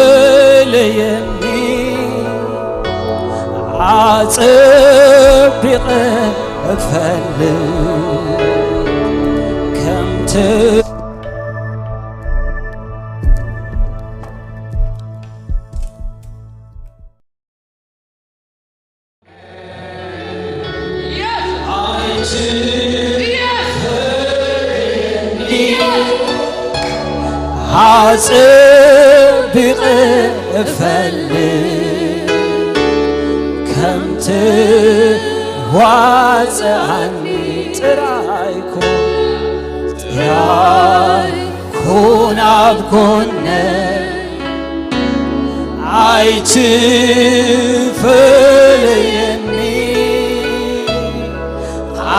ኣይትፈለየኒ ኣጸቢቐ እፈልጥ ከምቲ ኣጸቢቐ እፈልጥ ከምቲ ዋጽኣኒ ጥራይ ኩን ጥራይ ኩን ኣብ ጎነይ ኣይትፈለየኒ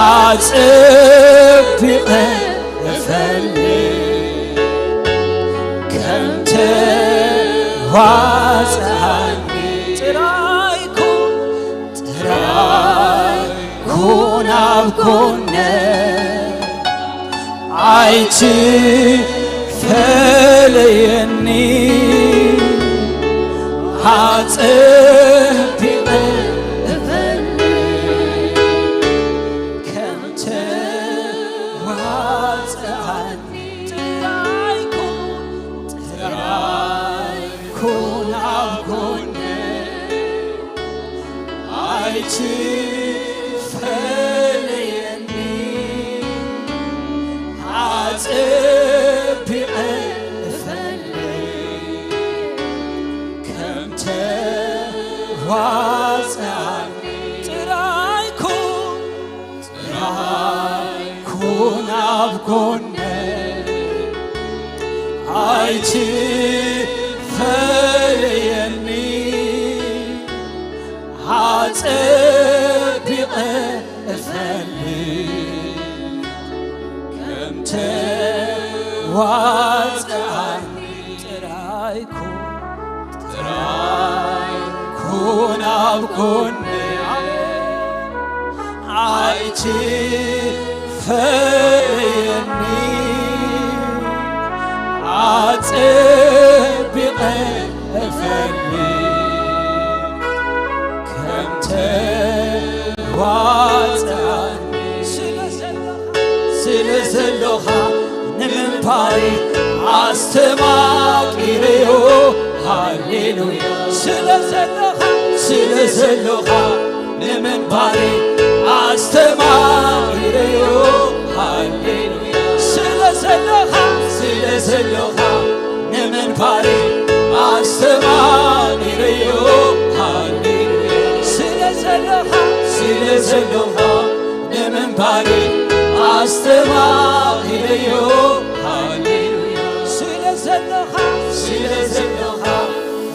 ኣጸቢቐ እፈልጥ ከምቲ ዋጽኣኒ ጥራይ ኩን ጥራይ ኩን ኣብ ጎነይ ኣይትፈለየኒ ኣጸቢቐ እፈልጥ ከምቲ ዋጽኣኒ ጥራይ ኩን ጥራይ ኩን ኣብ ጎነይ ኣይትፈለየኒ ኣጸቢቐ እፈልጥ ከምቲ ዋጽኣኒ ጥራይ ኩን ጥራይ ኩን ኣብ ጎነይ ኣይትፈለየኒ ኣጸቢቐ እፈልጥ ከምቲ ዋጽኣኒ ጥራይ ኩን ጥራይ ኩን ኣብ ጎነይ ኣይትፈለየኒ ኣጸቢቐ እፈልጥ ከምቲ ዋጽኣኒ ስለ ዘለኻ ንምንባረይ ኣስተማቒረዮ ሃሌሉያ ስለ ዘለኻ ስለ ዘለኻ ንምንባረይ ኣስተማቒረዮ ሃሌሉያ ስለ ዘለኻ ስለ ዘለኻ ንምንባረይ ኣስተማቒረዮ ሃሌሉያ ስለ ዘለኻ ስለ ዘለኻ ንምንባረይ ኣስተማቒረዮ ሃሌሉያ ስለ ዘለኻ ስለ ዘለኻ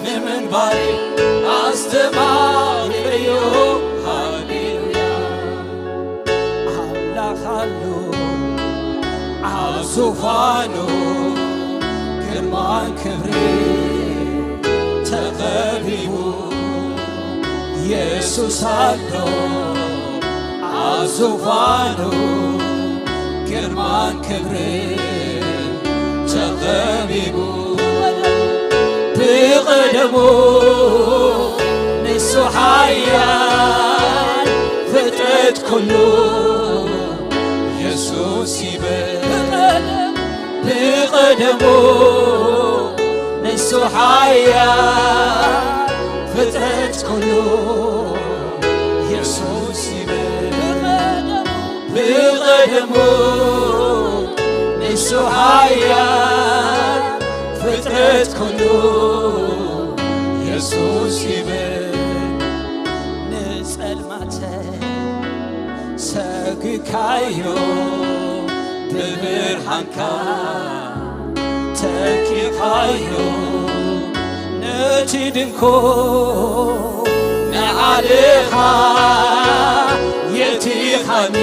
ንምንባረይ ኣስተማቒረዮ ሃሌሉያ ኣምላኽ ኣሎ ኣብ ዙፋኑ ግርማን ክብሪ ተኸቢቡ የሱስ ኣሎ ኣብ ዙፋኑ ግርማን ክብሪ ተኸቢቡ ብቐደሙ ንሱ ሓያል ፍጥረት ኩሉ የሱስ ይበል ብቐደሙ ንሱ ሓያል ፍጥረት ኩሉ የሱስ ይበል ብቐደሙ ንሱ ሓያል ፍጥረት ኩሉ የሱስ ይበል ንጸልማተ ሰግካዮ ብብርሃንካ ተኪኻዮ ነቲ ድንኮ ንዓሌኻ የቲኻኒ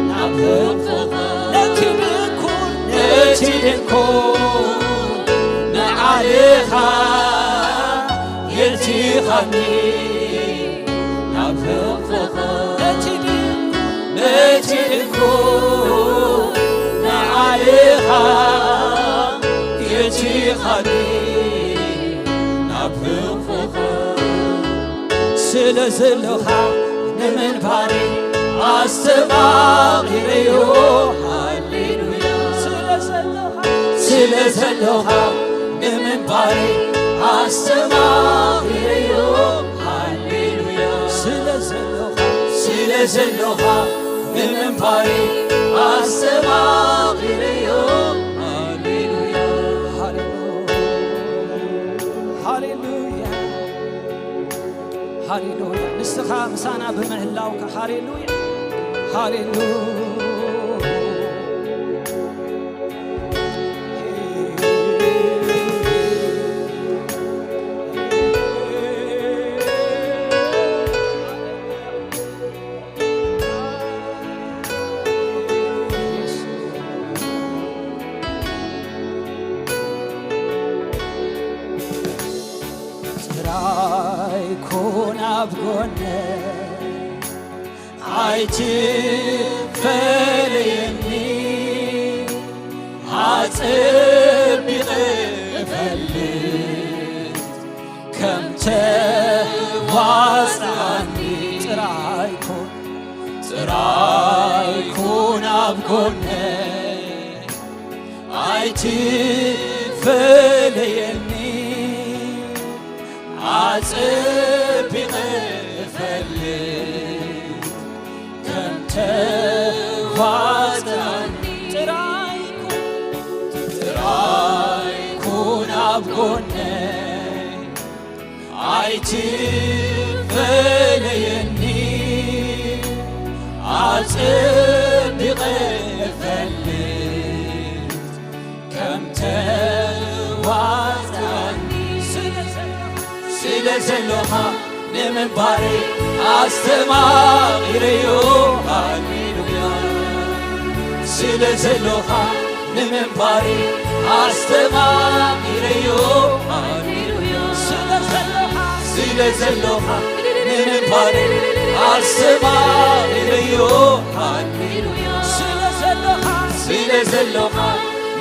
ናብ ህቕፎኻ ነቲ ድንኮ ነቲ ድንኮ ንዓሌኻ የቲኻኒ ናብ ህቕፎኻ ነቲ ድንኮ ነቲ ድንኮ ንዓሌኻ ሃሊ ናብ ህቑኻ ስለ ዘለኻ ንምንባሪ ኣስተማቒረዮ። ሃሌሉያ። ስለ ዘለኻ፣ ስለ ዘለኻ ንምንባሪ ኣስተማቒረዮ። ሃሌሉያ። ስለ ዘለኻ፣ ስለ ዘለኻ ንምንባሪ ኣስተማቒረዮ። ሃሌሉያ። ሃሌሉያ። ሃሌሉያ። ሃሌሉያ። ንስኻ ምሳና ብምህላውካ። ሃሌሉያ። ሃሌሉያ። ጥራይ ኩን ኣብ ጎነይ፣ ኣይትፈለየኒ፣ ኣጸቢቐ እፈልጥ ከም ተዋጽኣኒ። ጥራይ ኩን፣ ጥራይ ኩን ኣብ ጎነይ፣ ኣይትፈለየኒ፣ ኣጸቢቐ እፈልጥ ከም ተዋጽኣኒ። ጥራይ ኩን፣ ጥራይ ኩን ኣብ ጎነይ፣ ኣይትፈለየኒ፣ ኣጸቢቐ እፈልጥ ከም ተዋጽኣኒ። ስለ ዘለኻ፣ ስለ ዘለኻ ንምንባረይ ኣስተማቒረዮ። ሃሌሉያ። ስለ ዘለኻ ንምንባረይ ኣስተማቒረዮ። ሃሌሉያ። ስለ ዘለኻ፣ ስለ ዘለኻ ንምንባረይ ኣስተማቒረዮ። ሃሌሉያ። ስለ ዘለኻ፣ ስለ ዘለኻ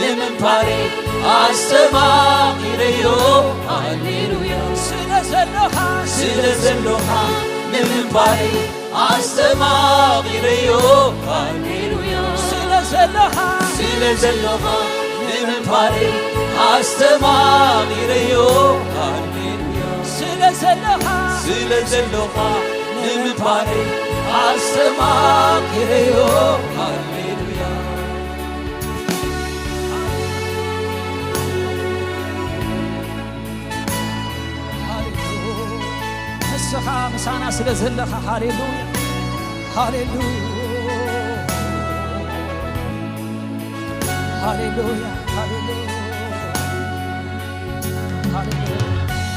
ንምንባረይ ኣስተማቒረዮ። ሃሌሉያ። ስለ ዘለኻ፣ ስለ ዘለኻ ንምንባረይ ኣስተማቒረዮ። ሃሌሉያ። ስለ ዘለኻ፣ ስለ ዘለኻ ንምንባረይ ኣስተማቒረዮ። ሃሌሉያ። ስለ ዘለኻ፣ ስለ ዘለኻ ንምንባረይ ኣስተማቒረዮ። ሃሌሉያ። ሃሌሉያ። ንስኻ ምሳና ስለ ዘለኻ፣ ሃሌሉያ፣ ሃሌሉያ፣ ሃሌሉያ፣ ሃሌሉያ፣ ሃሌሉያ።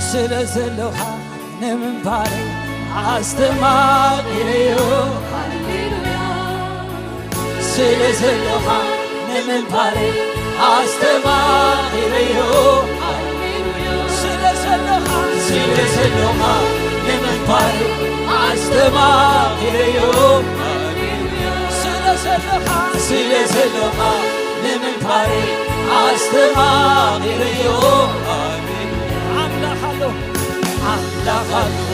ስለ ዘለኻ ንምንባረይ ኣስተማቒረዮ። ሃሌሉያ። ስለ ዘለኻ ንምንባረይ ኣስተማቒረዮ። ሃሌሉያ። ስለ ዘለኻ፣ ስለ ዘለኻ ንምንባረይ ኣስተማቒረዮ። ሃሌሉያ። ስለ ዘለኻ፣ ስለ ዘለኻ ንምንባረይ ኣስተማቒረዮ። ሃሌሉያ። ኣምላኽ ኣሎ፣ ኣምላኽ ኣሎ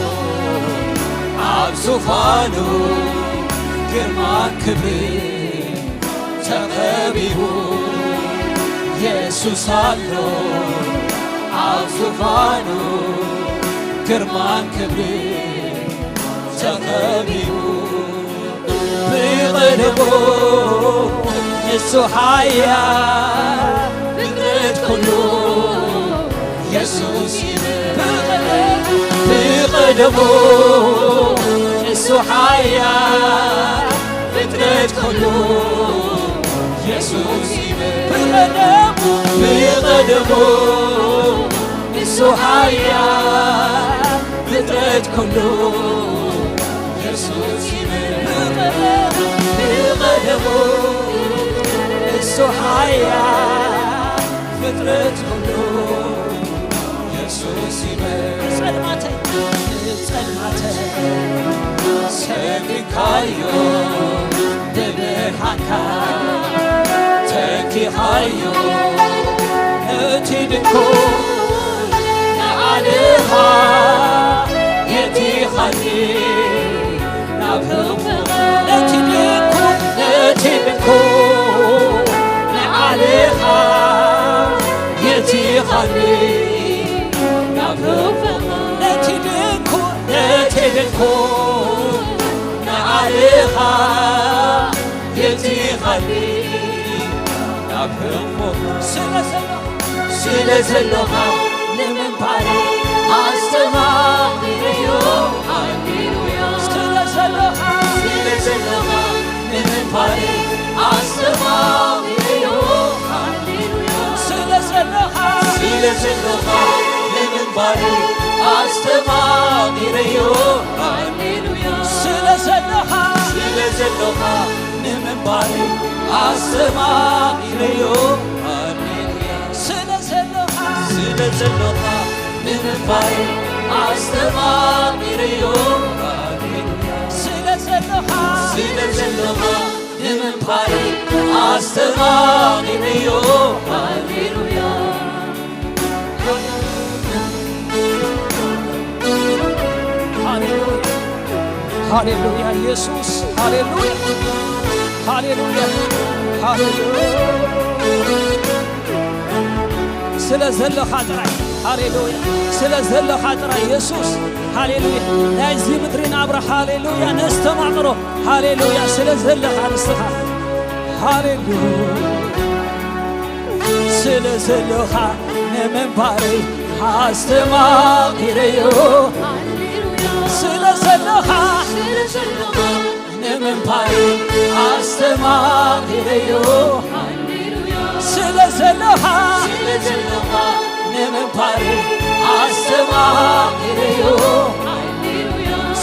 ኣብ ዙፋኑ ግርማን ክብሪ ተኸቢቡ። የሱስ ኣሎ ኣብ ዙፋኑ ግርማን ክብሪ ተኸቢቡ። ብቐደሙ ንሱ ሓያል ፍጥረት ኩሉ የሱስ ይብል። ብቐደሙ ንሱ ሓያል ፍጥረት ኩሉ የሱስ ይብል። ብቐደሙ፣ ብቐደሙ ንሱ ሓያል ፍጥረት ኩሉ የሱስ ይብል። ብቐደሙ፣ ብቐደሙ ንሱ ሓያል ፍጥረት ኩሉ የሱስ ይበል። ንጸልማተይ፣ ንጸልማተይ ሰኪካዮ፣ ብብርሃንካ ተኪኻዮ። እቲ ድንኩል ንዓድኻ የእቲኻኒ ናብ ህቕፍኻ። እቲ ድንኩል፣ እቲ ድንኩል ንዓድኻ የእቲኻኒ ናብ ህቕፍኻ። እቲ ድንኩል፣ እቲ ድንኩል ንዓድኻ የእቲኻኒ ናብ ህቕፍኻ። ስለ ዘለኻ፣ ስለ ዘለኻ ንምንባረይ ኣስተማቒረዮ። ሃሌሉያ። ስለ ዘለኻ፣ ስለ ዘለኻ ንምንባረይ ኣስተማቒረዮ። ሃሌሉያ። ስለ ዘለኻ፣ ስለ ዘለኻ ንምንባረይ ኣስተማቒረዮ። ሃሌሉያ። ስለ ዘለኻ፣ ስለ ዘለኻ ንምንባረይ ኣስተማቒረዮ። ሃሌሉያ። ስለ ዘለኻ፣ ስለ ዘለኻ ንምንባረይ ኣስተማቒረዮ። ሃሌሉያ። ስለ ዘለኻ፣ ስለ ዘለኻ ንምንባረይ ኣስተማቒረዮ። ሃሌሉያ። ሃሌሉያ፣ ሃሌሉያ፣ ኢየሱስ፣ ሃሌሉያ፣ ሃሌሉያ፣ ሃሌሉያ። ስለ ዘለኻ ጥራይ፣ ሃሌሉያ፣ ስለ ዘለኻ ጥራይ፣ ኢየሱስ፣ ሃሌሉያ። ናይዚ ምድሪ ናብራ፣ ሃሌሉያ፣ ነስተማቕሮ፣ ሃሌሉያ፣ ስለ ዘለኻ ንስኻ፣ ሃሌሉያ። ስለ ዘለኻ ንምንባረይ ኣስተማቒረዮ። ስለ ዘለኻ ንምንባረይ ኣስተማቒረዮ። ስለ ዘለኻ ንምንባረይ ኣስተማቒረዮ።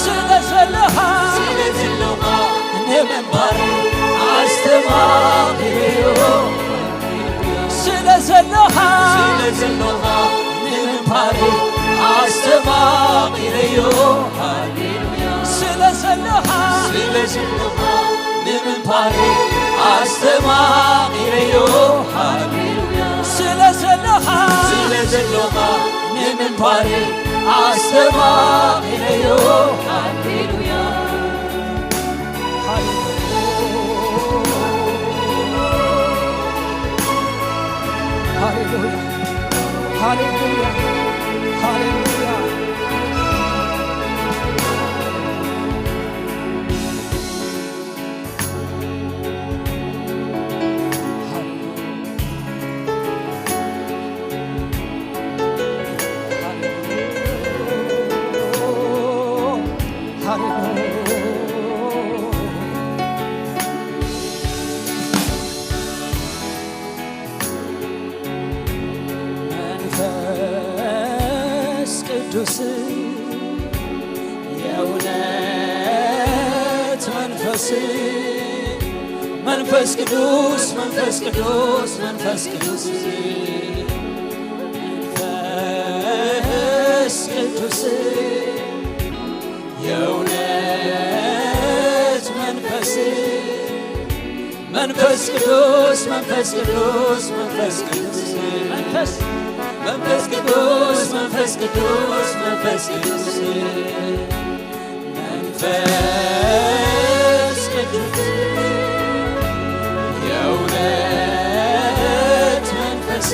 ስለ ዘለኻ ንምንባረይ ኣስተማቒረዮ። ስለ ዘለኻ፣ ስለ ዘለኻ ንምንባረይ ኣስተማቒረዮ። ሃሌሉያ። ስለ ዘለኻ፣ ስለ ዘለኻ ንምንባረይ ኣስተማቒረዮ። ሃሌሉያ። ስለ ዘለኻ፣ ስለ ዘለኻ ንምንባረይ ኣስተማቒረዮ። ሃሌሉያ። ሃሌሉያ፣ ሃሌሉያ፣ ሃሌሉያ። መንፈስ ቅዱስ የእውነት መንፈስ፣ መንፈስ ቅዱስ፣ መንፈስ ቅዱስ፣ መንፈስ ቅዱስ፣ መንፈስ ቅዱስ የእውነት መንፈስ፣ መንፈስ ቅዱስ፣ መንፈስ ቅዱስ፣ መንፈስ ቅዱስ፣ መንፈስ፣ መንፈስ ቅዱስ፣ መንፈስ ቅዱስ፣ መንፈስ ቅዱስ፣ መንፈስ ቅዱስ የእውነት መንፈስ፣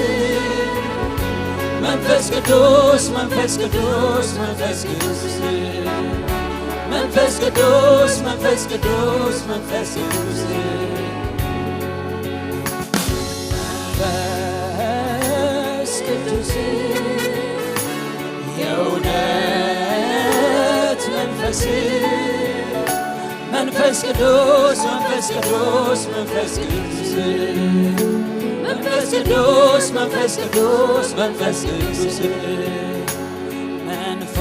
መንፈስ ቅዱስ፣ መንፈስ ቅዱስ፣ መንፈስ ቅዱስ፣ መንፈስ ቅዱስ፣ መንፈስ ቅዱስ፣ መንፈስ ቅዱስ፣ መንፈስ ቅዱስ የእውነት መንፈስ፣ መንፈስ ቅዱስ፣ መንፈስ ቅዱስ፣ መንፈስ ቅዱስ፣ መንፈስ ቅዱስ፣ መንፈስ ቅዱስ፣ መንፈስ ቅዱስ፣ መንፈስ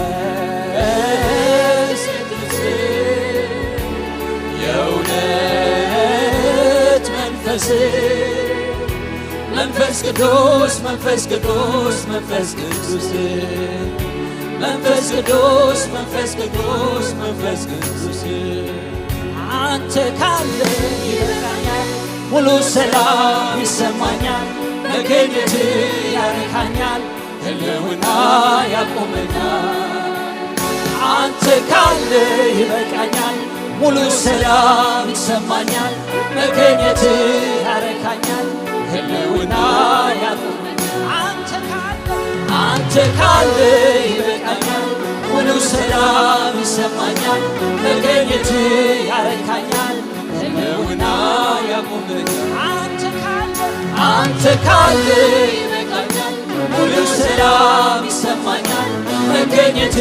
ቅዱስ የእውነት መንፈስ፣ መንፈስ ቅዱስ፣ መንፈስ ቅዱስ፣ መንፈስ ቅዱስ፣ መንፈስ ቅዱስ፣ መንፈስ ቅዱስ፣ መንፈስ ቅዱስ፣ አንተ ካለ ይበቃኛል፣ ሙሉ ሰላም ይሰማኛል። መገኘት ያረካኛል፣ ህልውና ያቆመኛል። አንተ ካለ ይበቃኛል፣ ሙሉ ሰላም ይሰማኛል። መገኘት ያረካኛል፣ ህልውና ያቆመኛል። አንተ ካለ፣ አንተ ካለ ይበቃኛል፣ ሙሉ ሰላም ይሰማኛል። መገኘት ያረካኛል፣ ህልውና ያቆመኛል። አንተ ካለ፣ አንተ ካለ ይበቃኛል፣ ሙሉ ሰላም ይሰማኛል። መገኘት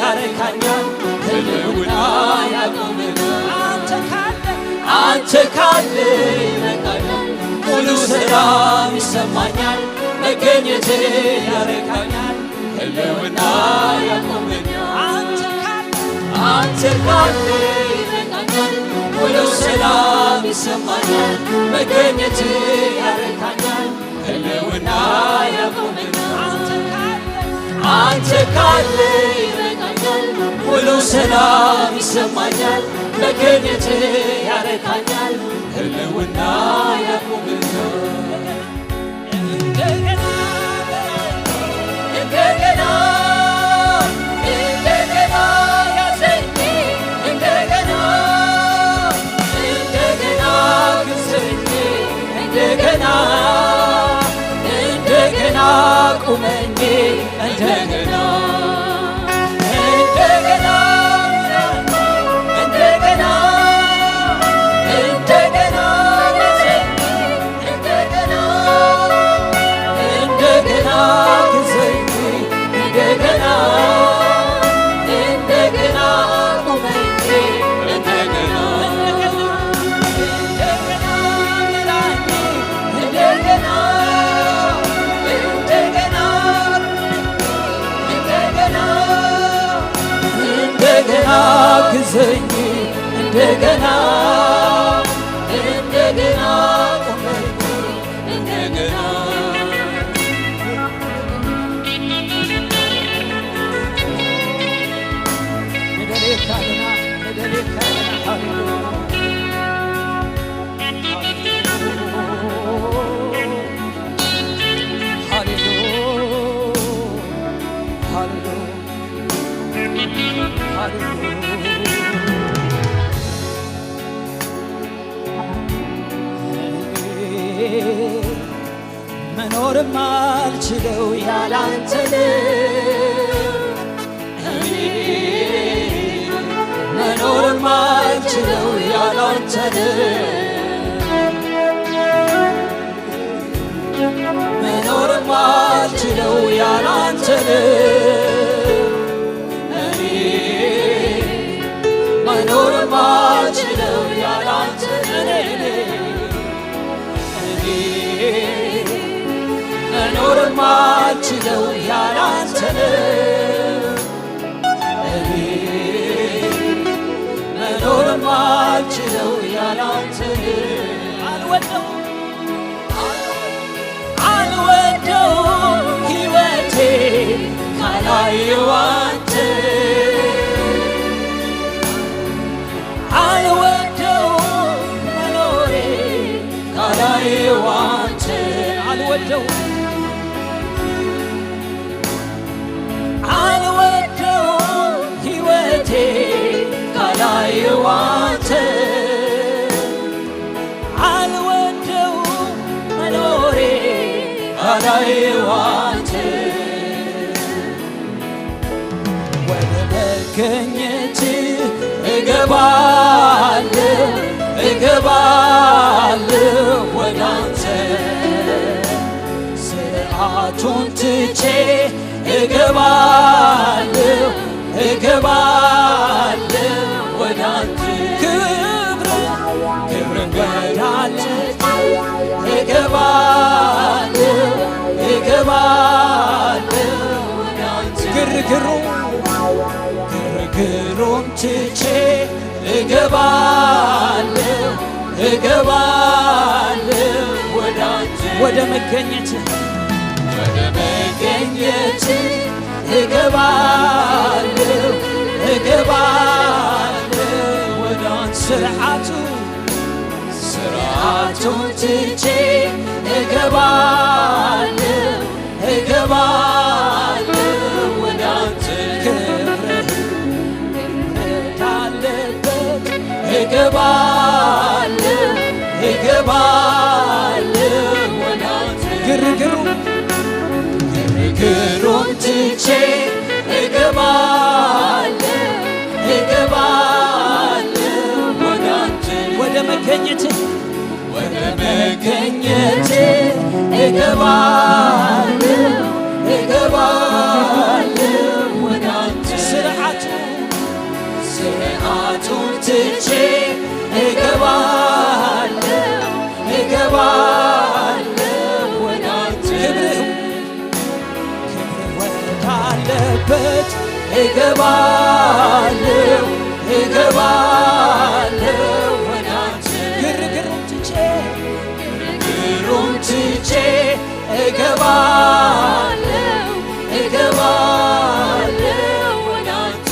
ያረካኛል፣ ህልውና ያቆመኛል። አንተ ካለ፣ አንተ ካለ ይበቃኛል፣ ሙሉ ሰላም ይሰማኛል። መገኘት ያረካኛል፣ ህልውና ያቆመኛል። አንተ ካለ፣ አንተ ካለ ይበቃኛል፣ ሙሉ ሰላም ይሰማኛል። መገኘት ያረካኛል፣ ህልውና ያቆመኛል። አንተ ካለ፣ አንተ ካለ ይበቃኛል፣ ሙሉ ሰላም ይሰማኛል። መገኘት ያረካኛል፣ ህልውና ያቆመኛል። እንደገና፣ እንደገና፣ እንደገና ያዘኝ፣ እንደገና፣ እንደገና ግዛኝ፣ እንደገና፣ እንደገና ቁመኝ፣ እንደገና፣ እንደገና፣ እንደገና፣ እንደገና እንደገና፣ እንደገና ግዛኝ፣ እንደገና፣ እንደገና ቁመኝ፣ እንደገና፣ እንደገና ምራኝ፣ እንደገና፣ እንደገና፣ እንደገና ግዛኝ፣ እንደገና፣ እንደገና ቁመኝ። እንደገና መኖር ማልችለው ያላንተ ነው። እኔ መኖር ማልችለው ያላንተ ነው። መኖር ማልችለው ያላንተ ነው። እኔ መኖር ማልችለው ያላንተ ነው። እኔ መኖር ማልችለው ያላንተ ነው። እኔ መኖር ማልችለው ያላንተ ነው። አልወደው፣ አልወደው ሕይወቴ ካላየው አንተ። አልወደው መኖሬ ካላየው አንተ። አልወደው፣ አልወደው ሕይወቴ ካላየው አንተ። አልወደው መኖሬ ካላየው አንተ። ወደ መገኘት እገባለሁ፣ እገባለሁ ወደ አንተ። ስርዓቱን ትቼ እገባለሁ፣ እገባለሁ ወደ አንተ። ክብር፣ ክብር ወዳለች እገባለሁ፣ እገባለሁ ወደ አንተ። ግርግሩ፣ ግርግሩን ትቼ እገባለሁ፣ እገባለሁ ወደ አንተ። ወደ መገኘት፣ ወደ መገኘት እገባለሁ፣ እገባለሁ ወደ አንተ። ስርዓቱ፣ ስርዓቱን ትቼ እገባለሁ፣ እገባለሁ ወደ አንተ። ስርዓቱ ስርዓቱን ትቼ እገባለሁ፣ እገባለሁ ወደ አንተ። ክብርህ ክብር ወዳለበት እገባለሁ፣ እገባለሁ ወደ አንተ። ግርግሩን ትቼ ግርግሩን ትቼ እገባለሁ፣ እገባለሁ ወደ አንተ።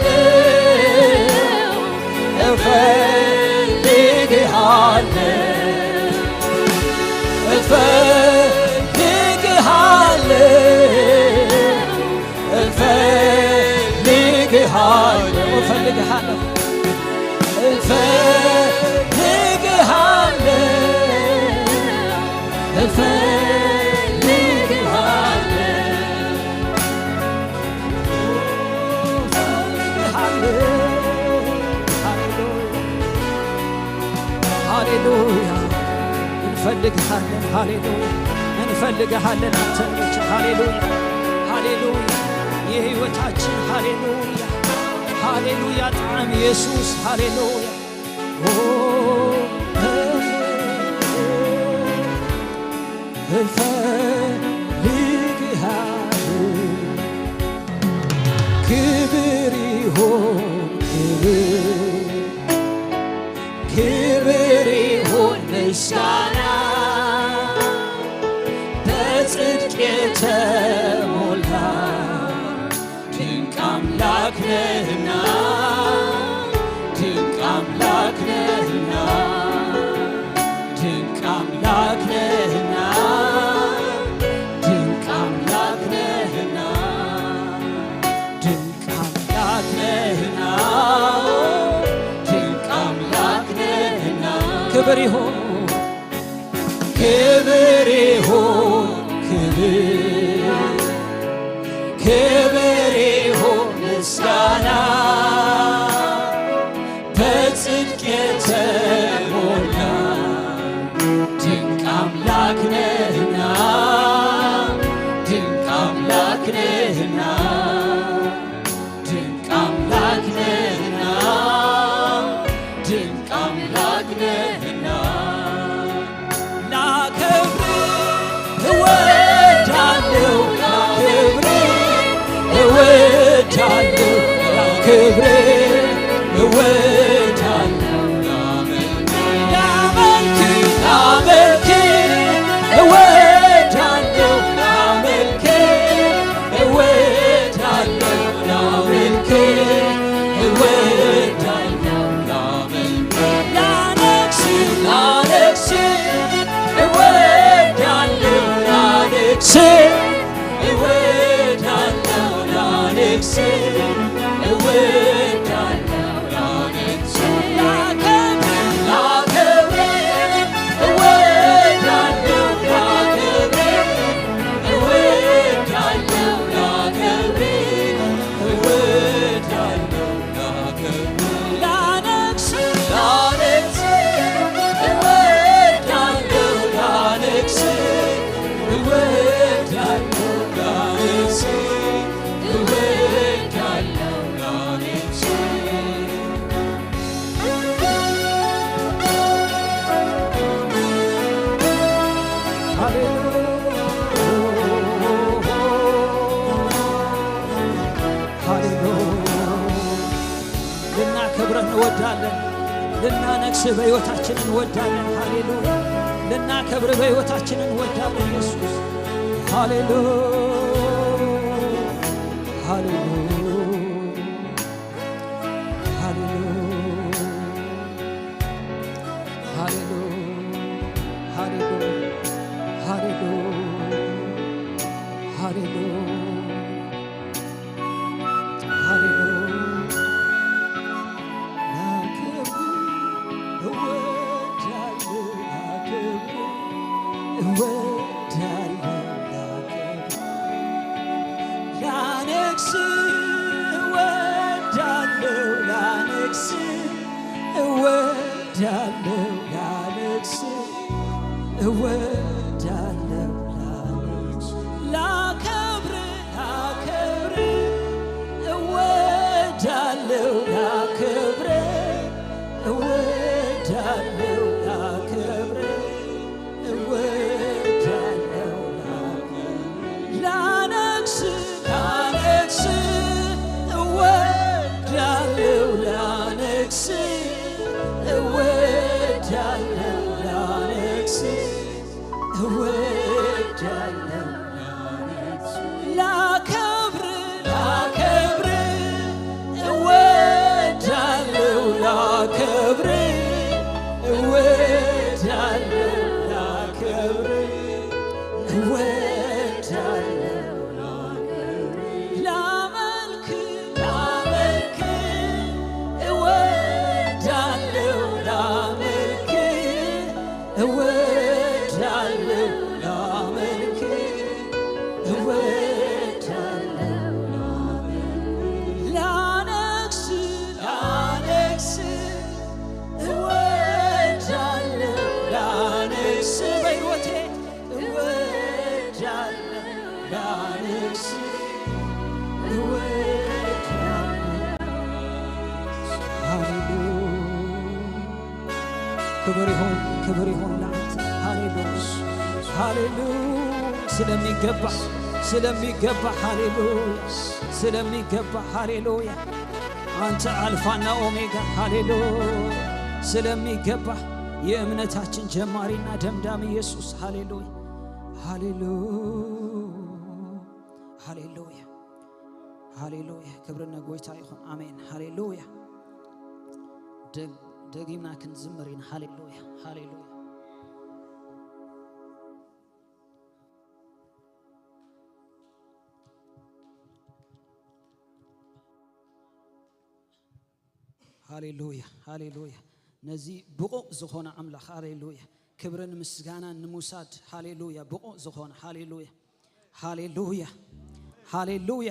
እፈልግሃለሁ፣ እፈልግሃለሁ፣ እፈልግሃለሁ፣ እፈልግሃለሁ፣ እፈልግሃለሁ፣ እፈልግሃለሁ፣ እፈልግሃለሁ። ሃሌሉያ፣ እንፈልግሃለን። ሃሌሉያ፣ እንፈልግሃለን አንተን ብቻ። ሃሌሉያ፣ ሃሌሉያ፣ የህይወታችን ሃሌሉያ፣ ሃሌሉያ፣ ጣዕም ኢየሱስ። ሃሌሉያ። ኦ፣ እፈልግሃለሁ። ክብር ይሁን፣ ክብር፣ ክብር ይሁን ምስጋና በጽድቅ የተሞላ ድንቅ አምላክ ነህና፣ ድንቅ አምላክ ነህና፣ ድንቅ አምላክ ነህና፣ ድንቅ አምላክ ነህና፣ ድንቅ አምላክ ነህና፣ ድንቅ አምላክ ነህና። ክብር ይሁን፣ ክብር ይሁን፣ ክብር፣ ክብር ይሁን ምስጋና በጽድቅ የተሞላ ድንቅ አምላክ ነህና፣ ድንቅ አምላክ ነህና፣ ድንቅ አምላክ ነህና፣ ድንቅ አምላክ ነህና። ላከብር እወዳለሁ፣ ላከብር እወዳለሁ፣ ላከብር እወዳለሁ፣ ላመልክ፣ ላመልክ እወዳለሁ፣ ላመልክ እወዳለሁ፣ ላመልክ እወዳለሁ፣ ላመልክ፣ ላነግስ፣ ላነግስ እወዳለሁ፣ ላነግስ እወዳለሁ፣ ላነግስ እወዳለሁ፣ ላነግስ፣ ላከብር፣ ላከብር እወዳለሁ፣ ላከብር እወዳለሁ፣ ላከብር እወዳለሁ፣ ላከብር፣ ላነግስ፣ ላነግስ እወዳለሁ፣ ላነግስ እወዳለሁ፣ ላነግስ እወዳለሁ፣ ላነግስ። ሃሌሉያ። ልናከብርህ እንወዳለን። ልናነግስህ በሕይወታችን እንወዳለን። ሃሌሉያ። ልናከብርህ በሕይወታችን እንወዳለን ኢየሱስ። ሃሌሉያ፣ ሃሌሉያ፣ ሃሌሉያ፣ ሃሌሉያ፣ ሃሌሉያ፣ ሃሌሉያ፣ ሃሌሉያ። ሃሌሉያ። ላከብር እወዳለሁ፣ ላከብር እወዳለሁ፣ ላከብር ላነግስ እወዳለሁ፣ ላነግስ እወዳለሁ። እወዳለሁ ላለቅስ፣ እወዳለሁ ላለቅስ፣ ላከብር፣ ላከብር፣ እወዳለሁ ላከብር፣ እወዳለሁ ላከብር፣ እወዳለሁ ላነግስ፣ ላነግስ፣ እወዳለሁ ላነግስ፣ እወዳለሁ ላነግስ፣ እወዳለሁ ላከብር፣ ላከብር፣ እወዳለሁ ላከብር፣ እወዳለሁ ላከብር፣ እወዳለሁ ላመልክ፣ ላመልክ፣ እወዳለሁ ላመልክ፣ እወዳለሁ ላመልክ፣ እወዳለሁ ላነግስ፣ ላነግስ፣ እወዳለሁ ላነግስ በሕይወቴ እወዳለሁ ላነግስ እወዳለሁ። ሃሌሉያ። ክብር ይሁን፣ ክብር ይሁን ለአንተ። ሃሌሉያ፣ ሃሌሉያ። ስለሚገባ፣ ስለሚገባ፣ ሃሌሉያ። ስለሚገባ፣ ሃሌሉያ። አንተ አልፋና ኦሜጋ፣ ሃሌሉያ። ስለሚገባ የእምነታችን ጀማሪና ደምዳሚ ኢየሱስ፣ ሃሌሉያ፣ ሃሌሉያ፣ ሃሌሉያ፣ ሃሌሉያ። ክብሪ ንጎይታ ይኹን። አሜን። ሃሌሉያ። ደግ-፣ ደጊምና ክንዝምር ኢና። ሃሌሉያ፣ ሃሌሉያ። ሃሌሉያ፣ ሃሌሉያ። ነዚ ብቑዕ ዝኾነ ኣምላኽ፣ ሃሌሉያ፣ ክብርን ምስጋናን ንምውሳድ፣ ሃሌሉያ፣ ብቑዕ ዝኾነ፣ ሃሌሉያ፣ ሃሌሉያ፣ ሃሌሉያ፣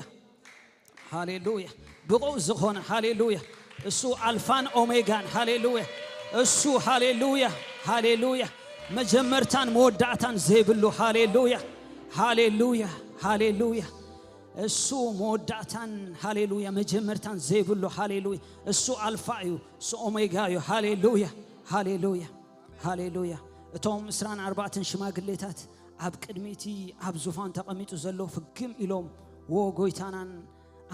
ሃሌሉያ፣ ብቑዕ ዝኾነ፣ ሃሌሉያ፣ እሱ ኣልፋን ኦሜጋን፣ ሃሌሉያ፣ እሱ፣ ሃሌሉያ፣ ሃሌሉያ፣ መጀመርታን መወዳእታን ዘይብሉ፣ ሃሌሉያ፣ ሃሌሉያ፣ ሃሌሉያ። እሱ መወዳእታን፣ ሃሌሉያ፣ መጀመርታን ዘይብሉ፣ ሃሌሉያ። እሱ ኣልፋ እዩ፣ እሱ ኦሜጋ እዩ። ሃሌሉያ፣ ሃሌሉያ፣ ሃሌሉያ። እቶም ዕስራን ኣርባዕተን ሽማግሌታት ኣብ ቅድሚ እቲ ኣብ ዙፋን ተቐሚጡ ዘሎ ፍግም ኢሎም፣ "ዎ ጎይታናን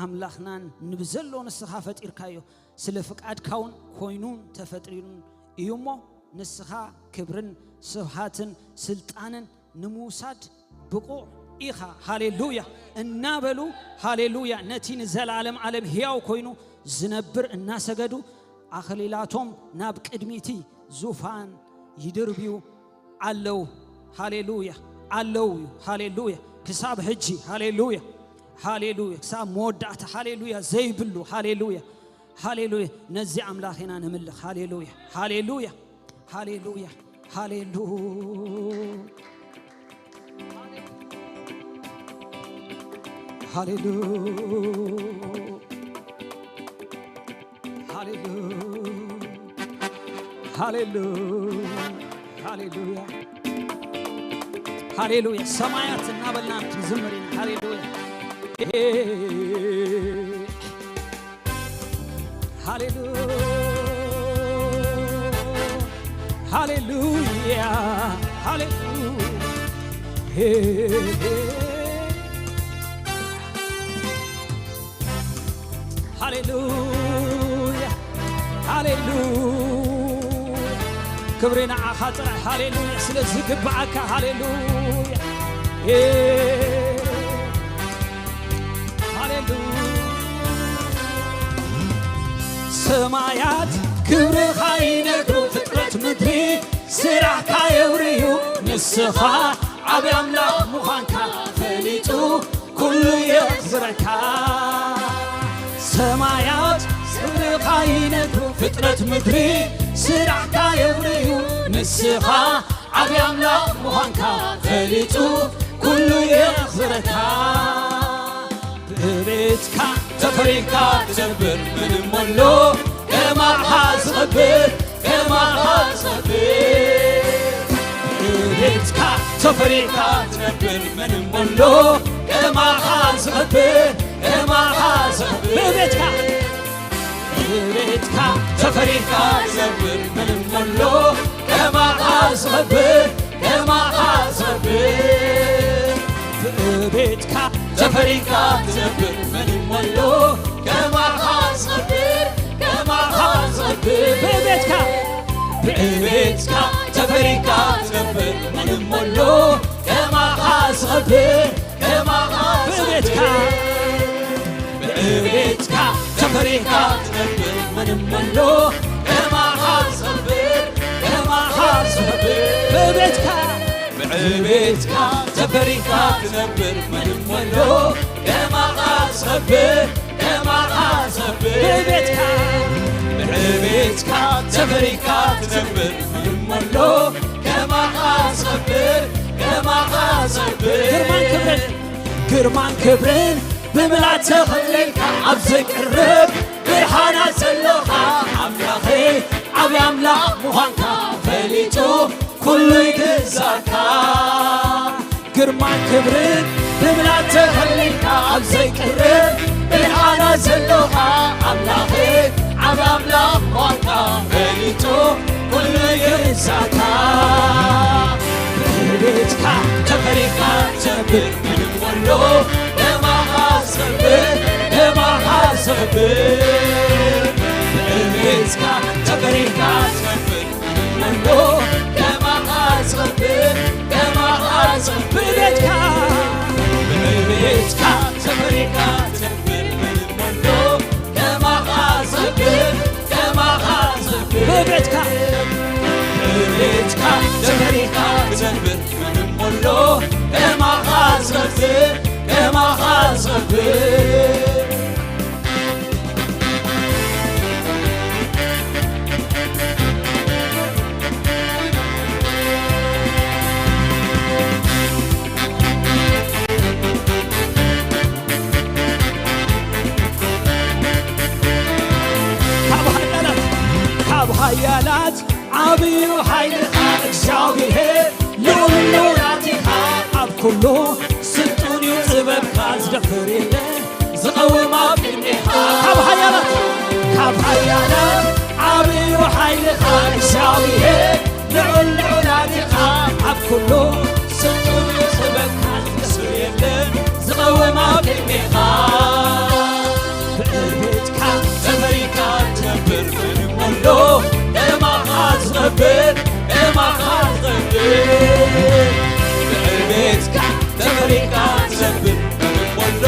ኣምላኽናን፣ ንብዘሎ ንስኻ ፈጢርካዮ፣ ስለ ፍቃድካ እውን ኮይኑን ተፈጢሩን እዩ እሞ፣ ንስኻ ክብርን ስብሃትን ስልጣንን ንምውሳድ ብቑዕ ኢኻ፣ ሃሌሉያ" እናበሉ፣ ሃሌሉያ፣ ነቲ ንዘለዓለም ዓለም ሕያው ኮይኑ ዝነብር እናሰገዱ፣ ኣኽሊላቶም ናብ ቅድሚቲ ዙፋን ይድርብዩ ኣለዉ። ሃሌሉያ፣ ኣለዉ እዩ። ሃሌሉያ፣ ክሳብ ሕጂ፣ ሃሌሉያ፣ ሃሌሉያ፣ ክሳብ መወዳእታ፣ ሃሌሉያ፣ ዘይብሉ፣ ሃሌሉያ፣ ሃሌሉያ። ነዚ ኣምላኽ ኢና ንምልኽ። ሃሌሉያ፣ ሃሌሉያ፣ ሃሌሉያ፣ ሃሌሉያ፣ ሃሌሉያ፣ ሃሌሉያ፣ ሃሌሉያ፣ ሃሌሉያ፣ ሃሌሉያ። ሰማያት እናበልና ክንዝምር ኢና። ሃሌሉያ። ሃሌሉያ፣ ሃሌሉያ፣ ሃሌሉያ፣ ሃሌሉያ፣ ሃሌሉያ። ክብሪ ንዓኻ ጥራይ። ሃሌሉያ፣ ስለ ዝግብኣካ። ሃሌሉያ፣ ሃሌሉያ። ሰማያት ክብርኻ ይነግሩ፣ ፍጥረት ምድሪ ስራሕካ የውርዩ። ንስኻ ዓቢ ኣምላኽ ምዃንካ ፈሊጡ ኩሉ የኽብረካ። ሰማያት ክብርኻ ይነግሩ፣ ፍጥረት ምድሪ ስራሕካ የውርዩ። ንስኻ ዓቢ ኣምላኽ ምዃንካ ፈሊጡ ኩሉ የኽብረካ። ብቤትካ ተፈሪካ ትነብር፣ ምንም ኣሎ ከማኻ ዝኸብር፣ ከም ከማኻ ዝኸብር፣ ብቤትካ ተፈሪኻ ትነብር፣ መን እሞ ኣሎ ከማኻ ዝኸብር፣ ከማኻ ዝኸብር። ብቤትካ ብቤትካ ተፈሪኻ ትነብር፣ መን እሞ ኣሎ ከማኻ ዝኸብር፣ ከማኻ ዝኸብር። ብቤትካ ተፈሪኻ ትነብር፣ መን እሞ ኣሎ ከማኻ ዝኸብር፣ ከማኻ ዝኸብር። ብቤትካ ብቤትካ ተፈሪኻ ትነብር፣ መን እሞ ኣሎ ከማኻ ዝኸብር፣ ከማኻ ብቤትካ ዝኸብር። ብዕቤትካ ተፈሪኻ ትነብር፣ መን እሞ ኣሎ ከማኻ ዝኸብር፣ ከማኻ ዝኸብር። ብቤትካ ብዕቤትካ ተፈሪኻ ትነብር፣ መን እሞ ኣሎ ከማኻ ዝኸብር፣ ከማኻ ዝኸብር። ብቤትካ ብዕቤትካ ተፈሪኻ ትነብር፣ መን እሞ ኣሎ ከማኻ ዝኸብር፣ ከማኻ ዝኸብር። ግርማን ክብርን ግርማን ክብርን ብምልኣት ተኸሊልካ፣ ኣብ ዘይቅረብ ብርሃናት ዘለኻ ኣምላኸይ፣ ዓብዪ ኣምላኽ ምዃንካ ፈሊጡ ኩሉ ይግዛእካ። ግርማን ክብርን ብምልኣት ተኸሊልካ፣ ኣብ ዘይቅረብ ብርሃናት ዘለኻ ኣምላኸይ፣ ዓብዪ ኣምላኽ ምዃንካ ፈሊጡ ኩሉ ይግዛእካ። ብቤትካ ተፈሪኻ ትነብር፣ መን እሞ ኣሎ ከማኻ ዝኸብር፣ ከማኻ ዝኸብር። ብቤትካ ተፈሪኻ ትነብር፣ መን እሞ ኣሎ ከማኻ ዝኸብር፣ ከማኻ ዝኸብር። ብቤትካ ብቤትካ ተፈሪኻ ትነብር፣ መን እሞ ኣሎ ከማኻ ዝኸብር፣ ከማኻ ዝኸብር። ብቤትካ ብቤትካ ተፈሪኻ ትነብር፣ መን እሞ ኣሎ ከማኻ ዝኸብር፣ ከማኻ ዝኸብር። ካብ ሓያላት ካብ ሓያላት ዓብዩ ሓይልኻ እግዚኣብሔር፣ ልዑል ልዑላት ኢኻ ኣብ ኩሉ፣ ስልጡን እዩ ጥበብካ ዝደፍር የለ፣ ዝቐውም ኣብ ቅድሜኻ። ካብ ሓያላት ካብ ሓያላት ዓብዩ ሓይልኻ እግዚኣብሔር፣ ልዑል ልዑላት ኢኻ ኣብ ኩሉ፣ ስልጡን እዩ ጥበብካ ዝደፍር የለ፣ ዝቐውም ኣብ ቅድሜኻ። ብዕቤትካ ተፈሪኻ ትነብር፣ መን እሞ ኣሎ ከማኻ ዝኸብር፣ ከማኻ ዝኸብር። ብዕቤትካ ተፈሪኻ ትነብር፣ መን እሞ ኣሎ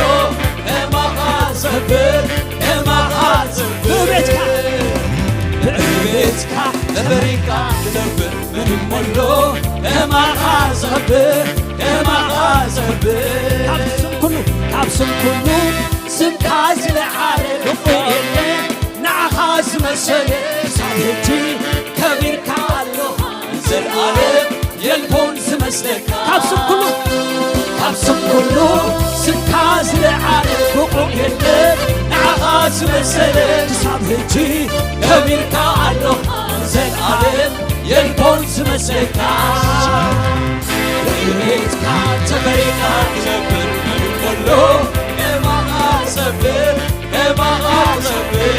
ከማኻ ዝኸብር፣ ከማኻ ዝኸብር። ብዕቤትካ ብዕቤትካ ተፈሪኻ ትነብር፣ መን እሞ ኣሎ ከማኻ ዝኸብር፣ ከማኻ ዝኸብር። ካብ ስም ኩሉ ካብ ስም ኩሉ ስምካ ዝለዓለ ብቑዕ የለን፣ ንዓኻ ዝመሰለ ክሳብ ሕጂ ከቢርካ ኣለኻ ንዘለኣለም፣ የልቦን ዝመስለካ። ካብ ስም ኩሉ ካብ ስም ኩሉ ስምካ ዝለዓለ ብቑዕ የለን፣ ንዓኻ ዝመሰለ ክሳብ ሕጂ ከቢርካ ኣለኻ ንዘለኣለም፣ የልቦን ዝመስለካ። ብዕቤትካ ተፈሪኻ ትነብር፣ መን እሞ ኣሎ ከማኻ ዝኸብር፣ ከማኻ ዝኸብር።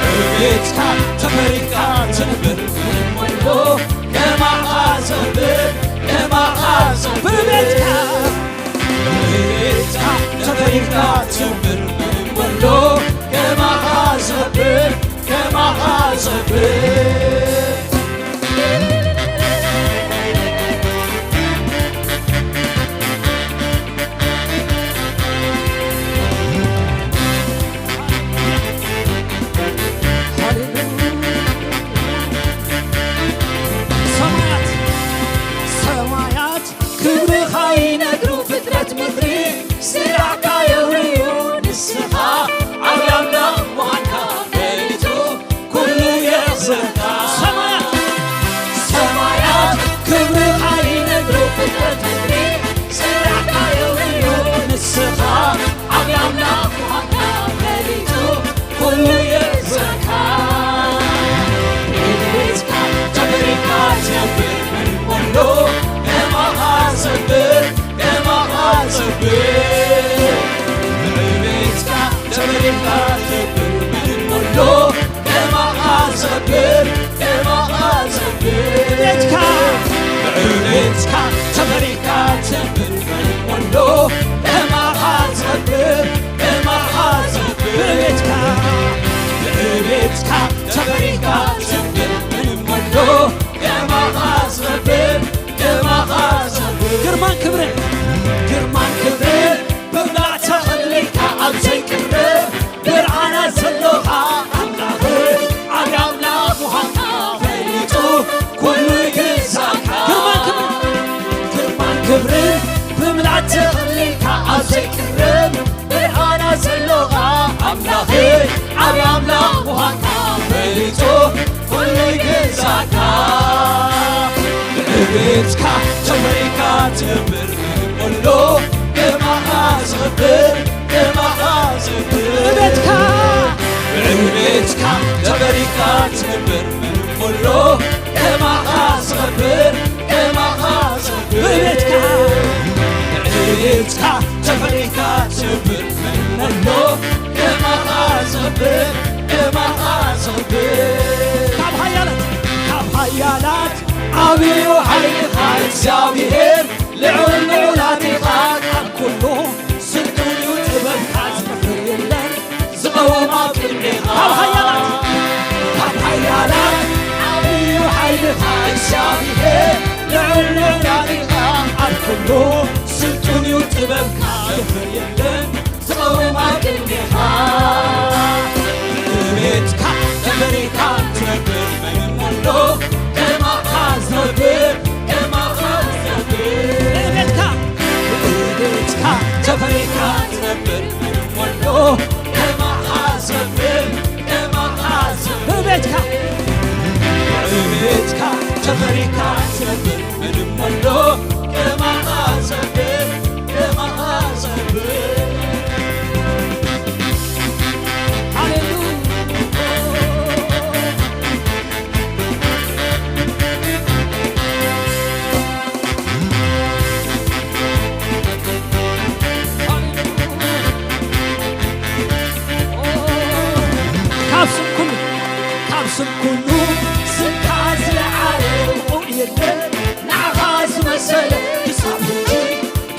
ብዕቤትካ ተፈሪኻ ትነብር፣ መን እሞ ኣሎ ከማኻ ዝኸብር፣ ከማኻ ዝኸብር። ብዕቤትካ ብዕቤትካ ተፈሪኻ ትነብር፣ መን እሞ ኣሎ ከማኻ ዝኸብር፣ ከማኻ ዝኸብር። ሰማያት ሰማያት ክብርኻ ይነግሩ፣ ፍጥረት ምድሪ ስራሕካ የውርዩ። ንስኻ ዓብዪ ኣምላኽ ምዃንካ ፈሊጡ ኩሉ የኽብረካ። ሰማያት ሰማያት ክብርኻ ይነግሩ፣ ፍጥረት ምድሪ ስራሕካ የውርዩ። ንስኻ ዓብዪ ኣምላኽ ምዃንካ ፈሊጡ ኩሉ የኽብረካ። ቤትካ ተፈሪካ ትብል መን ኣሎ ከማኻ ዝኸብር፣ ከማኻ ዝኸብር። ቤትካ ቤትካ ተፈሪካ ትብል መን ኣሎ ከማኻ ዝኸብር፣ ከማኻ ዝኸብር። ግርማን ክብርን ግርማን ክብርን ብብላዕ ተኸሊልካ ኣብ ዘይቅረብ ብርሃናት ዘሎኻ ኣምላኽ፣ ዓቢ ኣምላኽ ምዃንካ ፈሊጡ ኩሉ ይግዛእካ። ግርማን ክብርን ግርማን ክብርን ብብላዕ ተኸሊልካ ኣብ ዘይቅረብ ብርሃናት ዘሎኻ ኣምላኽ፣ ዓቢ ኣምላኽ ምዃንካ ፈሊጡ ኩሉ ይግዛእካ። ብዕቤትካ ተፈሪካ ትነብር መን ኣሎ ከማኻ ዝኸብር፣ ከማኻ ዝኸብር። ብዕቤትካ ብዕቤትካ ተፈሪካ ትነብር መን ኣሎ ከማኻ ዝኸብር፣ ከማኻ ዝኸብር። ብዕቤትካ ብዕቤትካ ተፈሪካ ትነብር መን ኣሎ ከማኻ ዝኸብር፣ ከማኻ ዝኸብር። ካብ ሓያላት ካብ ሓያላት ዓብዩ ሓይልኻ እግዚኣብሔር፣ ልዑል ልዑል ኣዴኻ ኣብ ኩሉ ስልጡን እዩ ጥበብካ ዝደፍር የለን ዝቐውም ኣብ ቅድሜኻ። ካብ ሓያላት ካብ ሓያላት ዓብዩ ሓይልኻ እግዚኣብሔር፣ ልዑል ልዑል ኣዴኻ ኣብ ኩሉ ስልጡን እዩ ጥበብካ ዝደፍር የለን ዝቐውም ኣብ ቅድሜኻ። ብዕቤትካ ተፈሪካ ትነብር መን ኣሎ ከማኻ ዝነብር፣ ከማኻ ዝነብር። ብዕቤትካ ብዕቤትካ ተፈሪካ ትነብር መን ኣሎ ከማኻ ዝነብር፣ ከማኻ ዝነብር። ብዕቤትካ ብዕቤትካ ተፈሪካ ትነብር መን ኣሎ ከማኻ ዝነብር፣ ከማኻ ዝነብር። ሃሌሉያ። ካብ ስም ኩሉ፣ ካብ ስም ኩሉ ስምካ ዝለዓለ ብቑዕ የለን። ንዓኻ ዝመሰለ ክሳብ ሕጂ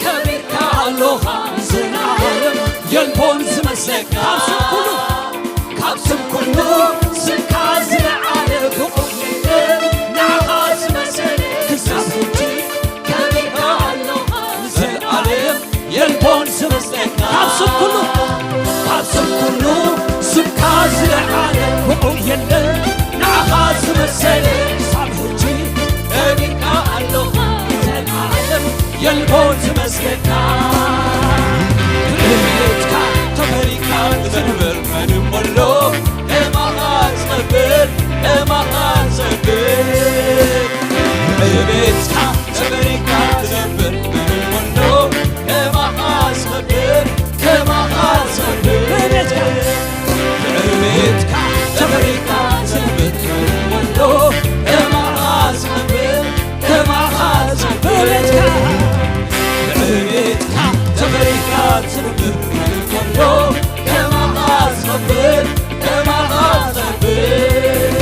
ከቢርካ ኣሎኻ ንዘለዓለም የልቦን ዝመስለካ። ካብ ስም ኩሉ፣ ካብ ስም ኩሉ ስምካ ዝለዓለ ብቑዕ የለን። ንዓኻ ዝመሰለ ክሳብ ሕጂ ከቢርካ ኣሎኻ ንዘለዓለም የልቦን ዝመስለካ። ካብ ስም ኩሉ፣ ካብ ስም ኩሉ ስምካ ዝለዓለ ብቑዕ የለን። ንዓኻ ዝመሰለ ክሳብ ሕጂ ከቢርካ ኣሎኻ ንዘለዓለም የልቦን ዝመስለካ። ብዕቤትካ ተፈሪካ ዝነብር መን እሞ ኣሎ ከማኻ ዝኸብር፣ ከማኻ ዝኸብር። ብዕቤትካ ተፈሪካ ትነብር መን እሞ ኣሎ ከማኻ ዝኸብር፣ ከማኻ ዝኸብር። ብዕቤትካ ብዕቤትካ ተፈሪካ ትነብር መን እሞ ኣሎ ከማኻ ዝኸብር፣ ከማኻ ዝኸብር። ብዕቤትካ ብዕቤትካ ተፈሪካ ትነብር መን እሞ ኣሎ ከማኻ ዝኸብር፣ ከማኻ ዝኸብር።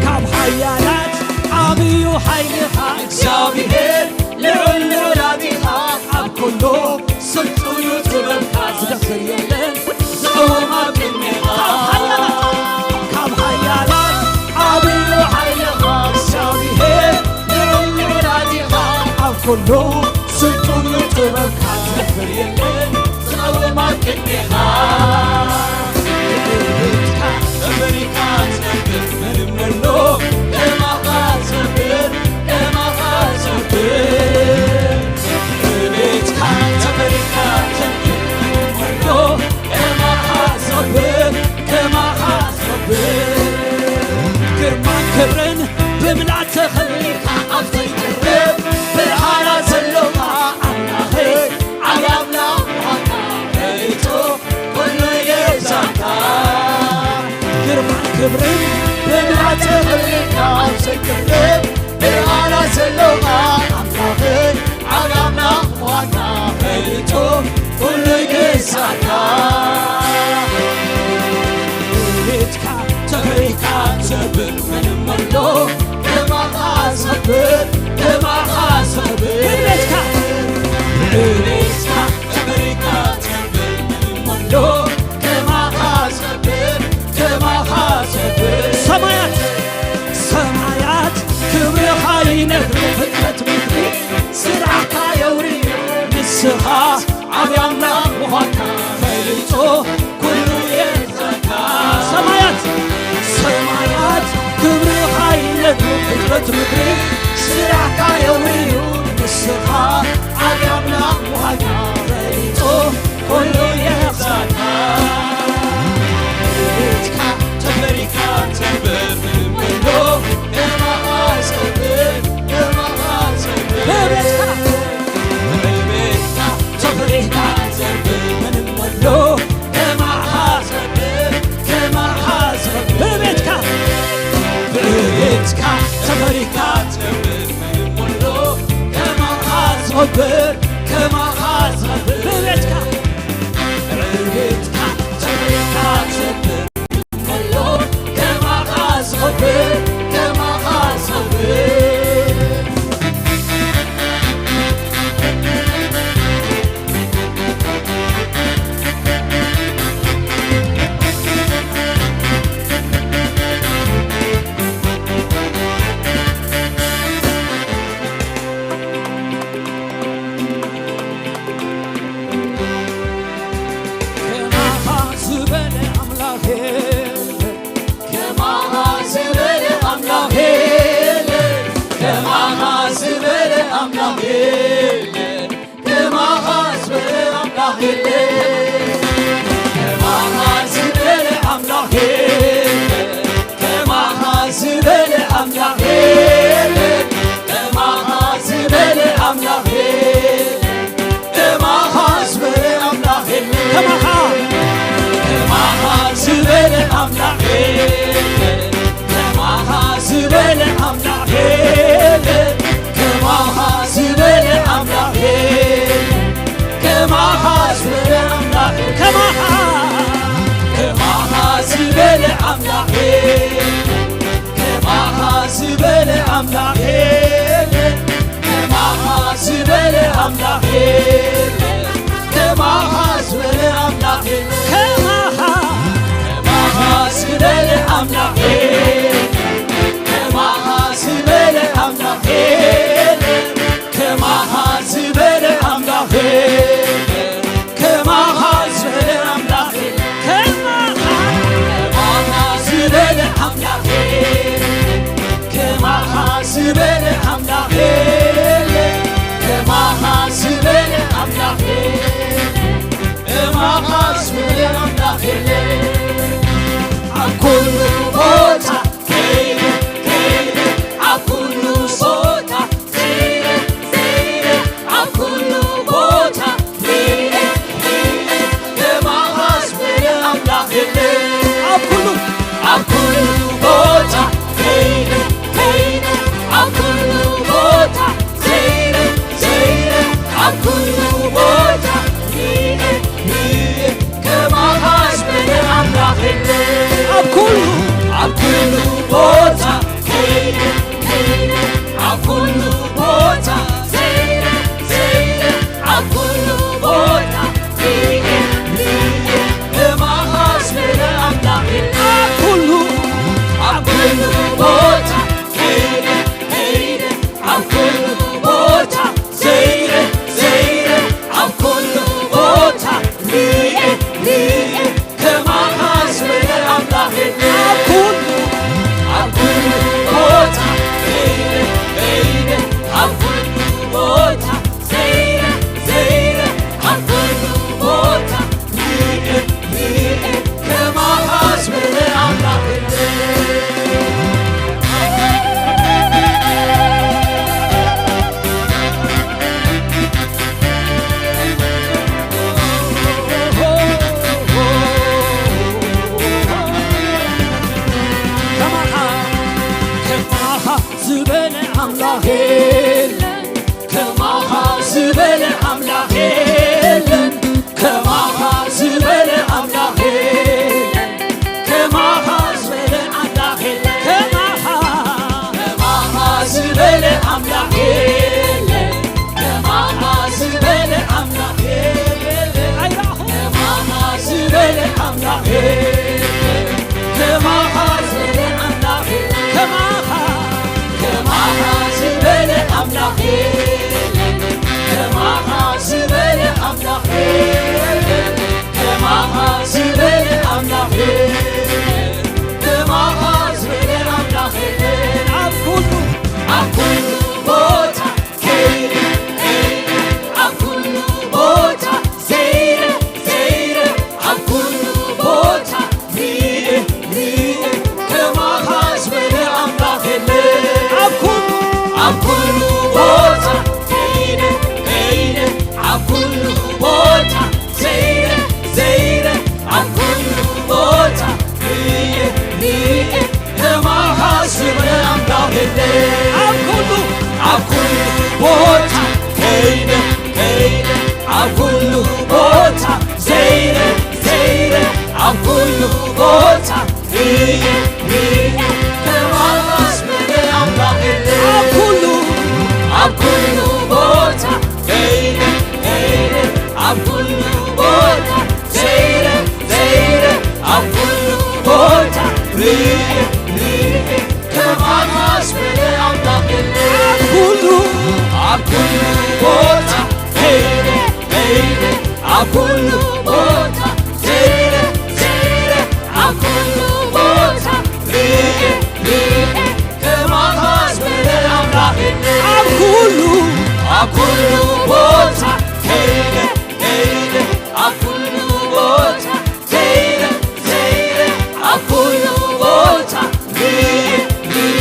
ካብ ሓያላት ዓብዩ ሓይልኻ እግዚኣብሔር፣ ልዑል ልዑል ኣዲኻ ኣብ ኩሉ ስልጡን እዩ ጥበብካ ዝደፍር የለን ዝቐውም ኣብ ቅድሜኻ። ካብ ሓያላት፣ ካብ ሓያላት ዓብዩ ሓይልኻ እግዚኣብሔር፣ ልዑል ልዑል ኣዲኻ ኣብ ኩሉ ስልጡን እዩ ጥበብካ ዝደፍር የለን ዝቐውም ኣብ ቅድሜኻ። ብዕቤትካ ተፈሪካ ትነብር መን እሞ ኣሎ ከማኻ ዝኸብር፣ ከማኻ ዝኸብር። ብዕቤትካ ተፈሪካ ትነብር መን እሞ ኣሎ ከማኻ ዝኸብር፣ ከማኻ ዝኸብር። ግርማን ክብርን ብምልኣት ተኸሊልካ ኣብ ዘይትረብ ብርሃናት ዘሎኻ ኣምላኸይ፣ ዓቢ ኣምላኽ ምዃንካ ፈሊጡ ኩሉ ይገዛ። ፍጥረት ምድሪ ስራሕካ የውርዩ፣ ንስኻ ዓቢ ኣምላኽ ምዃንካ ፈሊጡ ኩሉ የዛካ። ብቤትካ ተፈሪካ ትነብር፣ ምንም ኣሎ ከማኻ ዝኸብር፣ ከማኻ ዝኸብር። ብቤትካ፣ ብቤትካ ተፈሪካ ትነብር፣ ምንም ኣሎ ከማኻ ዝኸብር፣ ከማኻ ዝኸብር። ብቤትካ፣ ብቤትካ ተፈሪካ ትነብር፣ ምንም ኣሎ ከማኻ ዝኸብር፣ ከማኻ ዝኸብር። ብቤትካ፣ ብቤትካ ተፈሪካ ትነብር፣ ምንም ኣሎ ከማኻ ዝኸብር፣ ከማኻ ዝኸብር። ከማኻ ዝበለ ኣምላኽ የለን። ከማኻ ዝበለ ኣምላኽ የለን። ከማኻ ዝበለ ኣምላኽ የለን። ከማኻ ዝበለ ኣምላኽ የለን። ከማኻ ዝበለ ኣምላኽ የለን። ከማኻ ዝበለ ኣምላኽ የለን። ከማኻ ዝበለ ኣምላኽ የለን። ከማኻ ዝበለ ኣምላኽ የለን። ከማኻ፣ ከማኻ ዝበለ ኣምላኽ የለን። ከማኻ ዝበለ ኣምላኽ የለን። ከማኻ ዝበለ ኣምላኽ የለን። ከማኻ ዝበለ ኣምላኽ የለን። ከማኻ፣ ከማኻ ዝበለ ኣምላኽ የለን። ከማኻ ዝበለ ኣምላኽ የለን። ከማኻ ዝበለ ኣምላኽ የለን። ከማኻ ዝበለ ኣምላኽ የለን። ከማኻ፣ ከማኻ ዝበለ ኣምላኽ የለን። ከማኻ ዝበለ ኣምላኽ የለን። ከማኻ ዝበለ ኣምላኽ የለን። ከማኻ ዝበለ ኣምላኽ የለን። ከማኻ፣ ከማኻ ዝበለ ኣምላኽ የለን። ከማኻ ዝበለ ኣምላኽ የለን። ከማኻ ዝበለ ኣምላኽ የለን። ከማኻ ዝበለ ኣምላኽ የለን። ኣብ ኩሉ ቦታ ከይደ፣ ከይደ፣ ኣብ ኩሉ ቦታ ዘይረ፣ ዘይረ፣ ኣብ ኩሉ ቦታ ርኤ፣ ርኤ፣ ከማኻ ዝበለ ኣምላኽ የለን። ኣብ ኩሉ፣ ኣብ ኩሉ ቦታ ከይደ፣ ከይደ፣ ኣብ ኩሉ ቦታ ዘይረ፣ ዘይረ፣ ኣብ ኩሉ ቦታ ርኤ፣ ርኤ፣ ከማኻ ዝበለ ኣምላኽ የለን። ኣብ ኩሉ፣ ኣብ ኩሉ ቦታ ከይደ፣ ከይደ፣ ኣብ ኩሉ ቦታ ዘይረ፣ ዘይረ፣ ኣብ ኩሉ ቦታ ርኤ፣ ርኤ፣ ከማኻ ዝበለ ኣምላኽ የለን። ኣብ ኩሉ፣ ኣብ ኩሉ ቦታ ከይደ፣ ከይደ፣ ኣብ ኩሉ ቦታ ዘይረ፣ ዘይረ፣ ኣብ ኩሉ ቦታ ርኤ፣ ርኤ፣ ከማኻ ዝበለ ኣምላኽ የለን። ኣብ ኩሉ፣ ኣብ ኩሉ ቦታ ከይደ ከይደ ኣብ ኩሉ ቦታ ዘይደ ዘይደ ኣብ ኩሉ ቦታ ርኤ ርኤ ከማኻ ዝበለ ኣምላኽ የለን። ኣብ ኩሉ ኣብ ኩሉ ቦታ ከይደ ከይደ ኣብ ኩሉ ቦታ ዘይረ ዘይረ ኣብ ኩሉ ቦታ ርኤ ርኤ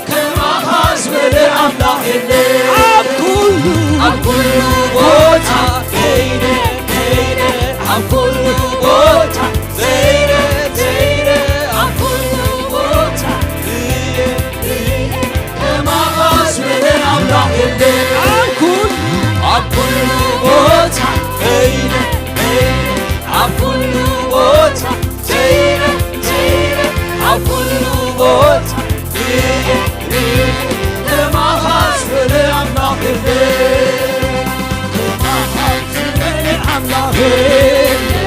ከማኻ ዝበለ ኣምላኽ የለን። ኣብ ኩሉ ኣብ ኩሉ ቦታ ከይደ ከይደ ኣብ ኩሉ ቦታ ዘይረ ዘይረ ኣብ ኩሉ ቦታ ርኤ ርኤ ከማኻ ዝበለ ኣምላኽ የለን። ኣብ ኩሉ ኣብ ኩሉ ቦታ ከይደ ከይደ ኣብ ኩሉ ቦታ ዘይረ ዘይረ ኣብ ኩሉ ቦታ ርኤ ርኤ ከማኻ ዝበለ ኣምላኽ የለን። ከማኻ ዝበለ ኣምላኽ የለን።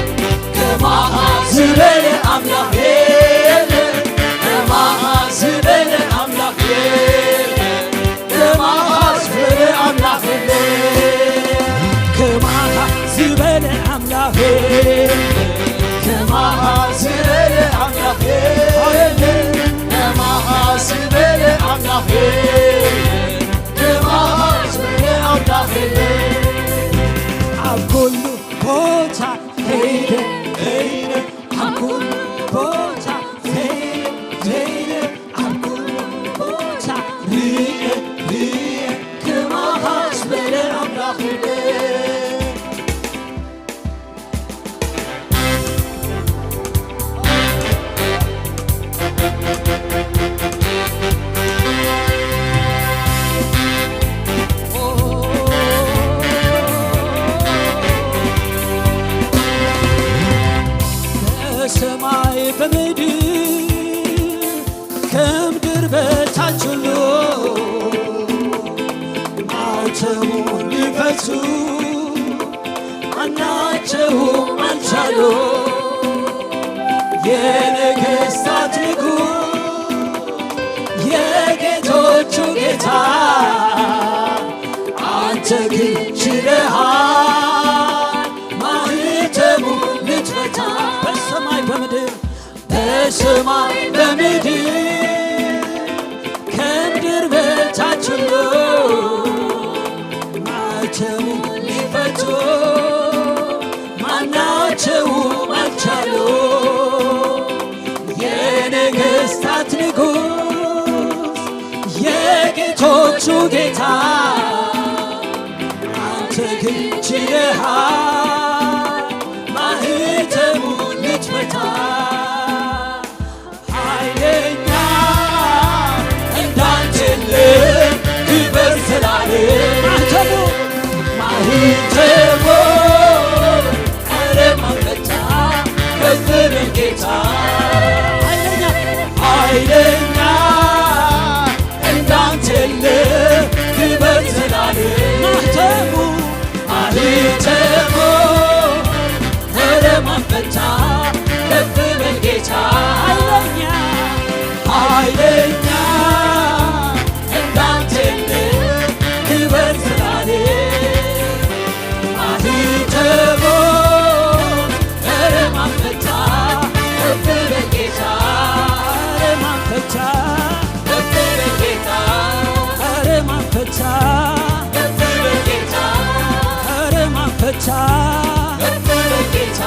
ከማኻ ዝበለ ኣምላኽ የለን። ከማኻ ዝበለ ኣምላኽ የለን። ከማኻ ዝበለ ኣምላኽ የለን። ከማኻ ዝበለ ኣምላኽ የለን። ከማኻ ዝበለ ኣምላኽ የለን። ከማኻ ዝበለ ኣምላኽ የለን። ከማኻ ዝበለ ኣምላኽ የለን። ኣብ ኩሉ ቦታ ከይደ ከይደ ኣብ ኩሉ ቦታ ከይደ ከይደ ኣብ ኩሉ ቦታ ርኤ ርኤ ከማኻ ዝበለ ኣምላኽ የለን። በሰማይ በምድር ከምድር በታች ሁሉ ማተሙን ሊፈቱ ማናቸውም አልቻሉ። የነገስታት ንጉስ የጌቶቹ ጌታ አንተ ግን ችለሃል ማህተሙን ልትፈታ። በሰማይ በምድር በሰማይ በምድር ከምድር በታች ሁሉ ማተሙ ሊፈቱ ማናቸውም አልቻሉ። የነገስታት ንጉስ የጌቶቹ ጌታ አንተ ግን ችለሃል ማህተሙን ልትፈታ። ኃይለኛ እንዳንተ የለም ክብር ስላለ ማህተሙ ማህተሙ ኧረ ማን ፈታ ከፍ በል ጌታ። ኃይለኛ ኃይለኛ እንዳንተ የለም ክብር ስላለ ማህተሙ ማህተሙ ኧረ ማን ፈታ ከፍ በል ጌታ። ኃይለኛ ኃይለኛ እንዳንተ የለም ክብር ስላለ ማህተሙ ኧረ ማን ፈታ ከፍ በል ጌታ። ኧረ ማን ፈታ ከፍ በል ጌታ። ኧረ ማን ፈታ ከፍ በል ጌታ። ኧረ ማን ፈታ ከፍ በል ጌታ።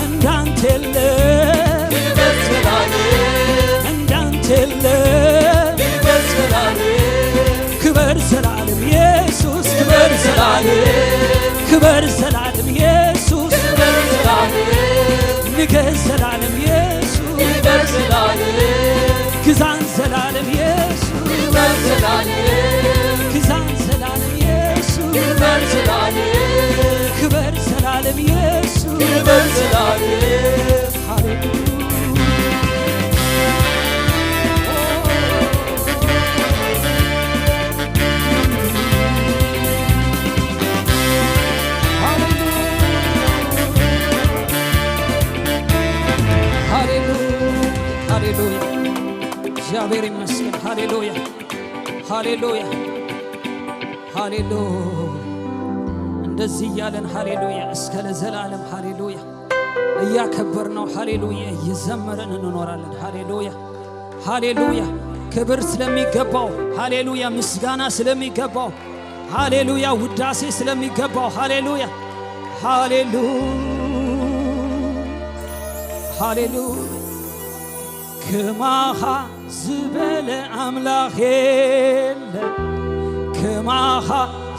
እንዳንተ የለም ክብር ስላለ እንዳንተ የለም ክብር ስላለ ክበር ዘላለም ኢየሱስ ክበር ዘላለም ክበር ዘላለም ኢየሱስ ክበር ዘላለም ንገስ ዘላለም ኢየሱስ ክበር ዘላለም ግዛን ዘላለም ኢየሱስ ክበር ዘላለም ግዛን ዘላለም ኢየሱስ ክበር ዘላለም ክበር ዘላለም ኢየሱስ ክበር ዘላለም ሃሌሉያ። ሃሌሉያ፣ ሃሌሉያ። እግዚአብሔር ይመስገን። ሃሌሉያ፣ ሃሌሉያ፣ ሃሌሉያ። እንደዚህ እያለን ሃሌሉያ እስከ ለዘላለም ሃሌሉያ እያከበርነው ሃሌሉያ እየዘመርን እንኖራለን። ሃሌሉያ ሃሌሉያ። ክብር ስለሚገባው ሃሌሉያ፣ ምስጋና ስለሚገባው ሃሌሉያ፣ ውዳሴ ስለሚገባው ሃሌሉያ ሃሌሉያ ሃሌሉያ። ከማኻ ዝበለ ኣምላኽ የለ፣ ከማኻ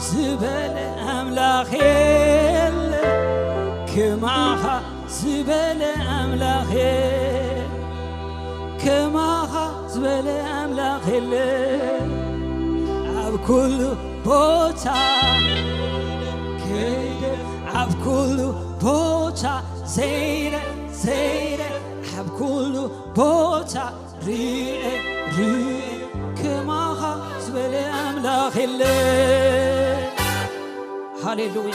ዝበለ ኣምላኽ የለ፣ ከማኻ ዝበለ ኣምላኽ የለ፣ ከማኻ ዝበለ ኣምላኽ የለ። ኣብ ኩሉ ቦታ ከይደ፣ ኣብ ኩሉ ቦታ ዘይረ ዘይረ፣ ኣብ ኩሉ ቦታ ርኤ ርኤ፣ ከማኻ ዝበለ ኣምላኽ የለ። ሃሌሉያ።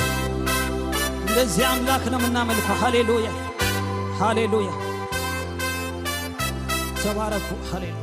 እንደዚህ አምላክ ነው የምናመልከው። ሃሌሉያ ሃሌሉያ። ተባረኩ። ሃሌሉያ።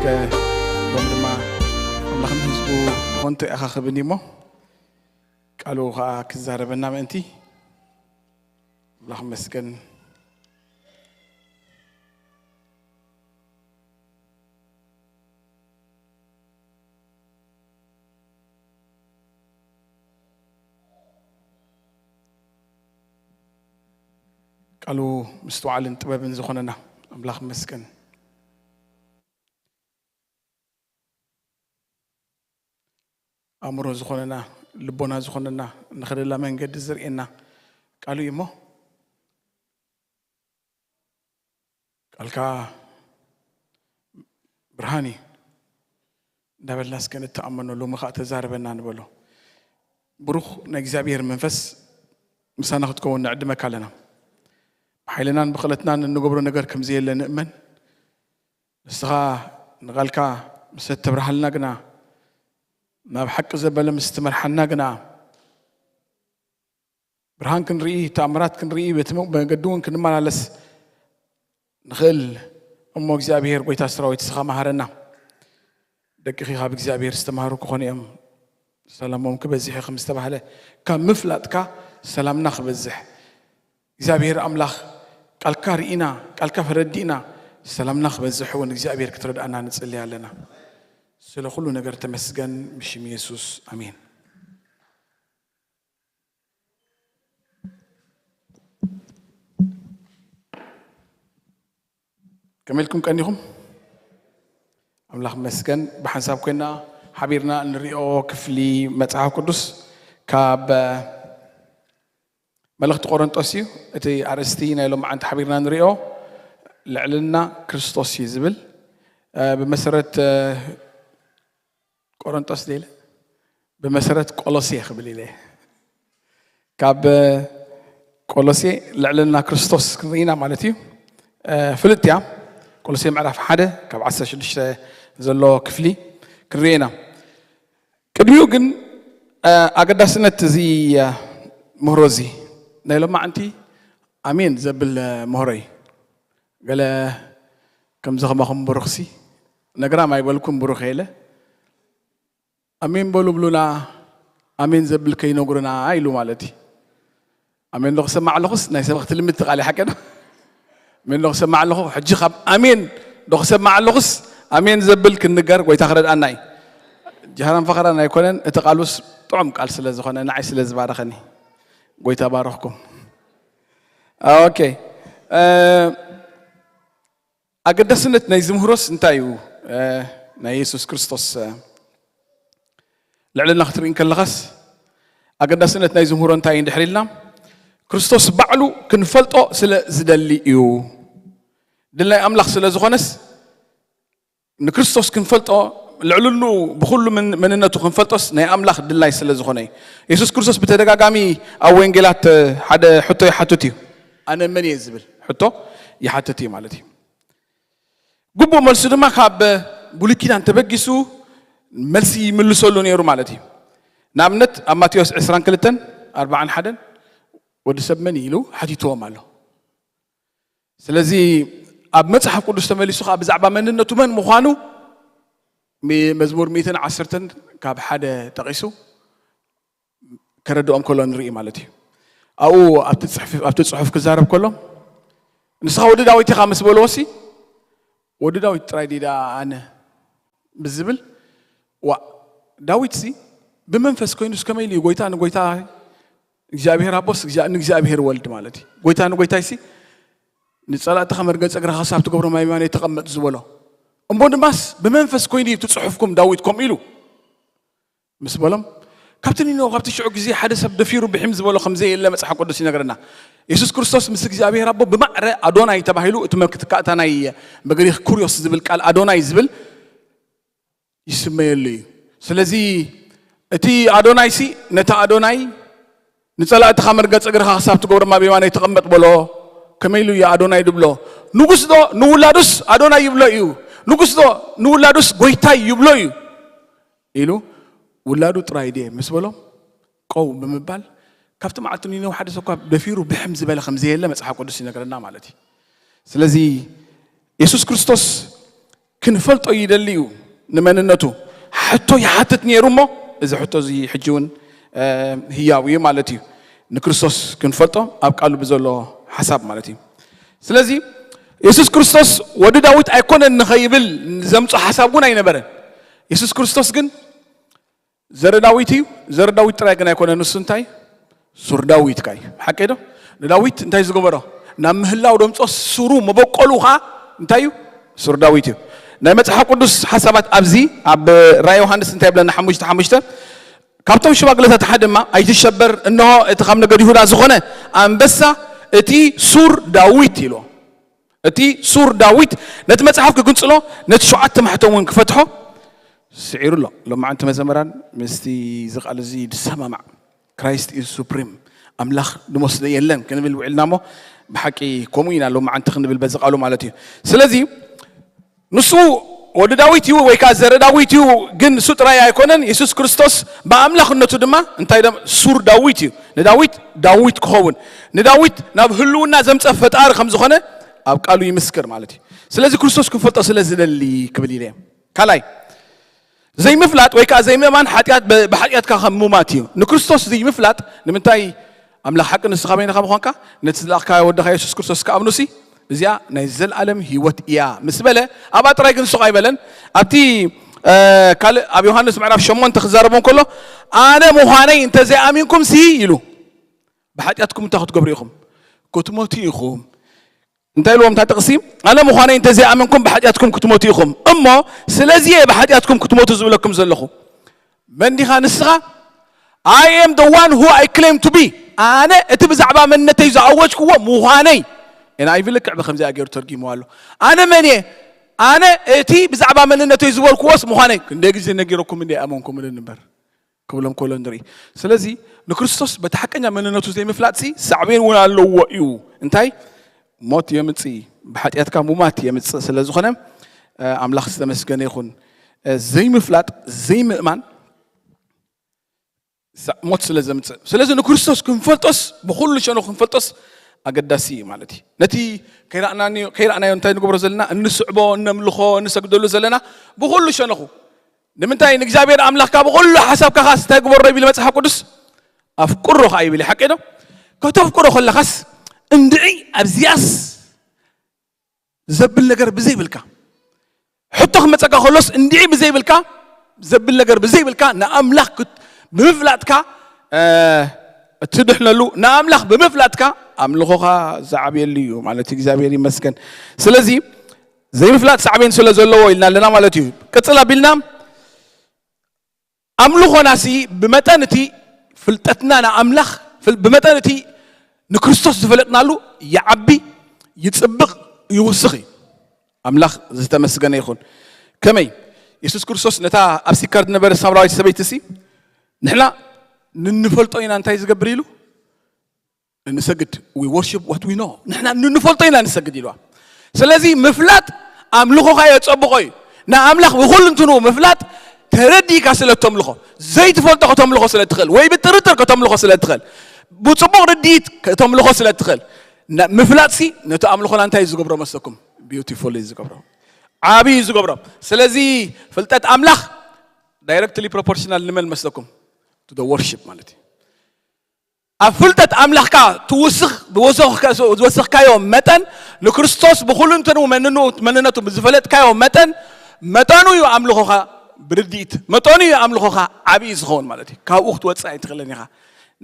ሎም ድማ ኣምላኽ ንህዝቡ ንኾንቶ ይኣኻኽብን እሞ ቃሉ ከዓ ክዛረበና ምእንቲ ኣምላኽ መስገን። ቃሉ ምስትውዓልን ጥበብን ዝኾነና ኣምላኽ መስገን። ኣእምሮ ዝኾነና ልቦና ዝኾነና ንኸደላ መንገዲ ዝርእየና ቃሉ እዩ እሞ ቃልካ ብርሃን እዩ እንዳበልና እስከ ንተኣመኖ ሎሚ ከዓ ተዛርበና ንበሎ። ብሩኽ ናይ እግዚኣብሔር መንፈስ ምሳና ክትከውን ንዕድመካ ኣለና። ብሓይልናን ብኽእለትናን እንገብሮ ነገር ከምዘየለ ንእመን። ንስኻ ንቓልካ ምስ እተብርሃልና ግና ናብ ሓቂ ዘበለ ምስ ትመርሓና ግና ብርሃን ክንርኢ ተኣምራት ክንርኢ በቲ መገዲ እውን ክንመላለስ ንኽእል እሞ እግዚኣብሔር ጎይታ ሰራዊት ንስኻ መሃረና። ደቅኺ ካብ እግዚኣብሔር ዝተማሃሩ ክኾኑ እዮም። ሰላሞም ክበዝሕ እዩ ከም ዝተባህለ ካብ ምፍላጥካ ሰላምና ክበዝሕ እግዚኣብሔር ኣምላኽ ቃልካ ርኢና ቃልካ ፈረዲእና ሰላምና ክበዝሕ እውን እግዚኣብሔር ክትረድኣና ንጽሊ ኣለና። ስለ ኩሉ ነገር ተመስገን ብሽም የሱስ ኣሜን። ከመልኩም ቀኒኹም ኣምላኽ መስገን ብሓንሳብ ኮይና ሓቢርና እንሪኦ ክፍሊ መጽሓፍ ቅዱስ ካብ መልእኽቲ ቆሮንጦስ እዩ። እቲ ኣርእስቲ ናይ ሎማዓንቲ ሓቢርና ንሪኦ ልዕልና ክርስቶስ እዩ ዝብል። ብመሰረት ቆሮንጦስ ደለ ብመሰረት ቆሎሴ ክብል ኢለ ካብ ቆሎሴ ልዕልና ክርስቶስ ክንርኢና ማለት እዩ። ፍልጥ እያ። ቆሎሴ ምዕራፍ ሓደ ካብ ዓሰርተ ሽዱሽተ ዘሎ ክፍሊ ክንርኢና። ቅድሚኡ ግን ኣገዳስነት እዚ ምህሮ እዚ ናይ ሎማዓንቲ ኣሜን ዘብል ምህሮ እዩ። ገለ ከምዚ ከማኹም ብሩኽሲ ነግራም ኣይበልኩም ብሩኽ የለ ኣሜን በሉ ብሉና ኣሜን ዘብል ከይነግሩና ኢሉ ማለት እዩ። ኣሜን ዶ ክሰማዕ ኣለኹስ ናይ ሰበኽቲ ልምድ ትቓል ሓቂ ዶ? ኣሜን ዶ ክሰማዕ ኣለኹ ሕጂ ካብ ኣሜን ዶ ክሰማዕ ኣለኹስ ኣሜን ዘብል ክንገር ጎይታ ክረድኣና እዩ። ጃህራን ፈኸራን ኣይኮነን እቲ ቃሉስ ጥዑም ቃል ስለ ዝኾነ ንዓይ ስለ ዝባረኸኒ ጎይታ ባረኽኩም። ኦኬ ኣገዳስነት ናይ ዝምህሮስ እንታይ እዩ? ናይ የሱስ ክርስቶስ ልዕልና ክትርኢ እንከለኻስ ኣገዳስነት ናይ ዝምህሮ እንታይ እዩ እንድሕር ኢልና ክርስቶስ ባዕሉ ክንፈልጦ ስለ ዝደሊ እዩ። ድል ናይ ኣምላኽ ስለ ዝኾነስ ንክርስቶስ ክንፈልጦ ልዕልንኡ ብኩሉ መንነቱ ክንፈልጦስ ናይ ኣምላኽ ድላይ ስለ ዝኾነ እዩ። የሱስ ክርስቶስ ብተደጋጋሚ ኣብ ወንጌላት ሓደ ሕቶ ይሓትት እዩ። ኣነ መን እየ ዝብል ሕቶ ይሓትት እዩ ማለት እዩ። ግቡእ መልሱ ድማ ካብ ብሉይ ኪዳን ተበጊሱ መልሲ ይምልሰሉ ነይሩ ማለት እዩ። ንኣብነት ኣብ ማቴዎስ ዕስራን ክልተን ኣርባዓን ሓደን ወዲ ሰብ መን ኢሉ ሓቲትዎም ኣሎ። ስለዚ ኣብ መጽሓፍ ቅዱስ ተመሊሱ ከዓ ብዛዕባ መንነቱ መን ምዃኑ መዝሙር ሚእትን ዓሰርተን ካብ ሓደ ጠቒሱ ከረድኦም ከሎ ንርኢ ማለት እዩ። ኣብኡ ኣብቲ ጽሑፍ ክዛረብ ከሎ ንስኻ ወዲ ዳዊት ኢኻ ምስ በልዎ ሲ ወዲ ዳዊት ጥራይ ዲዳ ኣነ ብዝብል ዋ ዳዊት ሲ ብመንፈስ ኮይኑ እስከመይ ኢሉ እዩ ጎይታ ንጎይታ እግዚኣብሔር ኣቦስ ንእግዚኣብሔር ወልድ ማለት እዩ። ጎይታ ንጎይታይ ሲ ንጸላእትኻ መርገጽ እግርኻ ሳብ ትገብሮ ማይ ማን ተቐመጥ ዝበሎ እሞ ድማስ ብመንፈስ ኮይኑ እዩ ትጽሑፍኩም ዳዊት ከምኡ ኢሉ ምስ በሎም ካብቲ ኒነው ካብቲ ሽዑ ግዜ ሓደ ሰብ ደፊሩ ብሒም ዝበሎ ከምዘየለ መጽሓፍ ቅዱስ ይነግረና። የሱስ ክርስቶስ ምስ እግዚኣብሔር ኣቦ ብማዕረ ኣዶናይ ተባሂሉ እቲ መክትካእታ ናይ በግሪክ ኩርዮስ ዝብል ቃል ኣዶናይ ዝብል ይስመየሉ እዩ። ስለዚ እቲ ኣዶናይ ሲ ነቲ ኣዶናይ ንጸላእትኻ መርገጽ እግርኻ ክሳብ ትገብሮ ኣብ የማነይ ተቐመጥ በሎ። ከመይ ኢሉ እዩ ኣዶናይ ድብሎ? ንጉስ ዶ ንውላዱስ ኣዶናይ ይብሎ እዩ? ንጉስ ዶ ንውላዱስ ጎይታይ ይብሎ እዩ? ኢሉ ውላዱ ጥራይ ድየ ምስ በሎም ቀው ብምባል ካብቲ መዓልቲ ንነው ሓደ ሰብ እኳ ደፊሩ ብሕም ዝበለ ከም ዘየለ መጽሓፍ ቅዱስ ይነግረና ማለት እዩ። ስለዚ የሱስ ክርስቶስ ክንፈልጦ ይደሊ እዩ። ንመንነቱ ሕቶ ይሓትት ነይሩ እሞ፣ እዚ ሕቶ እዚ ሕጂ እውን ህያው እዩ ማለት እዩ። ንክርስቶስ ክንፈልጦ ኣብ ቃሉ ብዘሎ ሓሳብ ማለት እዩ። ስለዚ የሱስ ክርስቶስ ወዲ ዳዊት ኣይኮነን ንኸይብል ዘምጾ ሓሳብ እውን ኣይነበረን። የሱስ ክርስቶስ ግን ዘረ ዳዊት እዩ። ዘረ ዳዊት ጥራይ ግን ኣይኮነን። ንሱ እንታይ? ሱር ዳዊት ካይ ሓቂ ዶ? ንዳዊት እንታይ ዝገበሮ? ናብ ምህላው ደምጾ ሱሩ መበቆሉ ኸዓ እንታይ እዩ? ሱር ዳዊት እዩ። ናይ መጽሓፍ ቅዱስ ሓሳባት ኣብዚ ኣብ ራእይ ዮሃንስ እንታይ ይብለና? ሓሙሽተ ሓሙሽተ፣ ካብቶም ሽማግለታት ሓደ ድማ ኣይትሸበር፣ እንሆ እቲ ካብ ነገድ ይሁዳ ዝኾነ ኣንበሳ፣ እቲ ሱር ዳዊት ኢሉ። እቲ ሱር ዳዊት ነቲ መጽሓፍ ክግንጽሎ፣ ነቲ ሸውዓተ ማሕተም እውን ክፈትሖ ስዒሩ ኣሎ። ሎማዓንቲ መዘምራን ምስቲ እዚ ቃል እዚ ዝሰማማዕ፣ ክራይስት ኢዝ ሱፕሪም፣ ኣምላኽ ዝመስሎ የለን ክንብል ውዒልና እሞ፣ ብሓቂ ከምኡ ኢና ሎማዓንቲ ክንብል በዚ ቃሉ ማለት እዩ። ስለዚ ንሱ ወዲ ዳዊት እዩ ወይ ከዓ ዘረ ዳዊት እዩ፣ ግን ንሱ ጥራይ ኣይኮነን። የሱስ ክርስቶስ ብኣምላኽነቱ ድማ እንታይ ደም ሱር ዳዊት እዩ። ንዳዊት ዳዊት ክኸውን፣ ንዳዊት ናብ ህልውና ዘምፀ ፈጣሪ ከም ዝኾነ ኣብ ቃሉ ይምስክር ማለት እዩ። ስለዚ ክርስቶስ ክንፈልጦ ስለ ዝደሊ ክብል ኢለ እየ። ካልኣይ፣ ዘይምፍላጥ ወይ ከዓ ዘይምእማን ሓጢኣት ብ-፣ ብሓጢኣትካ ከም ሙማት እዩ። ንክርስቶስ ዘይምፍላጥ ንምንታይ? ኣምላኽ ሓቂ ንስኻ በይንኻ ምዃንካ፣ ነቲ ዝለኣኽካዮ ወድኻ የሱስ ክርስቶስ ክኣምኑሲ እዚኣ ናይ ዘለኣለም ህይወት እያ ምስ በለ፣ ኣብኣ ጥራይ ግን ሱቕ ኣይበለን። ኣብቲ እ፣ ካልእ ኣብ ዮሃንስ ምዕራፍ ሸሞንተ ክዛረቡ እንከሎ፣ ኣነ ምዃነይ እንተዘይኣሚንኩም ሲ ኢሉ፣ ብሓጢኣትኩም እንታይ ክትገብሩ ኢኹም? ክትሞቱ ኢኹም። እንታይ ኢልዎም እታ ጥቕሲ? ኣነ ምዃነይ እንተዘይኣመንኩም ብሓጢኣትኩም ክትሞቱ ኢኹም። እሞ ስለዚ እየ ብሓጢኣትኩም ክትሞቱ ዝብለኩም ዘለኹ። መን ዲኻ ንስኻ? I am the one who I claim to be. ኣነ እቲ ብዛዕባ መንነተይ ዝኣወጅክዎ ምዃነይ። ኤን ኣይ ቪ ልክዕ ብከምዚኣ ገይሩ ተርጊምዎ ኣሎ። ኣነ መን እየ? ኣነ እቲ ብዛዕባ መንነተይ ዝበልክዎስ ምዃነይ። ክንደይ ግዜ ነጊረኩም እንደ ኣመንኩምንን እምበር። ክብሎም ከሎ ንርኢ። ስለዚ ንክርስቶስ በቲ ሓቀኛ መንነቱ ዘይምፍላጥሲ ሳዕቤን እውን ኣለዎ እዩ። እንታይ? ሞት የምጽእ፣ ብሓጢኣትካ ሙማት የምጽእ። ስለ ዝኾነ፣ እ፣ ኣምላኽ ዝተመስገነ ይኹን። እ፣ ዘይምፍላጥ፣ ዘይምእማን ሳ-፣ ሞት ስለ ዘምጽእ። ስለዚ ንክርስቶስ ክንፈልጦስ፣ ብኹሉ ሸነኹ ክንፈልጦስ ኣገዳሲ እዩ ማለት እዩ። ነቲ ከይረኣናዮ፣ ከይረኣናዮ እንታይ ንገብሮ ዘለና? እንስዕቦ፣ እነምልኾ፣ እንሰግደሉ ዘለና ብኹሉ ሸነኹ። ንምንታይ? ንእግዚኣብሔር ኣምላኽካ ብኹሉ ሓሳብካ ኻስ እንታይ ግበሮ ይብል መጽሓፍ ቅዱስ? ኣፍቅሮ ኸዓ ይብል። ሓቂ ዶ? ከተፍቅሮ ከለኻስ እንድዒ ኣብዚኣስ ዘብል ነገር ብዘይብልካ፣ ሕቶ ክመጸካ ከሎስ እንድዒ ብዘይብልካ፣ ዘብል ነገር ብዘይብልካ ንኣምላኽ ክት-፣ ብምፍላጥካ፣ እ፣ እትድሕነሉ ንኣምላኽ ብምፍላጥካ ኣምልኾኻ ዝዓብየሉ እዩ ማለት እዩ። እግዚኣብሔር ይመስገን። ስለዚ ዘይምፍላጥ ሳዕቤን ስለ ዘለዎ ኢልና ኣለና ማለት እዩ። ቅጽል ኣቢልና ኣምልኾናሲ ብመጠን እቲ ፍልጠትና ንኣምላኽ፣ ፍል-፣ ብመጠን እቲ ንክርስቶስ ዝፈለጥናሉ ይዓቢ፣ ይጽብቕ፣ ይውስኽ እዩ። ኣምላኽ ዝተመስገነ ይኹን። ከመይ? የሱስ ክርስቶስ ነታ ኣብ ሲካር ዝነበረ ሳምራዊት ሰበይቲ ሲ፣ ንሕና ንንፈልጦ ኢና እንታይ ዝገብር ኢሉ? እንሰግድ። We worship what we know። ንሕና ንንፈልጦ ኢና ንሰግድ ኢልዋ። ስለዚ ምፍላጥ ኣምልኾኻ የጸብቖ እዩ። ንኣምላኽ ብኹሉ እንትንኡ ምፍላጥ ተረዲእካ ስለ እተምልኾ፣ ዘይትፈልጦ ከተምልኾ ስለ ትኽእል፣ ወይ ብጥርጥር ከተምልኾ ስለ ትኽእል፣ ብጽቡቕ ርድኢት ከተምልኾ ስለ ትኽእል፣ ና-፣ ምፍላጥሲ ነቲ ኣምልኾና እንታይ እዩ ዝገብሮ መስለኩም? ቢዩቲፉል እዩ ዝገብሮ። ዓቢ እዩ ዝገብሮ። ስለዚ ፍልጠት ኣምላኽ ዳይረክትሊ ፕሮፖርሽናል ንመን መስለኩም? To the worship ማለት እዩ። ኣብ ፍልጠት ኣምላኽካ ትውስኽ፣ ዝወሰኽካ-፣ ዝወሰኽካዮ መጠን፣ ንክርስቶስ ብኹሉ እንተን መንኑ-፣ መንነቱ ብዝፈለጥካዮ መጠን፣ መጠኑ እዩ ኣምልኾኻ ብርድኢት፣ መጠኑ እዩ ኣምልኾኻ ዓብዪ ዝኸውን ማለት እዩ። ካብኡ ክትወፅእ ኣይትኽእልን ኢኻ።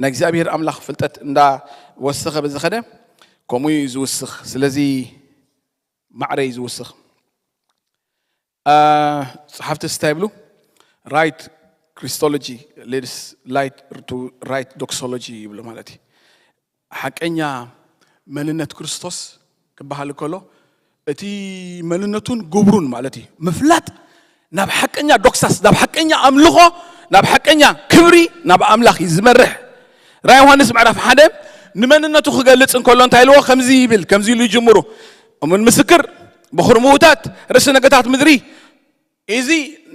ናይ እግዚኣብሔር ኣምላኽ ፍልጠት እንዳወሰኸ ብዝኸደ፣ ከምኡ እዩ ዝውስኽ። ስለዚ ማዕረ እዩ ዝውስኽ። አ፣ ጸሓፍቲ እንታይ ይብሉ? Right Christology leads light to right doxology ይብሉ ማለት እዩ። ሓቀኛ መንነት ክርስቶስ ክበሃል ከሎ እቲ መንነቱን ግብሩን ማለት እዩ። ምፍላጥ ናብ ሓቀኛ ዶክሳስ፣ ናብ ሓቀኛ ኣምልኾ፣ ናብ ሓቀኛ ክብሪ፣ ናብ ኣምላኽ እዩ ዝመርሕ። ራእይ ዮሃንስ ምዕራፍ ሓደ ንመንነቱ ክገልጽ እንከሎ እንታይ ኢልዎ? ከምዚ ይብል፣ ከምዚ ኢሉ ይጅምሩ። እሙን ምስክር፣ በኹሪ ምዉታት፣ ርእሲ ነገታት ምድሪ። እዚ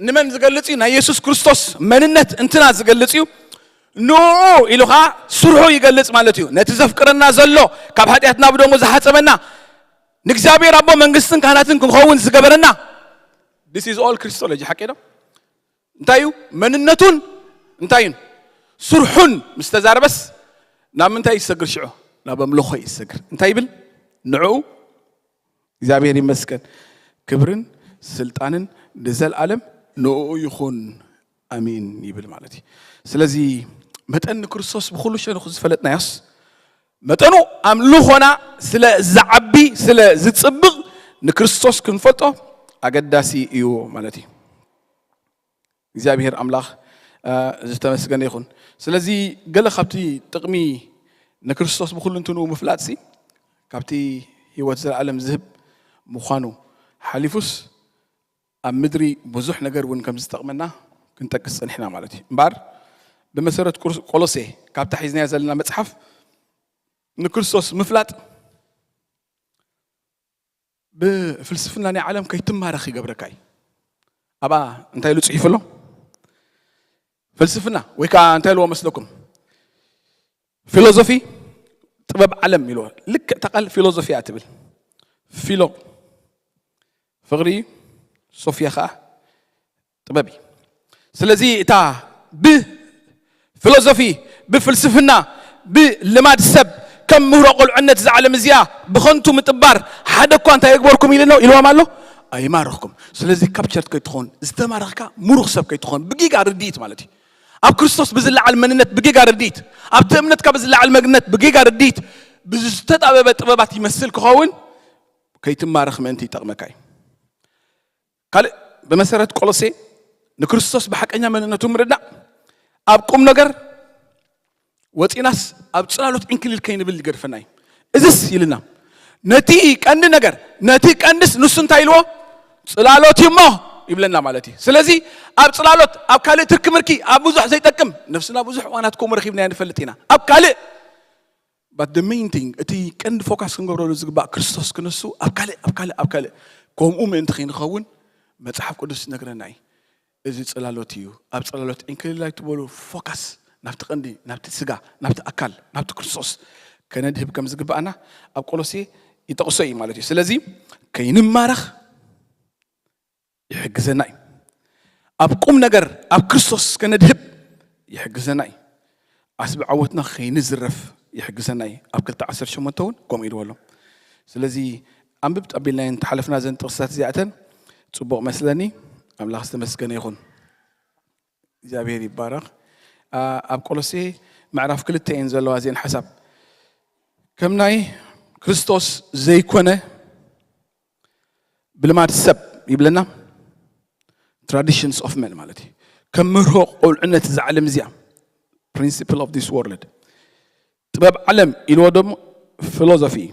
ንመን ዝገልጽ እዩ? ናይ የሱስ ክርስቶስ መንነት እንትና ዝገልጽ እዩ። ንኡ ኢሉ ኸዓ ስርሑ ይገልጽ ማለት እዩ። ነቲ ዘፍቅረና ዘሎ፣ ካብ ሓጢኣትና ብደሙ ዝሓጸበና፣ ንእግዚኣብሔር ኣቦ መንግስትን ካህናትን ክንኸውን ዝገበረና፣ This is all Christology ሓቂ ዶ? እንታይ እዩ መንነቱን እንታይን ስርሑን ምስ ተዛረበስ ናብ ምንታይ ይሰግር ሽዑ? ናብ ኣምልኾ ይሰግር። እንታይ ይብል? ንዕኡ እግዚኣብሔር ይመስገን፣ ክብርን ስልጣንን ንዘለዓለም ንኡ ይኹን፣ ኣሜን ይብል ማለት እዩ። ስለዚ መጠን ንክርስቶስ ብኩሉ ሸነኹ ዝፈለጥናዮስ መጠኑ ኣምልኾና ስለ ዝዓቢ፣ ስለ ዝጽብቕ፣ ንክርስቶስ ክንፈልጦ ኣገዳሲ እዩ ማለት እዩ። እግዚኣብሔር ኣምላኽ ዝተመስገነ ይኹን። ስለዚ ገለ ካብቲ ጥቕሚ ንክርስቶስ ብኩሉ እንትንኡ ምፍላጥሲ፣ ካብቲ ህይወት ዘለዓለም ዝህብ ምዃኑ ሓሊፉስ፣ ኣብ ምድሪ ብዙሕ ነገር እውን ከም ዝጠቕመና ክንጠቅስ ጸኒሕና ማለት እዩ። እምበኣር ብመሰረት ቆሎሴ፣ ካብታ ሒዝናያ ዘለና መጽሓፍ፣ ንክርስቶስ ምፍላጥ ብፍልስፍና ናይ ዓለም ከይትማረኽ ይገብረካ እዩ። ኣብኣ እንታይ ኢሉ ጽሒፉ ኣሎ? ፍልስፍና ወይ ከዓ እንታይ ኢልዎ መስለኩም? ፊሎዞፊ ጥበብ ዓለም ኢልዎ። ልክዕ እታ ቃል ፊሎዞፊ እያ ትብል። ፊሎ ፍቕሪ እዩ፣ ሶፊያ ከዓ ጥበብ እዩ። ስለዚ እታ ብፊሎዞፊ፣ ብፍልስፍና፣ ብልማድ ሰብ፣ ከም ምህሮ ቁልዕነት እዛ ዓለም እዚኣ ብኸንቱ ምጥባር፣ ሓደ እኳ እንታይ የግበርኩም ኢሉ ነው ኢልዎም ኣሎ? ኣይማረኽኩም። ስለዚ ካፕቸርት ከይትኾን፣ ዝተማረኽካ ምሩኽ ሰብ ከይትኾን፣ ብጌጋ ርድኢት ማለት እዩ። ኣብ ክርስቶስ ብዝለዓል መንነት ብጌጋ ርድኢት፣ ኣብቲ እምነትካ ብዝለዓል መንነት ብጌጋ ርድኢት፣ ብዝተጣበበ ጥበባት ይመስል ክኸውን ከይትማረኽ ምእንቲ ይጠቕመካ እዩ። ካልእ ብመሰረት ቆሎሴ ንክርስቶስ ብሓቀኛ መንነቱ ምርዳእ ኣብ ቁም ነገር ወፂናስ ኣብ ፅላሎት ዕንክሊል ከይንብል ይገድፈና እዩ። እዝስ ኢልና ነቲ ቀንዲ ነገር፣ ነቲ ቀንድስ ንሱ እንታይ ኢልዎ? ፅላሎት እዩ እሞ ይብለና ማለት እዩ። ስለዚ ኣብ ፅላሎት፣ ኣብ ካልእ ትርኪ ምርኪ፣ ኣብ ብዙሕ ዘይጠቅም፣ ነፍስና ብዙሕ እዋናት ከምኡ ረኺብናያ ንፈልጥ ኢና። ኣብ ካልእ፣ but the main thing፣ እቲ ቀንዲ ፎካስ ክንገብረሉ ዝግባእ ክርስቶስ ክንሱ፣ ኣብ ካልእ፣ ኣብ ካልእ፣ ኣብ ካልእ ከምኡ ምእንቲ ከይንኸውን መጽሓፍ ቅዱስ ይነግረና እዩ። እዚ ጽላሎት እዩ። ኣብ ጽላሎት ዕንክሊል ኣይትበሉ፣ ፎካስ ናብቲ ቀንዲ፣ ናብቲ ስጋ፣ ናብቲ ኣካል፣ ናብቲ ክርስቶስ ከነድህብ ከም ዝግባኣና ኣብ ቆሎሴ ይጠቕሶ እዩ ማለት እዩ። ስለዚ ከይንማረኽ ይሕግዘና እዩ። ኣብ ቁም ነገር ኣብ ክርስቶስ ከነድህብ ይሕግዘና እዩ። ዓስቢ ዓወትና ከይንዝረፍ ይሕግዘና እዩ። ኣብ ክልተ ዓሰርተ ሸሞንተ እውን ከምኡ ኢልዎ ኣሎ። ስለዚ ኣንብብ ኣቢልናየን ተሓለፍና ዘን ጥቕስታት እዚኣተን ጽቡቕ መስለኒ። ኣምላኽ ዝተመስገነ ይኹን። እግዚኣብሔር ይባረኽ። ኣብ ቆሎሴ ምዕራፍ ክልተ እየን ዘለዋ እዚአን ሓሳብ። ከም ናይ ክርስቶስ ዘይኮነ ብልማድ ሰብ ይብለና፣ traditions of men ማለት እዩ። ከም ምህሮ ቆልዕነት እዛ ዓለም እዚኣ፣ principle of this world፣ ጥበብ ዓለም ኢልዎ ደሞ ፊሎዞፊ እዩ።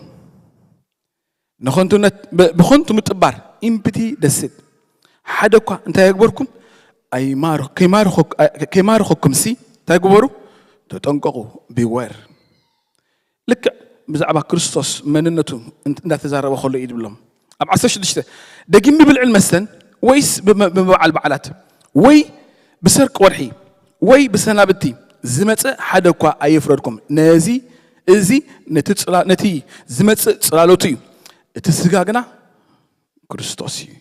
ንኸንቱነት ብኸንቱ ምጥባር፣ ኢምፕቲ ደስት። ሓደ እኳ እንታይ የግበርኩም? ከይማርኸኩም ሲ እንታይ ግበሩ? ተጠንቀቑ። ቢወር። ልክዕ ብዛዕባ ክርስቶስ መንነቱ እንዳተዛረበ ከሎ እዩ ዝብሎም ኣብ ዓሰርተ ሽዱሽተ፣ ደጊም ብብልዕን መስተን ወይስ ብምብዓል በዓላት ወይ ብሰርቂ ወርሒ ወይ ብሰናብቲ ዝመፀ ሓደ እኳ ኣየፍረድኩም። ነዚ እዚ ነቲ ዝመፅእ ፅላሎቱ እዩ፣ እቲ ስጋ ግና ክርስቶስ እዩ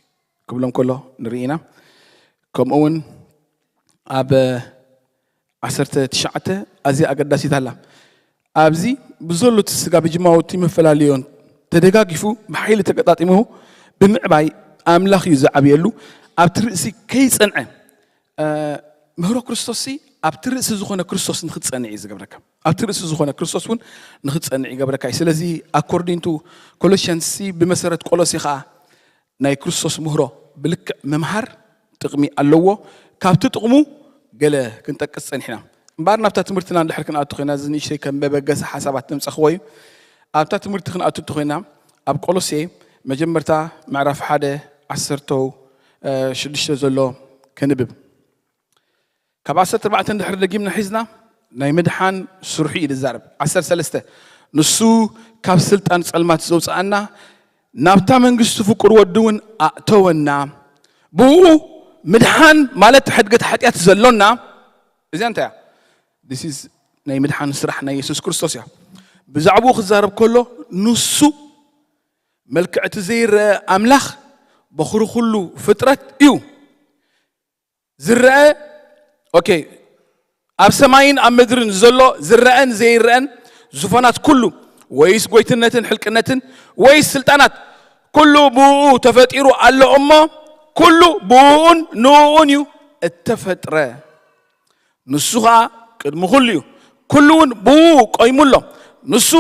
ክብሎም ከሎ ንርኢ ኢና። ከምኡ እውን ኣብ ዓሰርተ ትሽዓተ ኣዝያ ኣገዳሲት ኣላ። ኣብዚ ብዘሎ እቲ ስጋ ብጅማውቲ መፈላለዮን ተደጋጊፉ ብሓይሊ ተገጣጢሙ ብምዕባይ ኣምላኽ እዩ ዝዓብየሉ። ኣብቲ ርእሲ ከይጸንዐ ምህሮ ክርስቶስ ሲ ኣብቲ ርእሲ ዝኾነ ክርስቶስ ንክትጸንዕ እዩ ዝገብረካ። ኣብቲ ርእሲ ዝኾነ ክርስቶስ እውን ንክትጸንዕ ይገብረካ እዩ። ስለዚ ኣኮርዲንቱ ኮሎሽንስ ሲ ብመሰረት ቆሎሲ ከዓ ናይ ክርስቶስ ምህሮ ብልክዕ ምምሃር ጥቕሚ ኣለዎ። ካብቲ ጥቕሙ ገለ ክንጠቅስ ጸኒሕና። እምበኣር ናብታ ትምህርትና እንድሕር ክንኣቱ ኮይና፣ እዚ ንእሽተይ ከም መበገሲ ሓሳባት ነምጸኽዎ እዩ። ኣብታ ትምህርቲ ክንኣቱ እንተኮይና፣ ኣብ ቆሎሴ መጀመርታ ምዕራፍ ሓደ ዓሰርተው ሽዱሽተ ዘሎ ክንብብ። ካብ ዓሰርተ ኣርባዕተ እንድሕር ደጊምና ሒዝና ናይ ምድሓን ስርሑ እዩ ዝዛረብ። ዓሰርተ ሰለስተ ንሱ ካብ ስልጣን ጸልማት ዘውፅኣና ናብታ መንግስቲ ፍቁር ወዲ እውን ኣእተወና። ብኡ ምድሓን ማለት ሕድገት ሓጢኣት ዘሎና እዚኣ እንታይ እያ? This is ናይ ምድሓን ስራሕ ናይ የሱስ ክርስቶስ እያ። ብዛዕባኡ ክዛረብ ከሎ ንሱ መልክዕ እቲ ዘይረአ ኣምላኽ በኹሪ ኩሉ ፍጥረት እዩ። ዝረአ፣ ኦኬ፣ ኣብ ሰማይን ኣብ ምድርን ዘሎ ዝረአን ዘይረአን፣ ዙፋናት ኩሉ፣ ወይስ ጎይትነትን ሕልቅነትን፣ ወይስ ስልጣናት፣ ኩሉ ብኡ ተፈጢሩ ኣሎ እሞ፣ ኩሉ ብኡን ንኡን እዩ እተፈጥረ። ንሱ ኸኣ ቅድሚ ኩሉ እዩ፣ ኩሉ እውን ብኡ ቆይሙ ኣሎ። ንሱ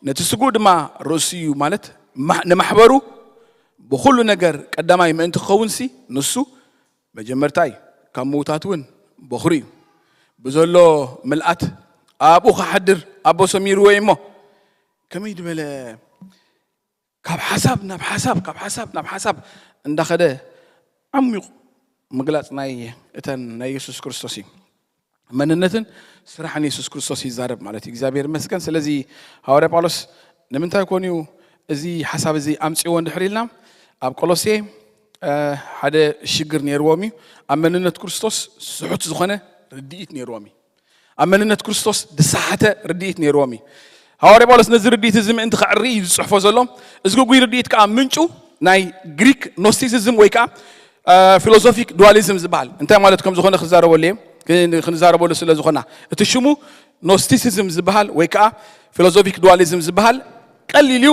ነቲ ስጉእ ድማ ርእሱ እዩ፣ ማለት ማ- ንማሕበሩ ብኹሉ ነገር ቀዳማይ ምእንቲ ክኸውንሲ፣ ንሱ መጀመርታ እዩ፣ ካብ ምዉታት እውን በኹሪ እዩ። ብዘሎ ምልኣት ኣብኡ ክሓድር ኣቦ ሰሚርዎ እዩ እሞ፣ ከመይ ዝበለ ካብ ሓሳብ ናብ ሓሳብ፣ ካብ ሓሳብ ናብ ሓሳብ እንዳኸደ ዓሚቑ ምግላጽ ናይ እተን ናይ የሱስ ክርስቶስ እዩ። መንነትን ስራሕን የሱስ ክርስቶስ ይዛረብ ማለት እዩ። እግዚኣብሔር ይመስገን። ስለዚ ሃዋርያ ጳውሎስ ንምንታይ ኮን እዩ እዚ ሓሳብ እዚ ኣምጺዎ እንድሕር ኢልና፣ ኣብ ቆሎሴ ሓደ ሽግር ነይርዎም እዩ። ኣብ መንነት ክርስቶስ ስሑት ዝኾነ ርድኢት ነይርዎም እዩ። ኣብ መንነት ክርስቶስ ዝሰሓተ ርድኢት ነይርዎም እዩ። ሃዋርያ ጳውሎስ ነዚ ርድኢት እዚ ምእንቲ ከዕሪ እዩ ዝፅሕፎ ዘሎ። እዚ ግጉይ ርድኢት ከዓ ምንጩ ናይ ግሪክ ኖስቲሲዝም ወይ ከዓ ፊሎሶፊክ ዱዋሊዝም ዝበሃል እንታይ ማለት ከም ዝኾነ ክዛረበሉ እየ፣ ክን- ክንዛረበሉ ስለ ዝኾና። እቲ ሽሙ ኖስቲሲዝም ዝበሃል ወይ ከዓ ፊሎሶፊክ ዱዋሊዝም ዝበሃል ቀሊል እዩ።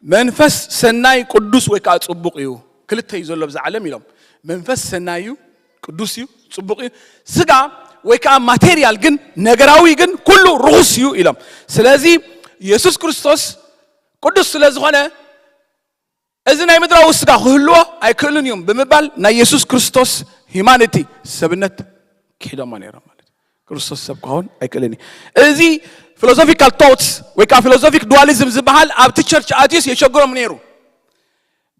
መንፈስ ሰናይ ቅዱስ ወይ ከዓ ፅቡቕ እዩ። ክልተ እዩ ዘሎ ብዛ ዓለም ኢሎም። መንፈስ ሰናይ እዩ፣ ቅዱስ እዩ፣ ፅቡቕ እዩ። ስጋ ወይ ከዓ ማቴሪያል ግን፣ ነገራዊ ግን ኩሉ ርኹስ እዩ ኢሎም። ስለዚ የሱስ ክርስቶስ ቅዱስ ስለ ዝኾነ እዚ ናይ ምድራዊ ስጋ ክህልዎ ኣይክእልን እዮም ብምባል ናይ የሱስ ክርስቶስ ሂማኒቲ፣ ሰብነት፣ ክሒዶማ ነይሮም ማለት እዩ። ክርስቶስ ሰብ ክኸውን ኣይክእልን እዩ። እዚ ፊሎሶፊካል ቶትስ ወይ ከዓ ፊሎሶፊክ ዱዋሊዝም ዝበሃል ኣብቲ ቸርች ኣትዩስ የሸግሮም ነይሩ።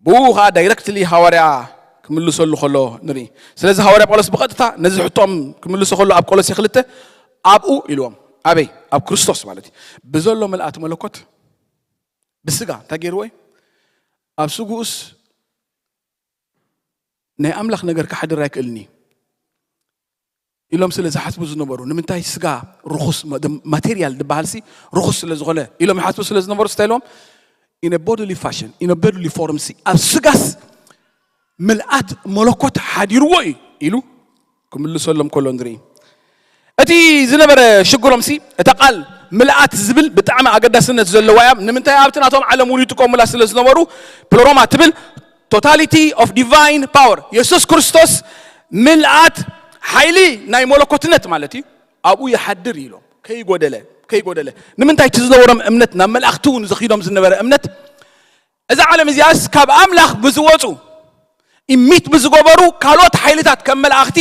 ብኡ ከዓ ዳይረክትሊ ሃዋርያ ክምልሰሉ ከሎ ንርኢ። ስለዚ ሃዋርያ ጳውሎስ ብቐጥታ ነዚ ሕቶም ክምልሶ ከሎ ኣብ ቆሎሴ ክልተ ኣብኡ ኢልዎም፣ ኣበይ? ኣብ ክርስቶስ ማለት እዩ። ብዘሎ ምልኣት መለኮት ብስጋ እንታይ ገይርዎ እዩ? ኣብ ስግኡስ ናይ ኣምላኽ ነገር ክሓድር ኣይክእልን እዩ ኢሎም ስለ ዝሓስቡ ዝነበሩ፣ ንምንታይ ስጋ ርኹስ፣ ማቴሪያል ዝበሃል ሲ ርኹስ ስለ ዝኾነ ኢሎም ይሓስቡ ስለ ዝነበሩ፣ እንታይ ኢሎም? In a bodily fashion, in a bodily form ሲ ኣብ ስጋስ ምልኣት መለኮት ሓዲርዎ እዩ ኢሉ ክምልሰሎም ከሎ ንርኢ። እቲ ዝነበረ ሽግሮም ሲ እታ ቃል ምልኣት ዝብል ብጣዕሚ ኣገዳስነት ዘለዋ እያ። ንምንታይ? ኣብቲ ናቶም ዓለም እውን ይጥቀሙላ ስለ ዝነበሩ፣ ፕለሮማ ትብል ቶታሊቲ ኦፍ ዲቫይን ፓወር፣ የሱስ ክርስቶስ ምልኣት ሓይሊ ናይ መለኮትነት ማለት እዩ፣ ኣብኡ ይሓድር ኢሎም። ከይጎደለ፣ ከይጎደለ። ንምንታይ? እቲ ዝነበሮም እምነት ናብ መላእኽቲ እውን ዘኺዶም ዝነበረ እምነት፣ እዛ ዓለም እዚኣስ ካብ ኣምላኽ ብዝወፁ፣ ኢሚት ብዝገበሩ ካልኦት ሓይልታት ከም መላእኽቲ፣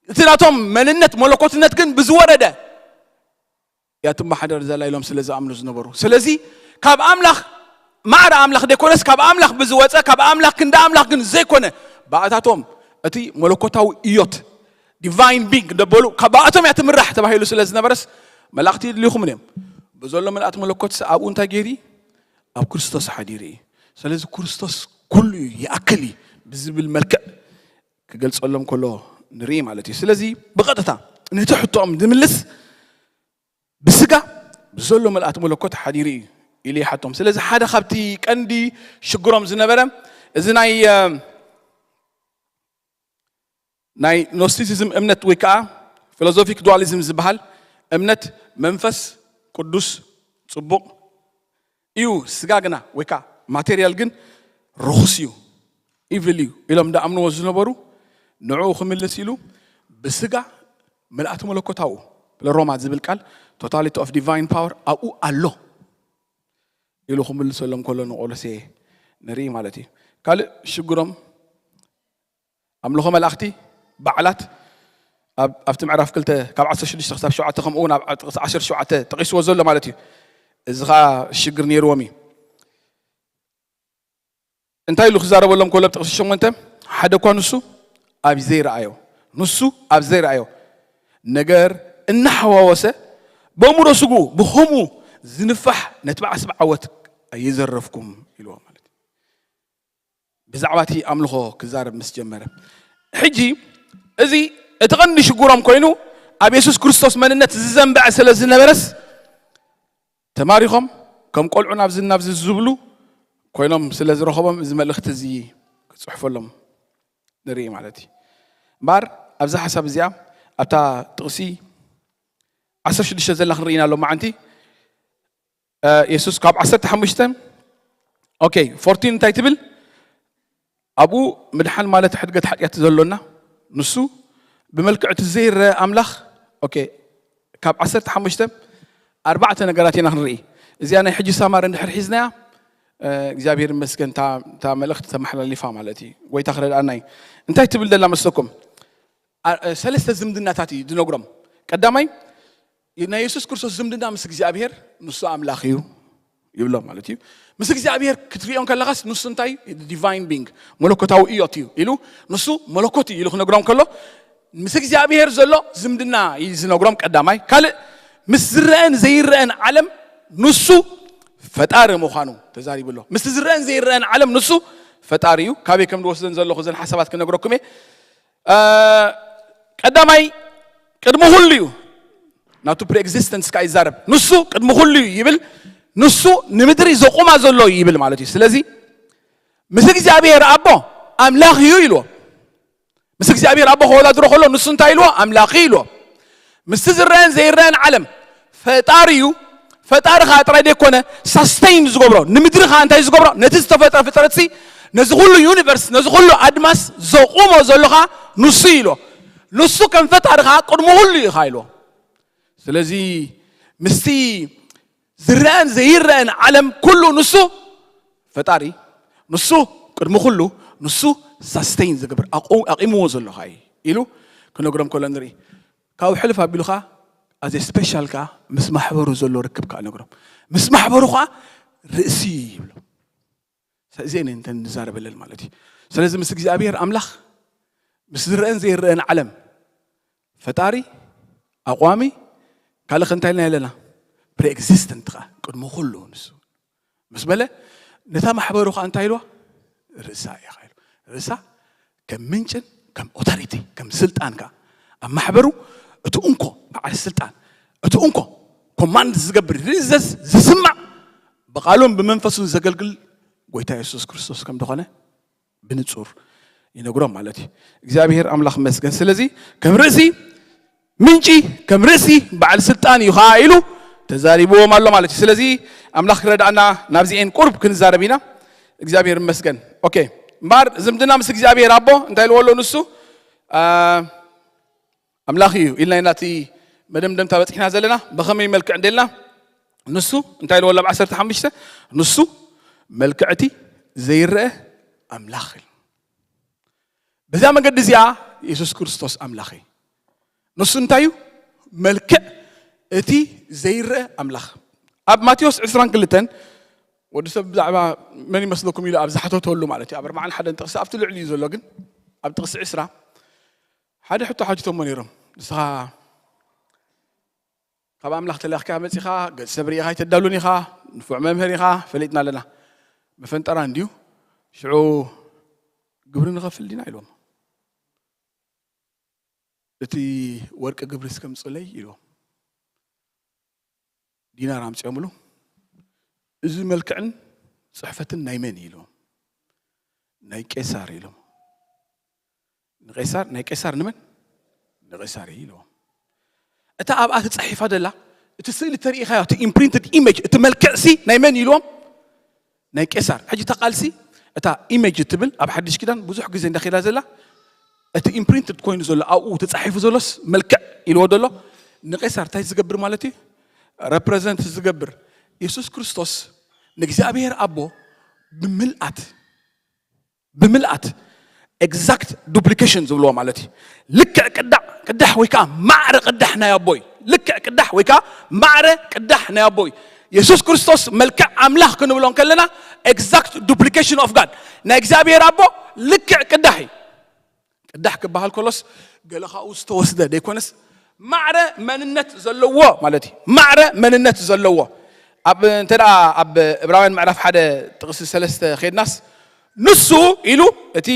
እቲ ናቶም መንነት መለኮትነት ግን ብዝወረደ እያ ትመሓደር ዘላ ኢሎም ስለ ዝኣምኑ ዝነበሩ። ስለዚ ካብ ኣምላኽ፣ ማዕረ ኣምላኽ ዘይኮነስ ካብ ኣምላኽ ብዝወፀ፣ ካብ ኣምላኽ ክንዲ ኣምላኽ ግን ዘይኮነ፣ ብኣታቶም እቲ መለኮታዊ እዮት፣ ዲቫይን ቢንግ ደበሉ፣ ካብኣቶም እያ ትምራሕ ተባሂሉ ስለ ዝነበረስ፣ መላእኽቲ ይድልኹምን እዮም። ብዘሎ ምልኣት መለኮት ኣብኡ እንታይ ገይሩ? ኣብ ክርስቶስ ሓዲሩ እዩ። ስለዚ ክርስቶስ ኩሉ እዩ፣ ይኣክል እዩ ብዝብል መልክዕ ክገልጸሎም ከሎ ንርኢ ማለት እዩ። ስለዚ ብቐጥታ ነቲ ሕቶኦም ዝምልስ ብስጋ ብዘሎ ምልኣት መለኮት ሓዲሩ እዩ ኢሉ ይሓቶም። ስለዚ ሓደ ካብቲ ቀንዲ ሽግሮም ዝነበረ እዚ ናይ፣ እ፣ ናይ ኖስቲሲዝም እምነት ወይ ከዓ ፊሎዞፊክ ዱዋሊዝም ዝበሃል እምነት፣ መንፈስ ቅዱስ ጽቡቕ እዩ፣ ስጋ ግና ወይ ከዓ ማቴሪያል ግን ርኹስ እዩ፣ ኢቪል እዩ ኢሎም እንዳኣምንዎ ዝነበሩ፣ ንዕኡ ክምልስ ኢሉ ብስጋ ምልኣት መለኮታዊ፣ ሮማ ዝብል ቃል ቶታሊቲ ኦፍ ዲቫይን ፓወር ኣብኡ ኣሎ ኢሉ ክምልሰሎም ከሎ ንቆሎሴ ንርኢ ማለት እዩ። ካልእ ሽግሮም ኣምልኾ መላእኽቲ፣ በዓላት፣ ኣብ፣ ኣብቲ ምዕራፍ ክልተ ካብ ዓሰርተ ሽዱሽተ ክሳብ ሸውዓተ፣ ከምኡ እውን ኣብ ጥቕሲ ዓሰርተ ሸውዓተ ጠቒስዎ ዘሎ ማለት እዩ። እዚ ኸኣ ሽግር ነይርዎም እዩ። እንታይ ኢሉ ክዛረበሎም ከሎ ኣብ ጥቕሲ ሸሞንተ፣ ሓደ እኳ ንሱ ኣብ ዘይረኣዮ፣ ንሱ ኣብ ዘይረኣዮ ነገር እናሓዋወሰ፣ በእምሮ ስግኡ ብኸምኡ ዝንፋሕ ነቲ በዓስቢ ዓወት ኣይዘረፍኩም ኢልዎ ማለት እዩ። ብዛዕባ እቲ ኣምልኾ ክዛረብ ምስ ጀመረ፣ ሕጂ እዚ እቲ ቀንዲ ሽግሮም ኮይኑ፣ ኣብ የሱስ ክርስቶስ መንነት ዝዘንበዐ ስለ ዝነበረስ፣ ተማሪኾም ከም ቆልዑ ናብዚ ናብዚ ዝብሉ ኮይኖም ስለ ዝረኸቦም፣ እዚ መልእኽቲ እዚ ጽሑፈሎም ንርኢ ማለት እዩ። እምበኣር ኣብዛ ሓሳብ እዚኣ ኣብታ ጥቕሲ ዓሰርተ ሽዱሽተ ዘላ ክንርኢ ኢና ሎማዓንቲ። የሱስ ካብ ዓሰርተ ሓሙሽተ ኦኬ ፎርቲን እንታይ ትብል? ኣብኡ ምድሓን ማለት ሕድገት ሓጢኣት ዘሎና ንሱ ብመልክዕ እቲ ዘይረአ ኣምላኽ። ኦኬ ካብ ዓሰርተ ሓሙሽተ ኣርባዕተ ነገራት ኢና ክንርኢ። እዚኣ ናይ ሕጂ ሳማር እንድሕር ሒዝናያ እግዚኣብሔር ይመስገን እታ መልእኽቲ ተመሓላሊፋ ማለት እዩ። ጎይታ ክረድኣና እዩ። እንታይ ትብል ዘላ መስለኩም? ሰለስተ ዝምድናታት እዩ ዝነግሮም። ቀዳማይ ናይ የሱስ ክርስቶስ ዝምድና ምስ እግዚኣብሔር ንሱ ኣምላኽ እዩ ይብሎ ማለት እዩ። ምስ እግዚኣብሔር ክትሪኦ ከለኻስ ንሱ እንታይ ዲቫይን ቢንግ መለኮታዊ እዮት እዩ ኢሉ ንሱ መለኮት እዩ ኢሉ ክነግሮም ከሎ ምስ እግዚኣብሔር ዘሎ ዝምድና እዩ ዝነግሮም ቀዳማይ። ካልእ ምስ ዝረአን ዘይረአን ዓለም ንሱ ፈጣሪ ምዃኑ ተዛሪቡ ኣሎ። ምስቲ ዝረአን ዘይረአን ዓለም ንሱ ፈጣሪ እዩ። ካበይ ከም ዝወስደን ዘለኹ እዘን ሓሳባት ክነግረኩም እየ። ቀዳማይ ቅድሚ ኩሉ እዩ። ናቱ ፕሪኤግዚስተንስ ከዓ ይዛረብ። ንሱ ቅድሚ ኩሉ እዩ ይብል። ንሱ ንምድሪ ዘቁማ ዘሎ እዩ ይብል ማለት እዩ። ስለዚ ምስ እግዚኣብሔር ኣቦ ኣምላኽ እዩ ኢልዎ። ምስ እግዚኣብሔር ኣቦ ከወዳድሮ ከሎ ንሱ እንታይ ኢልዎ? ኣምላኽ እዩ ኢልዎ። ምስቲ ዝረአን ዘይረአን ዓለም ፈጣሪ እዩ። ፈጣሪ ከዓ ጥራይ ዘይኮነ ሳስቴይን ዝገብሮ ንምድሪ ከዓ እንታይ ዝገብሮ ነቲ ዝተፈጥረ ፍጥረት ሲ ነዚ ኩሉ ዩኒቨርስ ነዚ ኩሉ ኣድማስ ዘቁሞ ዘሎ ከዓ ንሱ እዩ ኢልዎ። ንሱ ከም ፈጣሪ ከዓ ቅድሚ ኩሉ እዩ ከዓ ኢልዎ። ስለዚ ምስቲ ዝረአን ዘይረአን ዓለም ኩሉ ንሱ ፈጣሪ ንሱ ቅድሚ ኩሉ ንሱ ሳስቴይን ዝገብር ኣቑምዎ ዘሎ ከዓ እዩ ኢሉ ክነግሮም ከሎ ንርኢ። ካብ ሕልፍ ኣቢሉ ከዓ ኣዘ ስፔሻል ከዓ ምስ ማሕበሩ ዘሎ ርክብ ከዓ ነግሮም። ምስ ማሕበሩ ከዓ ርእሲ ይብሎ። እዚአን እንተን ንዛረበለን ማለት እዩ። ስለዚ ምስ እግዚኣብሔር ኣምላኽ ምስ ዝረአን ዘይረአን ዓለም ፈጣሪ ኣቋሚ ካልእ እንታይ ኢልና ኣለና? ፕሪኤግዚስተንት ከዓ ቅድሚ ኩሉ ንሱ ምስ በለ ነታ ማሕበሩ ከዓ እንታይ ኢልዋ? ርእሳ እያ ኢሉ ርእሳ ከም ምንጭን ከም ኦቶሪቲ ከም ስልጣን ከዓ ኣብ ማሕበሩ እቲ እንኮ በዓል ስልጣን እቲ እንኮ ኮማንድ ዝገብር ዝእዘዝ ዝስማዕ ብቃሉን ብመንፈሱን ዘገልግል ጎይታ የሱስ ክርስቶስ ከም ዝኾነ ብንጹር ይነግሮም ማለት እዩ። እግዚኣብሔር ኣምላኽ መስገን። ስለዚ ከም ርእሲ ምንጪ ከም ርእሲ በዓል ስልጣን እዩ ከዓ ኢሉ ተዛሪብዎም ኣሎ ማለት እዩ። ስለዚ ኣምላኽ ክረድኣና ናብዚኤን ቁርብ ክንዛረብ ኢና። እግዚኣብሔር መስገን። ኦኬ እምበኣር ዝምድና ምስ እግዚኣብሔር ኣቦ እንታይ ኢልዎ ኣሎ ንሱ ኣምላኽ እዩ ኢልና ኢና እቲ መደምደምታ በፂሕና ዘለና። ብኸመይ መልክዕ እንዴልና ንሱ እንታይ ኢልዎ ኣሎ ኣብ ዓሰርተ ሓሙሽተ ንሱ መልክዕቲ ዘይረአ ኣምላኽ ኢሉ። በዛ መገዲ እዚኣ የሱስ ክርስቶስ ኣምላኽ እዩ። ንሱ እንታይ እዩ? መልክዕ እቲ ዘይረአ ኣምላኽ። ኣብ ማቴዎስ ዕስራን ክልተን ወዲ ሰብ ብዛዕባ መን ይመስለኩም ኢሉ ኣብ ዝሓተተሉ ማለት እዩ ኣብ ኣርባዓን ሓደን ጥቕሲ ኣብቲ ልዕሊ እዩ ዘሎ ግን ኣብ ጥቕሲ ዕስራ ሓደ ሕቶ ሓቲቶሞ ነይሮም። ንስኻ ካብ ኣምላኽ ተለኽካ መፂኻ ገፅ ሰብ ርኢኻ ኣይተዳሉን ኢኻ ንፉዕ መምህር ኢኻ ፈሊጥና ኣለና። መፈንጠራ እንድዩ ሽዑ ግብሪ ንኸፍል ዲና ኢልዎም። እቲ ወርቂ ግብሪ እስከምፅለይ ኢልዎም። ዲናር ኣምፅኦምሉ። እዚ መልክዕን ፅሕፈትን ናይ መን እዩ ኢልዎም። ናይ ቄሳር ኢሎም። ንቄሳር ናይ ቄሳር ንመን ንቄሳር እዩ ኢልዎም። እታ ኣብኣ ተፃሒፋ ደላ እቲ ስእሊ ተርእኻዮ እቲ ኢምፕሪንትድ ኢሜጅ እቲ መልክዕ ሲ ናይ መን ኢልዎም ናይ ቄሳር። ሕጂ እታ ቃልሲ እታ ኢሜጅ እትብል ኣብ ሓድሽ ኪዳን ብዙሕ ግዜ እንዳኸዳ ዘላ እቲ ኢምፕሪንትድ ኮይኑ ዘሎ ኣብኡ ተፃሒፉ ዘሎስ መልክዕ ኢልዎ ዘሎ ንቄሳር እንታይ ዝገብር ማለት እዩ? ረፕረዘንት ዝገብር የሱስ ክርስቶስ ንእግዚኣብሔር ኣቦ ብምልኣት ብምልኣት ኤግዛክት ዱፕሊኬሽን ዝብልዎ ማለት እዩ። ልክዕ ቅዳሕ ቅዳሕ ወይ ከዓ ማዕረ ቅዳሕ ናይ ኣቦይ ልክዕ ቅዳሕ ወይ ከዓ ማዕረ ቅዳሕ ናይ ኣቦይ የሱስ ክርስቶስ መልክዕ ኣምላኽ ክንብሎ ከለና exact duplication of God ናይ እግዚኣብሔር ኣቦ ልክዕ ቅዳሕ እዩ። ቅዳሕ ክበሃል ከሎስ ገለ ካብኡ ዝተወስደ ዘይኮነስ ማዕረ መንነት ዘለዎ ማለት እዩ። ማዕረ መንነት ዘለዎ ኣብ እንተ ደኣ ኣብ ዕብራውያን ምዕራፍ ሓደ ጥቕሲ ሰለስተ ኬድናስ ንሱ ኢሉ እቲ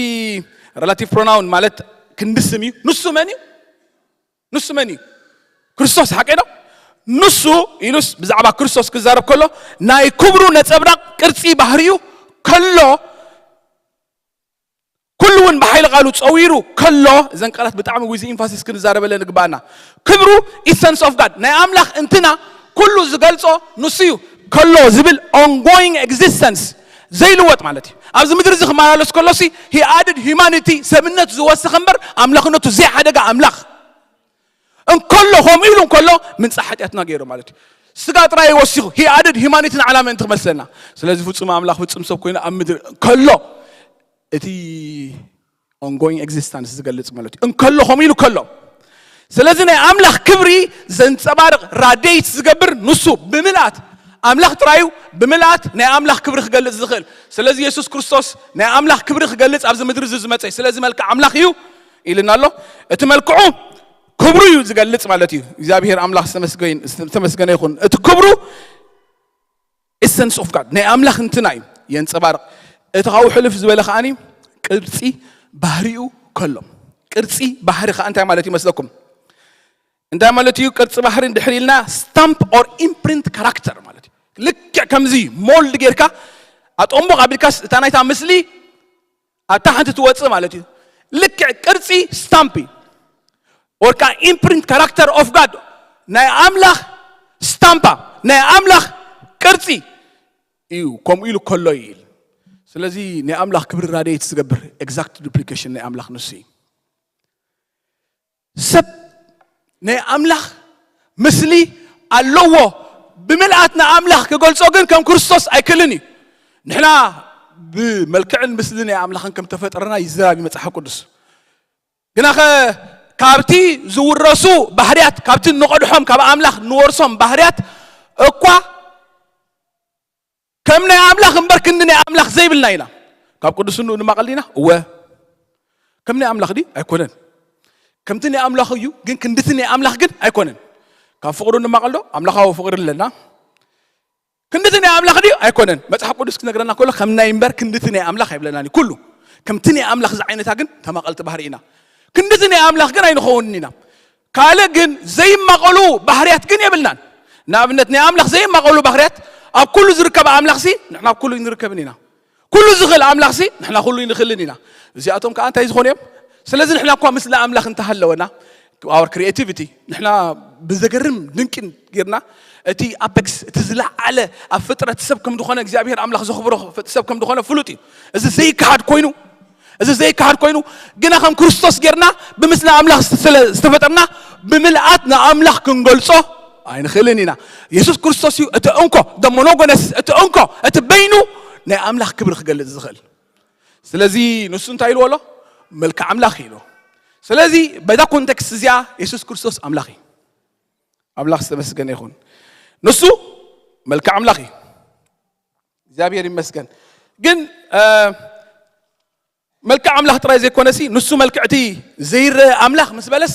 ሬላቲቭ ፕሮናውን ማለት ክንዲ ስም እዩ። ንሱ መን እዩ? ንሱ መን እዩ? ክርስቶስ ሓቂ ዶ? ንሱ ኢሉስ ብዛዕባ ክርስቶስ ክዛረብ ከሎ ናይ ክብሩ ነጸብራቕ ቅርጺ ባህሪኡ ከሎ ኩሉ እውን ብሓይሊ ቃሉ ጸዊሩ ከሎ፣ እዘን ቃላት ብጣዕሚ ዊዝ ኢንፋሲስ ክንዛረበለን ግባና። ክብሩ ኢሰንስ ኦፍ ጋድ፣ ናይ ኣምላኽ እንትና ኩሉ ዝገልጾ ንሱ እዩ። ከሎ ዝብል ኦንጎይንግ ኤግዚስተንስ፣ ዘይልወጥ ማለት እዩ። ኣብዚ ምድሪ እዚ ክመላለስ ከሎሲ ሂ ኣድድ ሂማኒቲ፣ ሰብነት ዝወሰኸ እምበር ኣምላኽነቱ ዘይሓደጋ ኣምላኽ። እንከሎ ከምኡ ኢሉ እንከሎ ምንጻ ሓጢኣትና ገይሩ ማለት እዩ። ስጋ ጥራይ ወሲኹ ሂ ኣድድ ሂማኒቲ ንዓና ምእንቲ ክመልሰና። ስለዚ ፍጹም ኣምላኽ ፍጹም ሰብ ኮይኑ ኣብ ምድሪ እንከሎ እቲ ኦንጎይንግ ኤግዚስተንስ ዝገልጽ ማለት እዩ። እንከሎ ከምኡ ኢሉ ከሎ። ስለዚ ናይ ኣምላኽ ክብሪ ዘንጸባርቕ ራዴት ዝገብር ንሱ ብምልኣት ኣምላኽ ጥራዩ ብምልኣት ናይ ኣምላኽ ክብሪ ክገልጽ ዝኽእል። ስለዚ የሱስ ክርስቶስ ናይ ኣምላኽ ክብሪ ክገልጽ ኣብዚ ምድሪ እዚ ዝመጸ እዩ። ስለዚ መልክዕ ኣምላኽ እዩ ኢልና ኣሎ። እቲ መልክዑ ክብሩ እዩ ዝገልጽ ማለት እዩ። እግዚኣብሔር ኣምላኽ ዝተመስገን- ዝተመስገነ ይኹን። እቲ ክብሩ ኢሰንስ ኦፍ ጋድ ናይ ኣምላኽ እንትና እዩ የንጸባርቕ። እቲ ካብኡ ሕልፍ ዝበለ ከዓኒ ቅርጺ ባህሪኡ ከሎ። ቅርጺ ባህሪ ከኣ እንታይ ማለት ይመስለኩም? እንታይ ማለት እዩ? ቅርጺ ባህሪ እንድሕር ኢልና ስታምፕ ኦር ኢምፕሪንት ካራክተር ማለት እዩ። ልክዕ ከምዚ ሞልድ ጌርካ ኣጠንቡቕ ኣቢልካስ እታ ናይታ ምስሊ ኣብታ ሓንቲ ትወጽእ ማለት እዩ። ልክዕ ቅርጺ ስታምፕ እዩ። ወርካ ኢምፕሪንት ካራክተር ኦፍ ጋድ ናይ ኣምላኽ ስታምፓ ናይ ኣምላኽ ቅርጺ እዩ። ከምኡ ኢሉ ከሎ ይብል። ስለዚ ናይ ኣምላኽ ክብሪ ራድየት ዝገብር ኤግዛክት ዱፕሊኬሽን ናይ ኣምላኽ ንሱ እዩ። ሰብ ናይ ኣምላኽ ምስሊ ኣለዎ። ብምልኣት ንኣምላኽ ክገልጾ ግን ከም ክርስቶስ ኣይክእልን እዩ። ንሕና ብመልክዕን ምስልን ኣምላኽን ከም ተፈጠረና ይዛረብ እዩ መጽሓፍ ቅዱስ። ግናኸ ካብቲ ዝውረሱ ባህርያት፣ ካብቲ ንቐድሖም ካብ ኣምላኽ ንወርሶም ባህርያት እኳ ከም ናይ ኣምላኽ እምበር ክንዲ ናይ ኣምላኽ ዘይብልና ኢና። ካብ ቅዱስንኡ ንማቐል ዲና? እወ። ከም ናይ ኣምላኽ ድዩ? ኣይኮነን። ከምቲ ናይ ኣምላኽ እዩ፣ ግን ክንድቲ ናይ ኣምላኽ ግን ኣይኮነን። ካብ ፍቕሩ ንማቐል ዶ? ኣምላኻዊ ፍቕሪ ኣለና። ክንድቲ ናይ ኣምላኽ ድዩ? ኣይኮነን። መጽሓፍ ቅዱስ ክነግረና ከሎ ከም ናይ እምበር ክንድቲ ናይ ኣምላኽ ኣይብለናን እዩ። ኩሉ ከምቲ ናይ ኣምላኽ ዝዓይነታ ግን ተማቐልቲ ባህሪ ኢና። ክንድቲ ናይ ኣምላኽ ግን ኣይንኸውንን ኢና። ካልእ ግን ዘይማቐሉ ባህርያት ግን የብልናን። ንኣብነት ናይ ኣምላኽ ዘይማቐሉ ባህርያት ኣብ ኩሉ ዝርከብ ኣምላኽሲ ንሕና ኣብ ኩሉ ኣይንርከብን ኢና። ኩሉ ዝኽእል ኣምላኽሲ ንሕና ኩሉ ኣይንኽእልን ኢና። እዚኣቶም ከኣ እንታይ ዝኾኑ እዮም? ስለዚ ንሕና እኳ ምስሊ ኣምላኽ እንተሃለወና፣ our creativity ንሕና ብዘገርም ድንቅን ጌርና እቲ ኣፐክስ እቲ ዝለዓለ ኣብ ፍጥረት ሰብ ከም ዝኾነ እግዚኣብሔር ኣምላኽ ዘኽብሮ ሰብ ከም ዝኾነ ፍሉጥ እዩ። እዚ ዘይከሓድ ኮይኑ እዚ ዘይከሓድ ኮይኑ ግና ከም ክርስቶስ ጌርና ብምስሊ ኣምላኽ ስለ ዝተፈጠርና ብምልኣት ንኣምላኽ ክንገልጾ ኣይንኽእልን ኢና። የሱስ ክርስቶስ እዩ እቲ እንኮ ደ ሞኖጎነስ እቲ እንኮ እቲ በይኑ ናይ ኣምላኽ ክብሪ ክገልጽ ዝኽእል። ስለዚ ንሱ እንታይ ኢልዎ ኣሎ? መልክዕ ኣምላኽ ኢሉ። ስለዚ በዛ ኮንቴክስት እዚኣ የሱስ ክርስቶስ ኣምላኽ እዩ። ኣምላኽ ዝተመስገነ ይኹን። ንሱ መልክዕ ኣምላኽ እዩ። እግዚኣብሔር ይመስገን። ግን እ፣ መልክዕ ኣምላኽ ጥራይ ዘይኮነሲ ንሱ መልክዕ እቲ ዘይረአ ኣምላኽ ምስ በለስ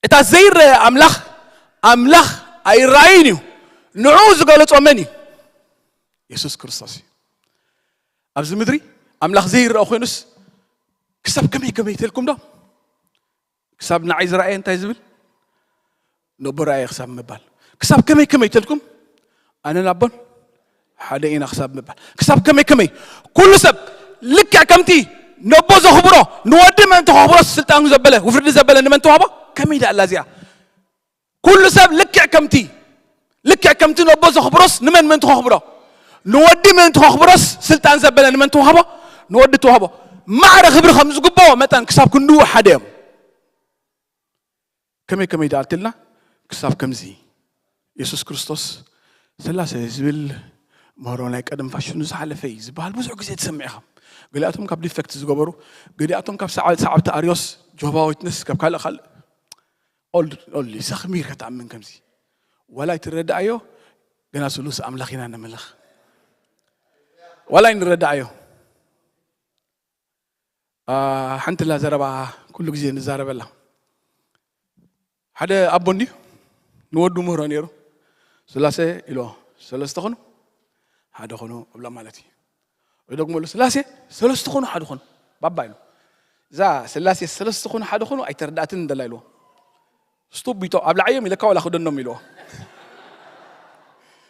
እታ ዘይረአ ኣምላኽ ኣምላኽ ኣይረኣይን እዩ። ንዕኡ ዝገለጾ መን እዩ? የሱስ ክርስቶስ እዩ። ኣብዚ ምድሪ ኣምላኽ ዘይረአ ኮይኑስ ክሳብ ከመይ ከመይ ተልኩም ዶ? ክሳብ ንዓይ ዝረኣየ እንታይ ዝብል? ነቦ ረኣየ ክሳብ ምባል። ክሳብ ከመይ ከመይ ተልኩም? ኣነን ኣቦን ሓደ ኢና ክሳብ ምባል። ክሳብ ከመይ ከመይ? ኩሉ ሰብ ልክዕ ከምቲ ነቦ ዘኽብሮ ንወዲ ምእንቲ ከኽብሮ ስልጣኑ ዘበለ ውፍርዲ ዘበለ ንመን ተዋህቦ? ከመይ ደኣላ እዚኣ? ኩሉ ሰብ ልክዕ ከምቲ ልክዕ ከምቲ ነቦ ዘኽብሮስ ንመን ምእንቲ ከኽብሮ? ንወዲ ምእንቲ ከኽብሮስ ስልጣን ዘበለ ንመን ተዋህቦ? ንወዲ ተዋህቦ። ማዕረ ክብሪ ከም ዝግብኦ መጠን ክሳብ ክንድኡ ሓደ እዮም። ከመይ ከመይ ደኣ ትልና? ክሳብ ከምዚ የሱስ ክርስቶስ ስላሴ ዝብል ምህሮ ናይ ቀደም ፋሽኑ ዝሓለፈ እዩ ዝበሃል ብዙሕ ግዜ ትሰምዕ ኢኻ። ገሊኣቶም ካብ ዲፌክት ዝገበሩ፣ ገሊኣቶም ካብ ሰዓ- ሰዓብቲ ኣርዮስ፣ ጆሆቫ ዊትነስ፣ ካብ ካልእ ካልእ ኦልድ ኦልድ ሰኽሚር ከተኣምን ከምዚ ዋላ ኣይትረዳኣዮ። ገና ስሉስ ኣምላኽ ኢና ነምልኽ። ዋላ ኣይንረዳኣዮ። ሓንቲ ላ ዘረባ ኩሉ ግዜ ንዛረበላ። ሓደ ኣቦ እንድዩ ንወዱ ምህሮ ነይሩ። ስላሴ ኢሎ ሰለስተ ኾኑ ሓደ ኾኑ እብሎ ማለት እዩ። ወይ ደግሞ ስላሴ ሰለስተ ኾኑ ሓደ ኾኑ ባባ ኢሉ። እዛ ስላሴ ሰለስተ ኾኑ ሓደ ኾኑ ኣይተረዳእትን እንደላ ኢልዎ። ስቱቢቶ ኣብ ላዓዮም ኢለካ ዋላ ክደኖም ኢልዎ።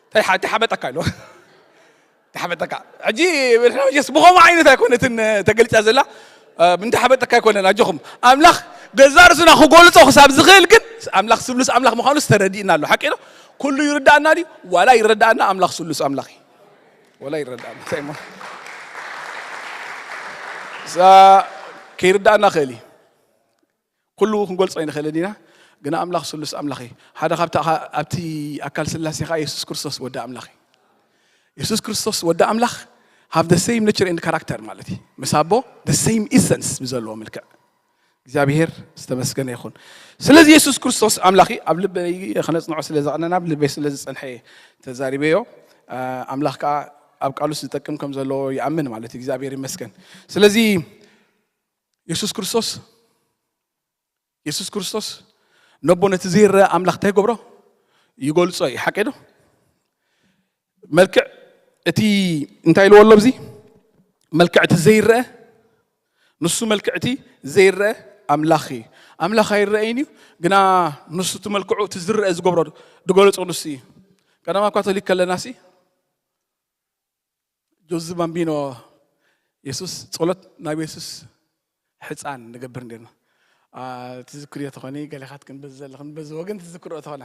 እንታይ ሓ- እንታይ ሓበጠካ ኢልዎ። ተሓበጠካ። ሕጂ ንሕና መቸስ ብኸምኡ ዓይነት ኣይኮነትን ተገሊጻ ዘላ። እ፣ እንተሓበጠካ ኣይኮነን፣ ኣጆኹም። ኣምላኽ ገዛ ርእሱና ክገልጾ ክሳብ ዝኽእል ግን ኣምላኽ ስሉስ ኣምላኽ ምዃኑ ዝተረዲእና ኣሎ። ሓቂ ዶ? ኩሉ ይርዳእና ድዩ? ዋላ ይረዳእና ኣምላኽ ስሉስ ኣምላኽ እዩ። ዋላ ይረዳእና። እንታይ እሞ? ሳ-፣ ከይርዳእና ክእል እዩ። ኩሉ ክንገልጾ ኣይንኽእልን ኢና፣ ግና ኣምላኽ ስሉስ ኣምላኽ እዩ። ሓደ ካብቲ ኣኻ-፣ ኣብቲ ኣካል ስላሴ ኸኣ የሱስ ክርስቶስ ወዲ ኣምላኽ እዩ። የሱስ ክርስቶስ ወዲ ኣምላኽ have the same nature and character ማለት እዩ። ምስ ኣቦ the same essence ብዘለዎ መልክዕ። እግዚኣብሔር ዝተመስገነ ይኹን። ስለዚ የሱስ ክርስቶስ ኣምላኽ እዩ። ኣብ ልበይ ከነጽንዖ ስለ ዝቐነና፣ ኣብ ልበይ ስለ ዝጸንሐ እየ ተዛሪበዮ። ኣ፣ ኣምላኽ ከኣ ኣብ ቃሉ ዝጠቅም ከም ዘለዎ ይኣምን ማለት እዩ። እግዚኣብሔር ይመስገን። ስለዚ የሱስ ክርስቶስ፣ የሱስ ክርስቶስ ነቦ ነቲ ዘይረአ ኣምላኽ እንታይ ይገብሮ? ይገልጾ እዩ። ሓቂ ዶ? መልክዕ እቲ እንታይ ኢልዎ ኣሎ ኣብዚ? መልክዕ እቲ ዘይረአ፣ ንሱ መልክዕ እቲ ዘይረአ ኣምላኽ እዩ። ኣምላኽ ኣይረኣይን እዩ፣ ግና ንሱ እቲ መልክዑ እቲ ዝረአ ዝገብሮ ዝገለጾ ንሱ እዩ። ቀዳማዊ ካቶሊክ ከለና ሲ ጆዝ ባምቢኖ የሱስ ጸሎት ናብ የሱስ ሕፃን ንገብር ነርና። አ፣ ትዝክርዮ ተኾኒ፣ ገሌኻትክን በዚ ዘለኽን በዚ ወገን ትዝክርኦ ተኾና።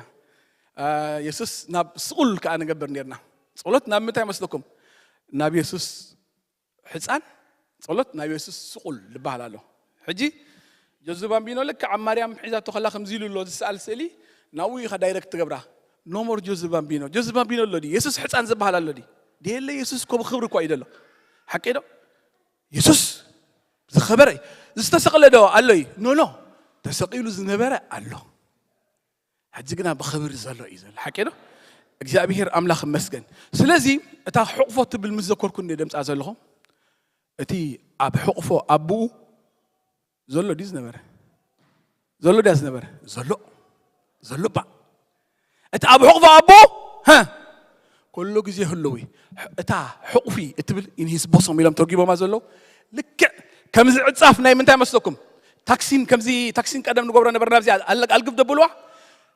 አ፣ የሱስ ናብ ስቑል ከኣ ንገብር ነርና። ጸሎት ናብ ምንታይ መስለኩም? ናብ የሱስ ሕፃን ጸሎት ናብ የሱስ ስቑል ዝበሃል ኣሎ። ሕጂ ጆዝ ባምቢኖ ልክዕ ኣብ ማርያም ሒዛቶ ከላ ከምዚ ኢሉ ኣሎ ዝሰኣል ስእሊ፣ ናብኡ ኢኻ ዳይረክት ትገብራ። ኖ ሞር ጆዝ ባምቢኖ። ጆዝ ባምቢኖ ኣሎ ድዩ? የሱስ ሕፃን ዝበሃል ኣሎ ድዩ? ደየለ፣ የሱስ እኮ ብኽብሪ እኳ እዩ ዘሎ። ሓቂ ዶ? የሱስ ዝኸበረ እዩ። ዝተሰቕለ ዶ ኣሎ እዩ? ኖ፣ ኖ። ተሰቒሉ ዝነበረ ኣሎ። ሕጂ ግና ብኽብሪ ዘሎ እዩ ዘሎ። ሓቂ ዶ? እግዚኣብሔር ኣምላኽ ይመስገን። ስለዚ እታ ሕቕፎ ትብል ምስ ዘኮርኩ እንደ ደምጻ ዘለኹ፣ እቲ ኣብ ሕቕፎ ኣቦኡ ዘሎ ድዩ ዝነበረ? ዘሎ ድያ ዝነበረ? ዘሎ። ዘሎ ባ። እቲ ኣብ ሕቕፎ ኣቦኡ፣ ሀ፣ ኩሉ ግዜ ህልው እዩ። እታ ሕቑፊ እትብል in his bosom ኢሎም ተርጒሞማ ዘለዉ። ልክዕ ከምዚ ዕጻፍ ናይ ምንታይ መስለኩም? ታክሲን ከምዚ ታክሲን ቀደም ንገብሮ ነበርና፣ ኣብዚኣ ኣለ-፣ ኣልግብ ደብልዋ።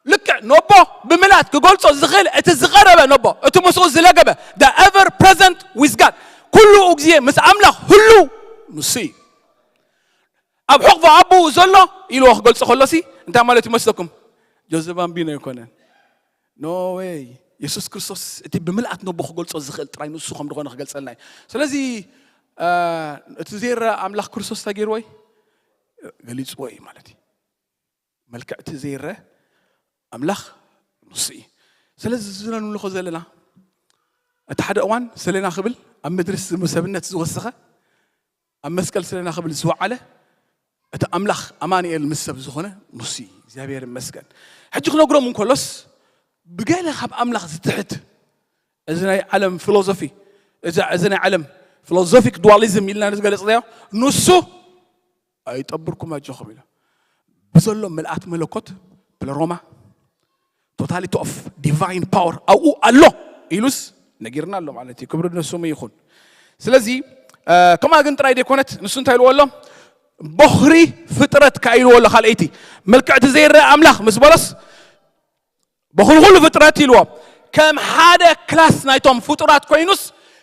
ልክዕ ነቦ ብምልኣት ክገልጾ ዝኽእል እቲ ዝቐረበ ነቦ፣ እቲ ምስኡ ዝለገበ፣ the ever present with God፣ ኩሉ ግዜ ምስ ኣምላኽ ህልው ንሱ እዩ። ኣብ ሕቕፎ ኣቦኡ ዘሎ ኢልዎ ክገልጾ ከሎሲ እንታይ ማለት ይመስለኩም? ጆዘ ባምቢኖ ኣይኮነን። ኖ ዌይ። የሱስ ክርስቶስ እቲ ብምልኣት ነቦ ክገልጾ ዝኽእል ጥራይ ንሱ ከም ዝኾነ ክገልጸልና እዩ። ስለዚ፣ አ፣ እቲ ዘይረኣ ኣምላኽ ክርስቶስ እንታይ ገይርዎ እዩ? ገሊጽዎ እዩ ማለት እዩ። መልክዕ እቲ ዘይረአ ኣምላኽ ንሱ እዩ። ስለዚ እዚ ንምልኾ ዘለና፣ እቲ ሓደ እዋን ሰሌና ክብል ኣብ ምድሪ ስም ሰብነት ዝወሰኸ፣ ኣብ መስቀል ሰሌና ክብል ዝወዓለ፣ እቲ ኣምላኽ ኣማኑኤል ምስ ሰብ ዝኾነ ንሱ እዩ። እግዚኣብሔር ይመስገን። ሕጂ ክነግሮም እንከሎስ፣ ብገለ ካብ ኣምላኽ ዝትሕት፣ እዚ ናይ ዓለም ፊሎዞፊ፣ እዚ፣ እዚ ናይ ዓለም ፊሎዞፊክ ዱዋሊዝም ኢልና ዝገለጽናዮ፣ ንሱ ኣይጠብርኩም ኣጆኹም ኢሉ። ብዘሎ ምልኣት መለኮት፣ ፕለሮማ፣ ቶታሊቲ ኦፍ ዲቫይን ፓወር ኣብኡ ኣሎ ኢሉስ ነጊርና ኣሎ ማለት እዩ። ክብሪ ንስሙ ይኹን። ስለዚ፣ እ፣ ከምኣ ግን ጥራይ ዘይኮነት፣ ንሱ እንታይ ኢልዎ ኣሎ? ቦኽሪ ፍጥረት ከኣ ኢልዎ ኣሎ። ካልኣይቲ፣ መልክዕ እቲ ዘይረአ ኣምላኽ ምስ በሎስ፣ ቦኽሪ ኩሉ ፍጥረት ኢልዎ። ከም ሓደ ክላስ ናይቶም ፍጡራት ኮይኑስ፣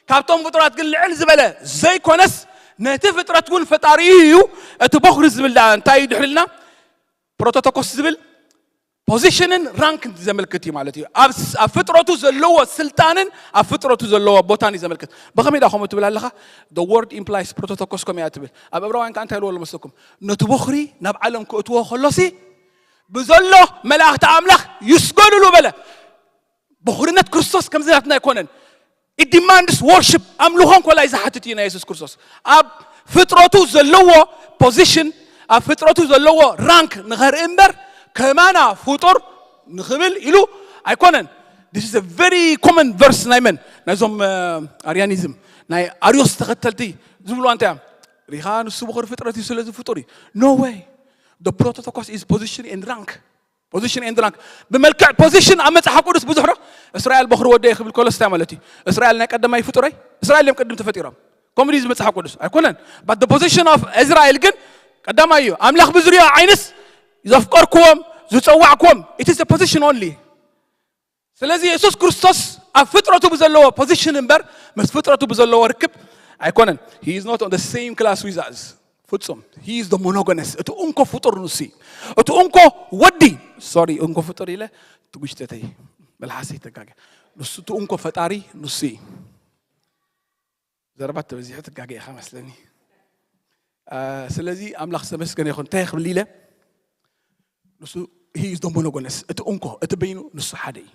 ካብቶም ፍጡራት ግን ልዕል ዝበለ ዘይኮነስ፣ ነቲ ፍጥረት እውን ፈጣሪኡ እዩ። እቲ ቦኽሪ ዝብል ደኣ እንታይ እዩ ድሕሪልና? ፕሮቶቶኮስ ዝብል ፖዚሽንን ራንክን ዘመልክት እዩ ማለት እዩ። ኣብ ስ-፣ ኣብ ፍጥረቱ ዘለዎ ስልጣንን ኣብ ፍጥረቱ ዘለዎ ቦታን እዩ ዘመልክት። ብኸመይ ደኣ ከምኡ ትብል ኣለኻ? The word implies ፕሮቶቶኮስ ከምኡ እያ ትብል። ኣብ ዕብራውያን ከኣ እንታይ ኢልዎ ኣሎ መስለኩም? ነቲ ቦኽሪ ናብ ዓለም ክእትዎ ከሎሲ፣ ብዘሎ መላእኽቲ ኣምላኽ ይስገዱሉ በለ። ብኹርነት ክርስቶስ ከምዚ ናትና ኣይኮነን። It demands worship፣ ኣምልኾ እንኮላይ ዝሓትት እዩ ናይ የሱስ ክርስቶስ። ኣብ ፍጥረቱ ዘለዎ ፖዚሽን፣ ኣብ ፍጥረቱ ዘለዎ ራንክ ንኸርኢ እምበር፣ ከማና ፍጡር ንኽብል ኢሉ ኣይኮነን። This is a very common verse ናይ መን? ናይዞም፣ እ፣ ኣርያኒዝም፣ ናይ ኣርዮስ ተኸተልቲ ዝብልዋ እንታይ እዮም? ሪኻ ንሱ ብኹር ፍጥረት እዩ ስለዚ ፍጡር እዩ። No way። The prototokos is position and rank። ፖዚሽን ኤንድ ራንክ። ብመልክዕ ፖዚሽን ኣብ መጽሓፍ ቅዱስ ብዙሕ ዶ? እስራኤል በኹሪ ወደየ ክብል ከሎስ እንታይ ማለት እዩ? እስራኤል ናይ ቀዳማይ ፍጡረይ? እስራኤል እዮም ቅድም ተፈጢሮም። ከምኡ ድዩ መጽሓፍ ቅዱስ? ኣይኮነን። But the position of እስራኤል ግን ቀዳማይ እዩ። ኣምላኽ ብዝሪኦ ዓይንስ ዘፍቀርክዎም፣ ዝጸዋዕክዎም። It is a position only። ስለዚ የሱስ ክርስቶስ ኣብ ፍጥረቱ ብዘለዎ position እምበር ምስ ፍጥረቱ ብዘለዎ ርክብ ኣይኮነን። He is not on the same class with us. ፍጹም። He is the monogamous. እቲ እንኮ ፍጡር ንሱ እዩ። እቲ እንኮ ወዲ፣ ሶሪ፣ እንኮ ፍጡር ኢለ ትጉሽተተይ መልሓሰይ ተጋገ። ንሱ እቲ እንኮ ፈጣሪ ንሱ እዩ። ዘረባ ተበዚሑ ትጋገ ኢኻ መስለኒ። ስለዚ ኣምላኽ ዝተመስገነ ይኹን። እንታይ ክብል ኢለ? ንሱ he is the monogamous፣ እቲ እንኮ፣ እቲ በይኑ ንሱ ሓደ እዩ።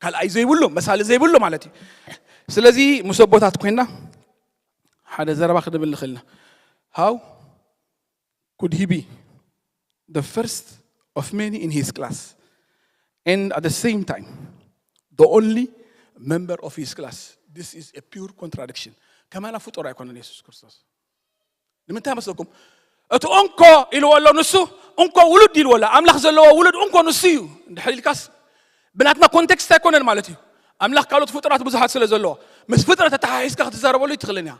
ካልኣይ ዘይብሉ፣ መሳሊ ዘይብሉ ማለት እዩ። ስለዚ ምስ ኣቦታት ኮይና ሓደ ዘረባ ክንብል ንኽእል ኢና። How could he be the first of many in his class and at the same time the only member of his class? This is a pure contradiction. ከማና ፍጡር ኣይኮነን የሱስ ክርስቶስ። ንምንታይ መስለኩም? እቲ እንኮ ኢልዎ ኣሎ ንሱ፣ እንኮ ውሉድ ኢልዎ ኣሎ። ኣምላኽ ዘለዎ ውሉድ እንኮ ንሱ እዩ። እንድሕር ኢልካስ ብናትና ኮንቴክስት ኣይኮነን ማለት እዩ። ኣምላኽ ካልኦት ፍጡራት ብዙሓት ስለ ዘለዎ ምስ ፍጥረት ኣተሓሒዝካ ክትዛረበሉ ይትኽእልን እያ።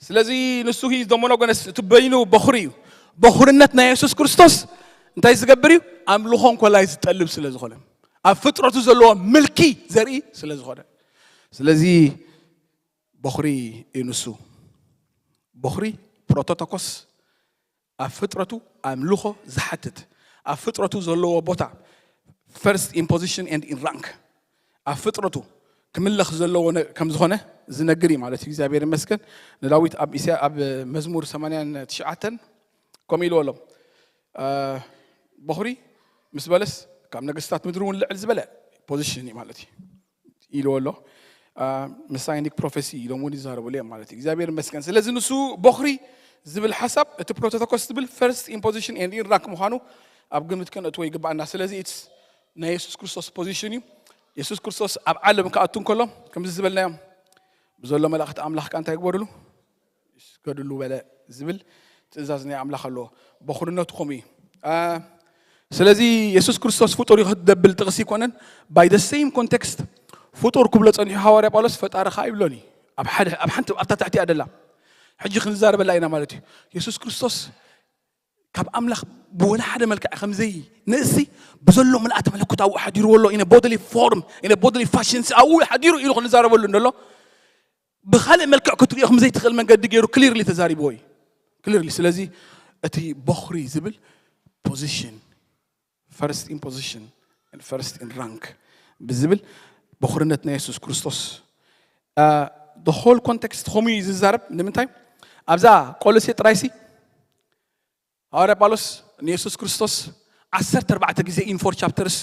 ስለዚ ንሱ ሂ ዘሞኖጎነስ እቲ በይኑ በኹሪ እዩ። በኹርነት ናይ የሱስ ክርስቶስ እንታይ ዝገብር እዩ? ኣምልኾ እንኮላይ ዝጠልብ ስለ ዝኾነ፣ ኣብ ፍጥረቱ ዘለዎ ምልኪ ዘርኢ ስለ ዝኾነ፣ ስለዚ በኹሪ እዩ ንሱ። በኹሪ ፕሮቶቶኮስ ኣብ ፍጥረቱ ኣምልኾ ዝሓትት፣ ኣብ ፍጥረቱ ዘለዎ ቦታ፣ first in position and in rank፣ ኣብ ፍጥረቱ ክምለኽ ዘለዎ ነ- ከም ዝኾነ ዝነግር እዩ ማለት እዩ። እግዚኣብሔር ይመስገን። ንዳዊት ኣብ ኢስያ ኣብ መዝሙር ሰማንያን ትሽዓተን ከምኡ ኢልዎ ኣሎ። በኹሪ ምስ በለስ ካብ ነገስታት ምድሪ እውን ልዕል ዝበለ ፖዚሽን እዩ ማለት እዩ ኢልዎ ኣሎ። መሳይኒክ ፕሮፌሲ ኢሎም እውን ይዛረብሉ እዮም ማለት እዩ። እግዚኣብሔር ይመስገን። ስለዚ ንሱ በኹሪ ዝብል ሓሳብ እቲ ፕሮቶቶኮስ ዝብል first in position and in rank ምዃኑ ኣብ ግምት ከነእትዎ ይግባኣና። ስለዚ ኢትስ ናይ የሱስ ክርስቶስ ፖዚሽን እዩ። የሱስ ክርስቶስ ኣብ ዓለም ክኣቱ እንከሎ ከምዚ ዝበልናዮም ብዘሎ መላእክቲ ኣምላኽ ከኣ እንታይ ይግበርሉ? ስገድሉ በለ ዝብል ትእዛዝ ናይ ኣምላኽ ኣለዎ። በኹርነቱ ከምኡ እዩ። ስለዚ የሱስ ክርስቶስ ፍጡር እዩ ክትደብል ጥቕሲ ኣይኮነን። By the same context ፍጡር ክብሎ ጸኒሑ ሃዋርያ ጳውሎስ ፈጣሪ ኸኣ ይብሎን እዩ። ኣብ ሓደ ኣብ ሓንቲ ኣብታ ትሕቲ ኣደላ ሕጂ ክንዛረበላ ኢና ማለት እዩ። የሱስ ክርስቶስ ካብ ኣምላኽ ብወላ ሓደ መልክዕ ከምዘይ ንእሲ ብዘሎ ምልኣተ መለኮት ኣብኡ ሓዲርዎ ኣሎ። In a bodily form, in a bodily fashion ኣብኡ ሓዲሩ ኢሉ ክንዛረበሉ እንደሎ ብኻልእ መልክዕ ክትሪኦ ከም ዘይትኽእል መንገዲ ገይሩ ክሊርሊ ተዛሪብዎ እዩ። ክሊርሊ ስለዚ እቲ በኹሪ ዝብል ፖዚሽን፣ first in position and first in rank ብዝብል በኹርነት ናይ የሱስ ክርስቶስ the whole context ከምኡ እዩ ዝዛረብ። ንምንታይ ኣብዛ ቆሎሴ ጥራይሲ ሃዋርያ ጳውሎስ ንየሱስ ክርስቶስ ዓሰርተ ኣርባዕተ ግዜ in four chapters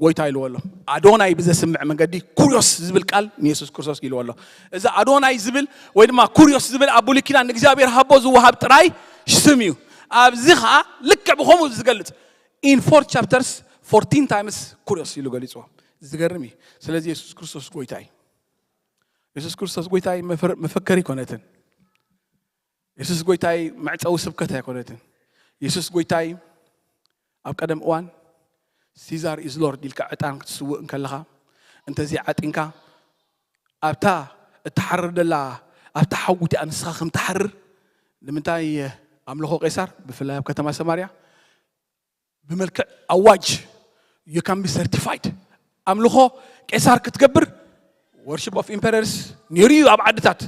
ጎይታ ኢልዎ ኣሎ። ኣዶናይ ብዘስምዕ መንገዲ ኩሪዮስ ዝብል ቃል ንየሱስ ክርስቶስ ኢልዎ ኣሎ። እዚ ኣዶናይ ዝብል ወይ ድማ ኩሪዮስ ዝብል ኣብ ብሉይ ኪዳን ንእግዚኣብሔር ሃቦ ዝወሃብ ጥራይ ስም እዩ። ኣብዚ ኸዓ ልክዕ ብኸምኡ ዝገልጽ in four chapters fourteen times ኩሪዮስ ኢሉ ገሊጽዎ። ዝገርም እዩ። ስለዚ የሱስ ክርስቶስ ጎይታ እዩ። የሱስ ክርስቶስ ጎይታ እዩ። መፈር- መፈከሪ ኣይኮነትን። የሱስ ጎይታይ መዕጸዊ ስብከት ኣይኮነትን። የሱስ ጎይታይ ኣብ ቀደም እዋን ሲዛር ኢዝ ሎርድ ኢልካ ዕጣን ክትስውእ እንከለኻ እንተዘይ ዓጢንካ ኣብታ እትሓርር ደላ ኣብታ ሓዊ እቲኣ ንስኻ ከም ትሓርር ንምንታይ ኣምልኾ ቄሳር ብፍላይ ኣብ ከተማ ሰማርያ ብመልክዕ ኣዋጅ you can be certified ኣምልኾ ቄሳር ክትገብር worship of emperors ነይሩ እዩ ኣብ ዓድታት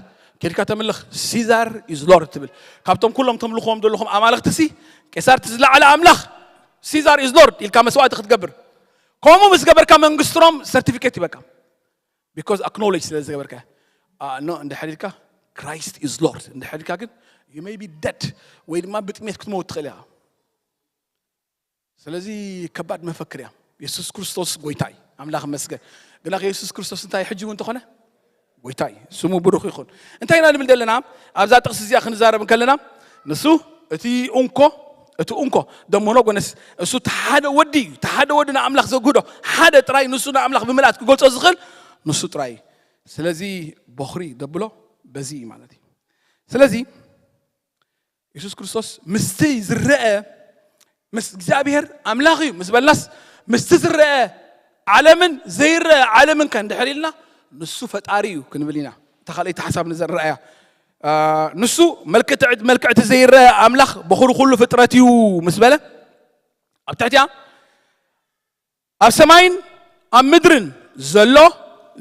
ከድካ ተምልኽ ሲዛር is lord ትብል ካብቶም ኩሎም ተምልኽዎም ዘለኹም ኣማልኽቲ ሲ ቄሳር እቲ ዝለዓለ ኣምላኽ ሲዛር is lord ኢልካ መስዋዕቲ ክትገብር ከምኡ ምስ ገበርካ መንግስቲ ሮም certificate ይበካ because acknowledge ስለ ዝገበርካ no እንድሕር ኢልካ Christ is lord እንድሕር ኢልካ ግን you may be dead ወይ ድማ ብጥሜት ክትመውት ትኽእል ኢኻ ስለዚ ከባድ መፈክር እያ የሱስ ክርስቶስ ጎይታ እዩ ኣምላኽ መስገን ግና የሱስ ክርስቶስ እንታይ ሕጂ እውን እንተኾነ ጎይታ እዩ ስሙ ብሩኽ ይኹን እንታይ ኢና ንብል ዘለና ኣብዛ ጥቕሲ እዚኣ ክንዛረብ እንከለና ንሱ እቲ እንኮ እቲ እንኮ ደሞኖጎነስ እሱ ሓደ ወዲ እዩ ሓደ ወዲ ንኣምላኽ ዘግህዶ ሓደ ጥራይ ንሱ ንኣምላኽ ብምልኣት ክገልጾ ዝኽእል ንሱ ጥራይ እዩ ስለዚ በኹሪ ደብሎ በዚ እዩ ማለት እዩ ስለዚ የሱስ ክርስቶስ ምስቲ ዝረአ ምስ እግዚኣብሔር ኣምላኽ እዩ ምስ በልናስ ምስቲ ዝረአ ዓለምን ዘይረአ ዓለምን ከ እንድሕር ኢልና ንሱ ፈጣሪ እዩ ክንብል ኢና እታ ካልኣይቲ ሓሳብ ንዘረኣያ ንሱ መልክዕቲ ዘይረአ ኣምላኽ በኹሪ ኩሉ ፍጥረት እዩ ምስ በለ ኣብ ትሕቲያ ኣብ ሰማይን ኣብ ምድርን ዘሎ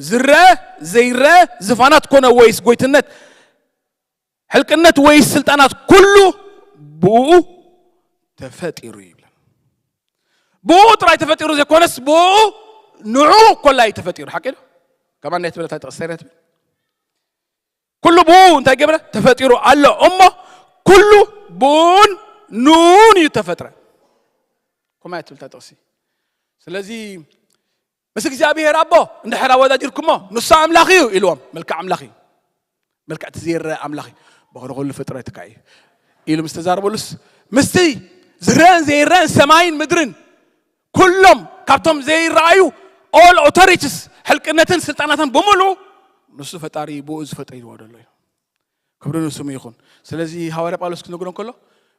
ዝረአ ዘይረአ ዝፋናት ኮነ ወይስ ጎይትነት፣ ሕልቅነት ወይስ ስልጣናት፣ ኩሉ ብኡ ተፈጢሩ ይብለን። ብኡ ጥራይ ተፈጢሩ ዘይኮነስ ብኡ ንዑ ኮላ እዩ ተፈጢሩ። ሓቂ ዶ? ከማን ናይ ትብለታ ጥቕሲ እንታይ ትብል? ኩሉ ብኡ እንታይ ገብረ? ተፈጢሩ ኣሎ እሞ ኩሉ ብኡን ንኡን እዩ ተፈጥረ። ኮማ እያ ትብልታ ጥቕሲ። ስለዚ ምስ እግዚኣብሔር ኣቦ እንድሕር ኣወዳዲርኩሞ ንሱ ኣምላኽ እዩ ኢልዎም። መልክዕ ኣምላኽ እዩ፣ መልክዕ እቲ ዘይረአ ኣምላኽ እዩ። በኽሪ ኩሉ ፍጥረትካ እዩ ኢሉ ምስ ተዛረበሉስ፣ ምስቲ ዝረአን ዘይረአን ሰማይን ምድርን ኩሎም ካብቶም ዘይረኣዩ all authorities ሕልቅነትን ስልጣናትን ብምሉ ንሱ ፈጣሪ እዩ፣ ብኡ ዝፈጠርዎ ዘሎ እዩ። ክብሪ ንስሙ ይኹን። ስለዚ ሃዋርያ ጳውሎስ ክነግሮ እንከሎ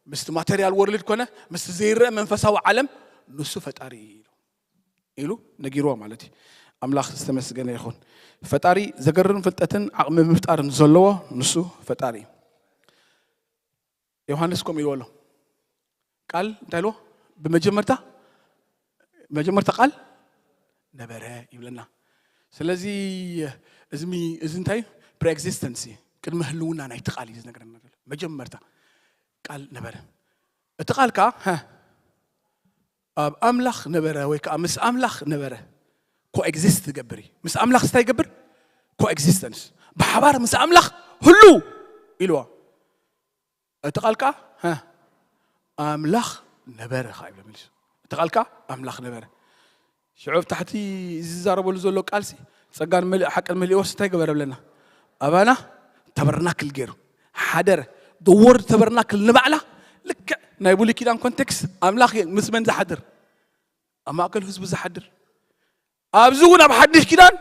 ምስቲ ማቴሪያል ወርልድ ኮነ ምስቲ ዘይረአ መንፈሳዊ ዓለም ንሱ ፈጣሪ እዩ ኢሉ ኢሉ ነጊርዎ ማለት እዩ። ኣምላኽ ዝተመስገነ ይኹን። ፈጣሪ ዘገርም ፍልጠትን ዓቕሚ ምፍጣርን ዘለዎ ንሱ ፈጣሪ እዩ። ዮሃንስ ከምኡ ኢልዎ ኣሎ። ቃል እንታይ ኢልዎ? ብመጀመርታ መጀመርታ ቃል ነበረ ይብለና። ስለዚ እዚ ሚ- እዚ እንታይ ፕሪኤግዚስተንሲ ቅድሚ ህልውና ናይቲ ቃል እዩ ዝነገረና ዘሎ። መጀመርታ ቃል ነበረ። እቲ ቃል ከዓ ሀ፣ ኣብ ኣምላኽ ነበረ ወይ ከዓ ምስ ኣምላኽ ነበረ። ኮኤግዚስት ዝገብር እዩ። ምስ ኣምላኽ እንታይ ይገብር? ኮኤግዚስተንስ፣ ብሓባር ምስ ኣምላኽ ህሉ ኢልዋ። እቲ ቃል ከዓ ሀ፣ ኣምላኽ ነበረ ከዓ ይብሎ መሊሱ። እቲ ቃል ከዓ ኣምላኽ ነበረ። ሽዑ ኣብ ታሕቲ እዚ ዝዛረበሉ ዘሎ ቃልሲ ጸጋን መሊእ ሓቅን መሊእዎስ እንታይ ገበረ ብለና? ኣባና ተበርናክል ገይሩ ሓደረ። The word ተበርናክል ንባዕላ ልክዕ ናይ ብሉይ ኪዳን ኮንቴክስት ኣምላኽ ምስ መን ዝሓድር? ኣብ ማእከል ህዝቡ ዝሓድር። ኣብዚ እውን ኣብ ሓድሽ ኪዳን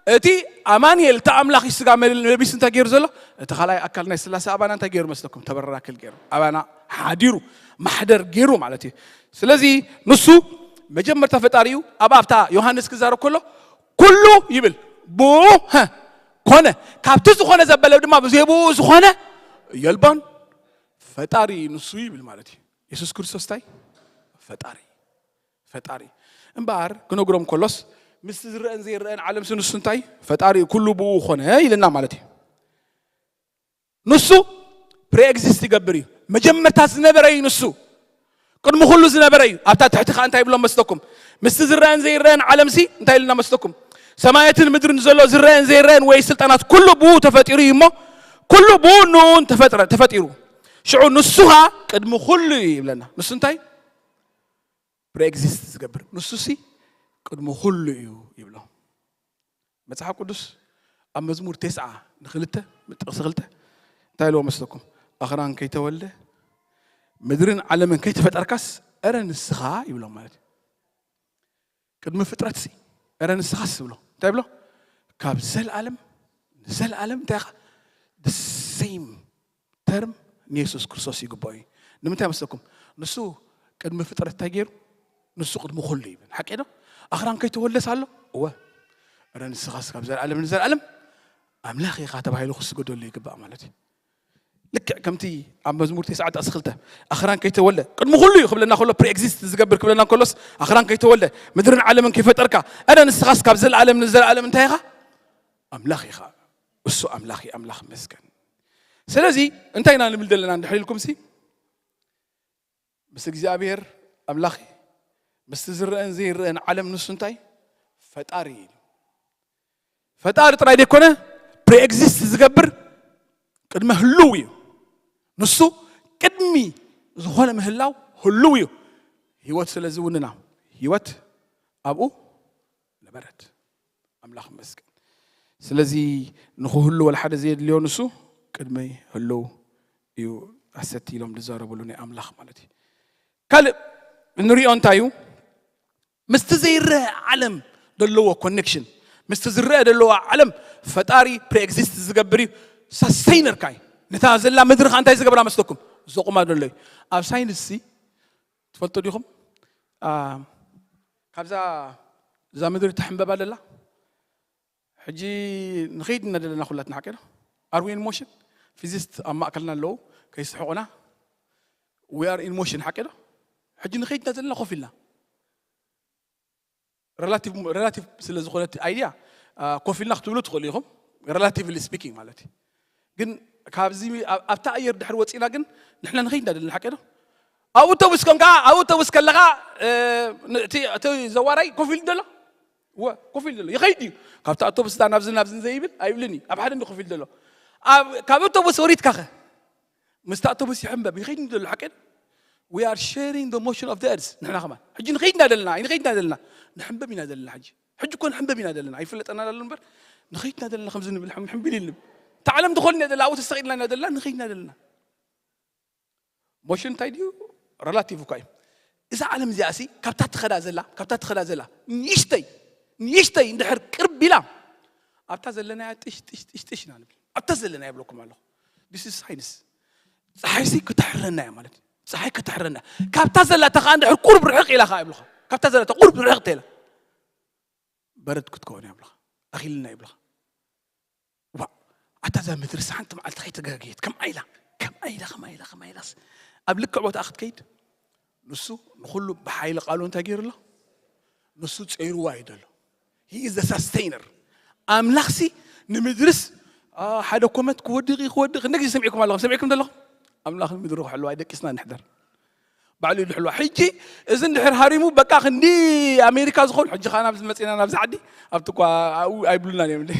እቲ ኣማንኤል እቲ ኣምላኽ ስጋ መል- ለቢሱ እንታይ ገይሩ ዘሎ? እቲ ካልኣይ ኣካል ናይ ስላሴ ኣባና እንታይ ገይሩ መስለኩም? ተበራክል ገይሩ ኣባና ሓዲሩ ማሕደር ገይሩ ማለት እዩ። ስለዚ ንሱ መጀመርታ ፈጣሪ እዩ። ኣብ ኣብታ ዮሃንስ ክዛረብ ከሎ ኩሉ ይብል ብኡ ሀ፣ ኮነ፣ ካብቲ ዝኾነ ዘበለ ድማ ብዘይ ብኡ ዝኾነ የልቦን። ፈጣሪ ንሱ ይብል ማለት እዩ። የሱስ ክርስቶስ እንታይ ፈጣሪ ፈጣሪ እምበኣር ክነግሮም ከሎስ ምስቲ ዝረአን ዘይረአን ዓለምሲ ንሱ እንታይ ፈጣሪ ኩሉ ብኡ ኮነ ኢልና ማለት እዩ። ንሱ ፕሪኤግዚስት ይገብር እዩ። መጀመርታ ዝነበረ እዩ ንሱ። ቅድሚ ኩሉ ዝነበረ እዩ። ኣብታ ትሕቲ ከዓ እንታይ ይብሎም መስለኩም? ምስቲ ዝረአን ዘይረአን ዓለምሲ እንታይ ኢልና መስለኩም? ሰማያትን ምድርን ዘሎ ዝረአን ዘይረአን ወይ ስልጣናት ኩሉ ብኡ ተፈጢሩ እዩ እሞ ኩሉ ብኡ ንኡን ተፈጥረ ተፈጢሩ። ሽዑ ንሱ ከዓ ቅድሚ ኩሉ እዩ ይብለና። ንሱ እንታይ ፕሪኤግዚስት ዝገብር ንሱሲ ቅድሚ ኩሉ እዩ ይብሎ። መጽሓፍ ቅዱስ ኣብ መዝሙር ተስዓ ንክልተ ጥቕሲ ክልተ እንታይ ኢልዎ መስለኩም? ኣኽራን ከይተወልደ ምድርን ዓለምን ከይተፈጠርካስ እረ ንስኻ ይብሎ ማለት እዩ። ቅድሚ ፍጥረትሲ እረ ንስኻስ ይብሎ። እንታይ ይብሎ? ካብ ዘልኣለም ንዘልኣለም እንታይ ኢኻ? The same ተርም ንየሱስ ክርስቶስ ይግባኦ እዩ። ንምንታይ መስለኩም? ንሱ ቅድሚ ፍጥረት እንታይ ገይሩ? ንሱ ቅድሚ ኩሉ ይብል። ሓቂ ዶ? ኣኽራን ከይተወልደስ ኣሎ? እወ። እረ ንስኻስ ካብ ዘልኣለም ንዘልኣለም ኣምላኽ ኢኻ ተባሂሉ ክስገደሉ ይግባእ ማለት እዩ። ልክዕ ከምቲ ኣብ መዝሙር ተስዓ ጥቕሲ ክልተ ኣኽራን ከይተወልደ ቅድሚ ኩሉ እዩ ክብለና ከሎ፣ ፕሪኤግዚስት ዝገብር ክብለና ከሎስ ኣኽራን ከይተወልደ ምድርን ዓለምን ከይፈጠርካ፣ እረ ንስኻስ ካብ ዘልኣለም ንዘልኣለም እንታይ ኢኻ? ኣምላኽ ኢኻ። እሱ ኣምላኽ እዩ። ኣምላኽ መስገን። ስለዚ እንታይ ኢና ንብል ዘለና እንድሕር ኢልኩም ሲ ምስ እግዚኣብሔር ኣምላኽ ምስቲ ዝረአን ዘይረአን ዓለም ንሱ እንታይ ፈጣሪ እዩ። ፈጣሪ ጥራይ ዘይኮነ ፕሪኤግዚስት ዝገብር ቅድመ ህልው እዩ። ንሱ ቅድሚ ዝኾነ ምህላው ህልው እዩ። ህይወት ስለ ዝውንና ህይወት ኣብኡ ነበረት። ኣምላኽ ይመስገን። ስለዚ ንክህሉ ወላ ሓደ ዘየድልዮ ንሱ ቅድሚ ህልው እዩ ኣሰቲ ኢሎም ዝዛረብሉ ናይ ኣምላኽ ማለት እዩ። ካልእ እንሪኦ እንታይ እዩ? ምስቲ ዘይረአ ዓለም ዘለዎ ኮኔክሽን ምስቲ ዝረአ ዘለዎ ዓለም ፈጣሪ ፕሪኤግዚስት ዝገብር እዩ። ሳስተይነርካ እዩ። ነታ ዘላ ምድሪ ከዓ እንታይ ዝገብራ መስለኩም? ዘቑማ ዘሎ እዩ። ኣብ ሳይንስ ሲ ትፈልጡ ዲኹም? ካብዛ እዛ ምድሪ ትሕንበባ ዘላ ሕጂ ንኸይድ ኢና ዘለና ኩላትና ሓቂ ዶ? ኣርዊን ሞሽን ፊዚስት ኣብ ማእከልና ኣለዉ ከይስሕቑና። We are in motion ሓቂ ዶ? ሕጂ ንኸይድ ኢና ዘለና ኮፍ ኢልና። ሬላቲቭ ስለ ዝኾነት ኣይድያ ኮፍ ኢልና ክትብሉ ትኽእሉ ኢኹም፣ relatively speaking ማለት እዩ። ግን ካብዚ ኣብታ ኣየር ድሕር ወፂና ግን ንሕና ንኸይድ እንዳደለና ሓቂ ዶ? ኣብ ኣውቶቡስ ኮንካ ኣብ ኣውቶቡስ ከለኻ እቲ ዘዋራይ ኮፍ ኢሉ ደሎ ወ ኮፍ ኢሉ ደሎ ይኸይድ እዩ። ካብቲ ኣውቶቡስ ዳ ናብዚ ናብዚ ዘይብል ኣይብልን እዩ። ኣብ ሓደ እንዲ ኮፍ ኢሉ ደሎ ካብ ኣውቶቡስ ወሪድካኸ ምስቲ ኣውቶቡስ ይሕንበብ ይኸይድ ደሎ ሓቂ ዶ? We are sharing the motion of the earth ንሕና ከማን ሕጂ ንኸይድ እንዳደለና ንኸይድ እንዳደለና ንሕንበብ ኢና ዘለና ሕጂ ሕጂ እኮ ንሕንበብ ኢና ዘለና ኣይፍለጠና ኣሎ እምበር ንኸይድ ኢና ዘለና ከምዚ ንብል ሕንብል ኢልንም እታ ዓለም ዝኾን ኢና ዘለና ኣብኡ ተሰቒልና ኢና ዘለና ንኸይድ ኢና ዘለና ሞሽን እንታይ ድዩ relative እኳ እዩ እዛ ዓለም እዚኣ ሲ ካብታ ትኸዳ ዘላ ካብታ ትኸዳ ዘላ ንእሽተይ ንእሽተይ እንድሕር ቅርብ ኢላ ኣብታ ዘለናያ ጥሽ ጥሽ ጥሽ ጥሽ ኢና ንብል ኣብታ ዘለናያ ይብለኩም ኣለኹ this is science ፀሓይ ሲ ክትሕረና እያ ማለት እዩ ፀሓይ ክትሕረና ካብታ ዘላታ ከዓ እንድሕር ቁርብ ርሕቕ ኢላ ከዓ ይብልኻ ካብታ ዘላታ ቁርብ ርሕቕ ተኢላ በረድ ክትከውን እያ ይብልኻ ኣኺልና ይብልኻ ዋ ኣታ እዛ ምድርስ ሓንቲ መዓልቲ ከይተጋገየት ከምኣ ኢላ ከምኣ ኢላ ከምኣ ኢላ ከምኣ ኢላስ ኣብ ልክዕ ቦታኣ ክትከይድ ንሱ ንኹሉ ብሓይሊ ቃሉ እንታይ ገይሩ ኣሎ ንሱ ፀይርዋ እዩ ዘሎ he is the sustainer ኣምላኽሲ ንምድርስ ሓደ ኮመት ክወድቕ እዩ ክወድቕ ክንደ ግዜ ሰሚዕኩም ኣለኹም ሰሚዕኩም ዘለኹም ኣምላኽ ንምድሪ ክሕልዋ ደቂስና ንሕደር ባዕሉ ይድሕልዋ ሕጂ እዚ እንድሕር ሃሪሙ በቃ ክንዲ ኣሜሪካ ዝኾን ሕጂ ከዓ ናብዚ መፂና ናብዚ ዓዲ ኣብቲ እኳ ኣብኡ ኣይብሉናን እዮም እንደ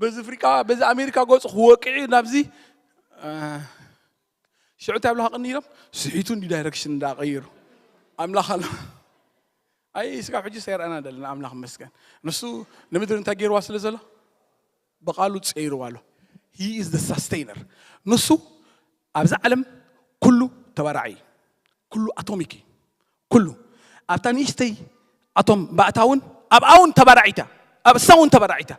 በዚ ኣፍሪቃ በዚ ኣሜሪካ ገፁ ክወቅዕ እዩ ናብዚ ሽዑ እንታይ ብለካ ቅኒ ኢሎም ስሒቱ እንዲ ዳይረክሽን እንዳቀይሩ ኣምላኽ ኣሎ ኣይ ስጋብ ሕጂ ሰይረአና ዘለና ኣምላኽ መስገን ንሱ ንምድሪ እንታይ ገይርዋ ስለ ዘሎ ብቃሉ ፀይርዋ ኣሎ he is the sustainer ንሱ ኣብዚ ዓለም ኩሉ ተባራዒ ኩሉ ኣቶሚክ ኩሉ ኣብታ ንእሽተይ ኣቶም ባእታ እውን ኣብኣ እውን ተባራዒታ ኣብ እሳ እውን ተባራዒታ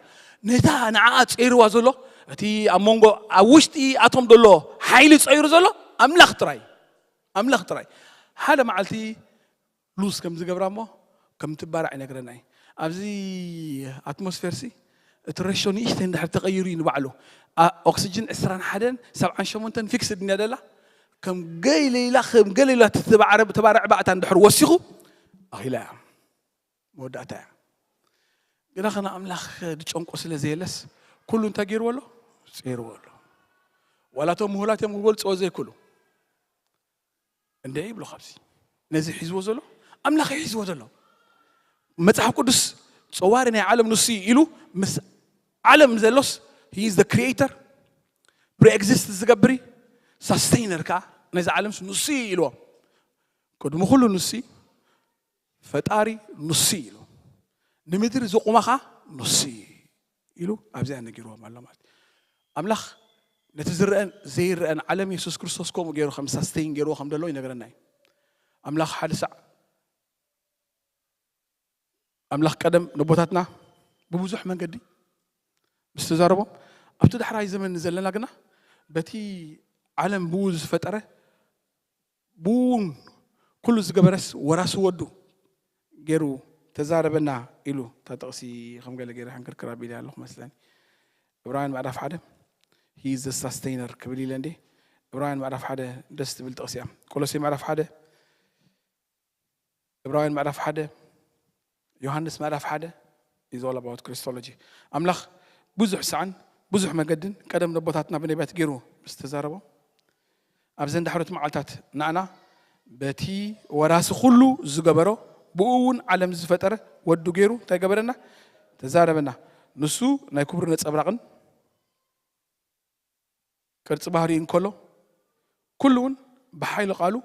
ነታ ንዓኣ ፀይርዋ ዘሎ እቲ ኣብ መንጎ ኣብ ውሽጢ ኣቶም ዘሎ ሓይሊ ፀይሩ ዘሎ ኣምላኽ ጥራይ ኣምላኽ ጥራይ ሓደ መዓልቲ ሉዝ ከም ዝገብራ እሞ ከም ትባራዕ ይነግረና እዩ ኣብዚ ኣትሞስፌር ሲ እቲ ረሾ ንእሽተይ እንድሕር ተቐይሩ እዩ ንባዕሉ ኦክስጅን ዕስራን ሓደን ሰብዓን ሸሞንተን ፊክስድ እያ ደላ ከም ገይለ ኢላ ከም ገለ ኢላ ተባርዕ ባእታ እንድሕር ወሲኹ ኣኺላ እያ መወዳእታ እያ ግና ኸነ ኣምላኽ ድጨንቆ ስለ ዘየለስ ኩሉ እንታይ ገይርዎ ኣሎ ፀይርዎ ኣሎ ዋላ እቶም ምሁራት እዮም ክገልፅዎ ዘይክእሉ እንደ ይብሎ ካብዚ ነዚ ሒዝዎ ዘሎ ኣምላኽ ሒዝዎ ዘሎ መፅሓፍ ቅዱስ ፀዋሪ ናይ ዓለም ንሱ ኢሉ ምስ ዓለም ዘሎስ ሂዝ ክሪኤተር ፕሪኤግዚስት ዝገብር ሳስተይነር ከዓ ነዚ ዓለም ንሱ ኢልዎ ቅድሚ ኩሉ ንሱ ፈጣሪ ንሱ ኢሉ ንምድሪ ዘቁማ ከዓ ንሱ ኢሉ ኣብዚኣ ነጊርዎም ኣሎ ማለት ኣምላኽ ነቲ ዝረአን ዘይረአን ዓለም የሱስ ክርስቶስ ከምኡ ገይሩ ከም ሳስተይን ገይርዎ ከም ደሎ ይነግረና እዩ ኣምላኽ ሓደ ሳዕ ኣምላኽ ቀደም ነቦታትና ብብዙሕ መንገዲ ምስ ተዛረቦም ኣብቲ ዳሕራይ ዘመን ዘለና ግና በቲ ዓለም ብኡ ዝፈጠረ ብኡ እውን ኩሉ ዝገበረስ ወራሲ ወዱ ገይሩ ተዛረበና ኢሉ እታ ጥቕሲ ከም ገለ ገይረ ሕንክርክር ኣቢለ ኣለኹ መስለኒ ዕብራውያን ምዕራፍ ሓደ ሂ ዘ ሳስተይነር ክብል ኢለ እንዴ ዕብራውያን ምዕራፍ ሓደ ደስ ትብል ጥቕሲ እያ ቆሎሴ ምዕራፍ ሓደ ዕብራውያን ምዕራፍ ሓደ ዮሃንስ ምዕራፍ ሓደ is all about Christology ኣምላኽ ብዙሕ ሰዓን ብዙሕ መገድን ቀደም ነቦታትና ብነቢያት ገይሩ ምስ ተዛረቦም ኣብዘን ዳሕሮት መዓልታት ንኣና በቲ ወራሲ ኩሉ ዝገበሮ ብኡ እውን ዓለም ዝፈጠረ ወዱ ገይሩ እንታይ ገበረና ተዛረበና ንሱ ናይ ክብሩ ነፀብራቕን ቅርፂ ባህሪ እንከሎ ኩሉ እውን ብሓይሊ ቃሉ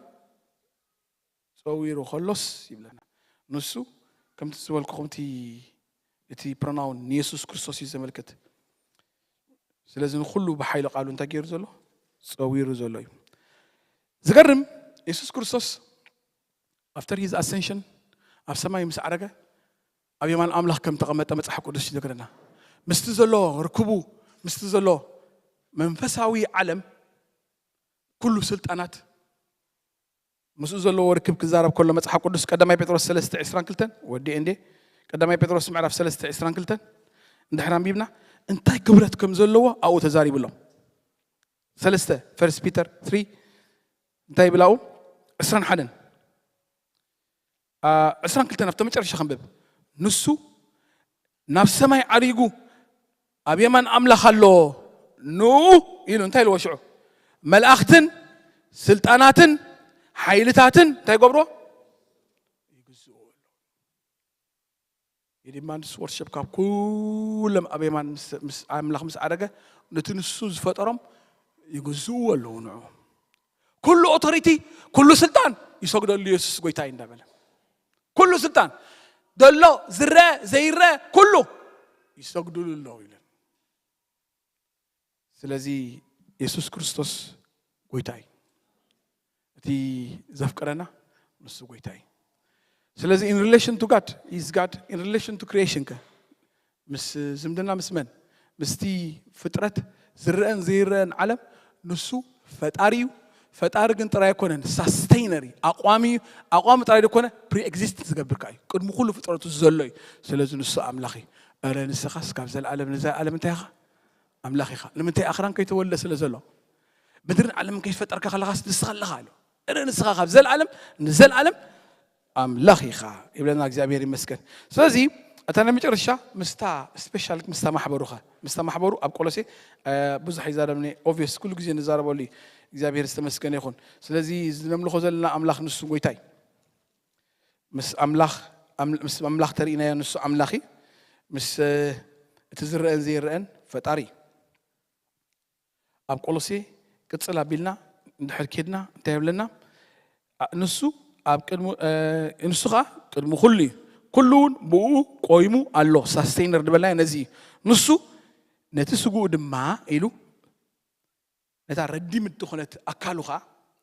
ፀዊሩ ከሎስ ይብለና ንሱ ከምቲ ዝበልኩኹም እቲ እቲ ፕሮናውን ንየሱስ ክርስቶስ እዩ ዘመልክት ስለዚ ንኩሉ ብሓይሊ ቃሉ እንታይ ገይሩ ዘሎ ፀዊሩ ዘሎ እዩ ዝገርም የሱስ ክርስቶስ after his ascension ኣብ ሰማይ ምስ ዓረገ ኣብ የማን ኣምላኽ ከም ተቐመጠ መጽሓፍ ቅዱስ ይነግረና ምስቲ ዘሎ ርክቡ ምስቲ ዘሎ መንፈሳዊ ዓለም ኩሉ ስልጣናት ምስኡ ዘለዎ ርክብ ክዛረብ ከሎ መጽሓፍ ቅዱስ ቀዳማይ ጴጥሮስ ሰለስተ ዕስራን ክልተን ወዲ እንዴ ቀዳማይ ጴጥሮስ ምዕራፍ ሰለስተ ዕስራን ክልተን እንድሕር ኣንቢብና እንታይ ክብረት ከም ዘለዎ ኣብኡ ተዛሪብሎም ሰለስተ ፈርስት ፒተር ትሪ እንታይ ይብል ኣብኡ ዕስራን ሓደን ዕስራን ክልተን ኣብቶ መጨረሻ ከንብብ ንሱ ናብ ሰማይ ዓሪጉ ኣብ የማን ኣምላኽ ኣሎ። ኑ ኢሉ እንታይ ኢልዎ ሽዑ? መላእኽትን ስልጣናትን ሓይልታትን እንታይ ይገብርዎ? ይግዝእዎ ኣሎ። የዲማንስ ወርሽፕ ካብ ኩሎም ኣብ የማን ምስ ኣምላኽ ምስ ዓረገ፣ ነቲ ንሱ ዝፈጠሮም ይግዝእዎ ኣለዉ። ንዑ ኩሉ ኦቶሪቲ፣ ኩሉ ስልጣን ይሰግደሉ፣ የሱስ ጎይታይ እንዳበለ ኩሉ ስልጣን ዘሎ ዝረአ ዘይረአ ኩሉ ይሰግድሉ ኣለዉ ኢለን። ስለዚ የሱስ ክርስቶስ ጎይታ እዩ። እቲ ዘፍቀረና ንሱ ጎይታ እዩ። ስለዚ in relation to God is God, in relation to creation ከ ምስ ዝምድና ምስ መን? ምስቲ ፍጥረት ዝረአን ዘይረአን ዓለም ንሱ ፈጣሪ እዩ። ፈጣሪ ግን ጥራይ ኣይኮነን፣ ሳስተይነር እዩ፣ ኣቋሚ እዩ። ኣቋሚ ጥራይ ደኮነ ፕሪኤግዚስት ዝገብር ከኣ እዩ። ቅድሚ ኩሉ ፍጥረቱ ዘሎ እዩ። ስለዚ ንሱ ኣምላኽ እዩ። እረ ንስኻስ ካብ ዘለኣለም ንዘለኣለም እንታይ ኢኻ? ኣምላኽ ኢኻ። ንምንታይ ኣኽራን ከይተወልደ ስለ ዘሎ፣ ምድርን ዓለምን ከይፈጠርካ ከለኻስ ንስኻ ኣለኻ ኣሎ። እረ ንስኻ ካብ ዘለኣለም ንዘለኣለም ኣምላኽ ኢኻ ይብለና። እግዚኣብሔር ይመስገን። ስለዚ እታ ናይ መጨረሻ ምስታ ስፔሻል ምስታ ማሕበሩኻ ምስታ ማሕበሩ ኣብ ቆሎሴ ብዙሕ ይዛረብኒ። ኦብቪየስ ኩሉ ግዜ ንዛረበሉ እዩ። እግዚኣብሔር ዝተመስገነ ይኹን። ስለዚ እዚ ነምልኾ ዘለና ኣምላኽ ንሱ ጎይታይ ምስ ኣምላኽ ኣም- ምስ ኣምላኽ ተርእናዮ ንሱ ኣምላኺ ምስ እቲ ዝረአን ዘይረአን ፈጣሪ እዩ። ኣብ ቆሎሴ ቅጽል ኣቢልና እንድሕር ኬድና እንታይ ይብለና? ኣ- ንሱ ኣብ ቅድሙ እ፣ ንሱ ኸዓ ቅድሚ ኩሉ እዩ፣ ኩሉ እውን ብኡ ቆይሙ ኣሎ። ሳስቴይነር ዝበልና ነዚ እዩ። ንሱ ነቲ ስግኡ ድማ ኢሉ ነታ ረዲምት ዝኾነት ኣካሉ ኸዓ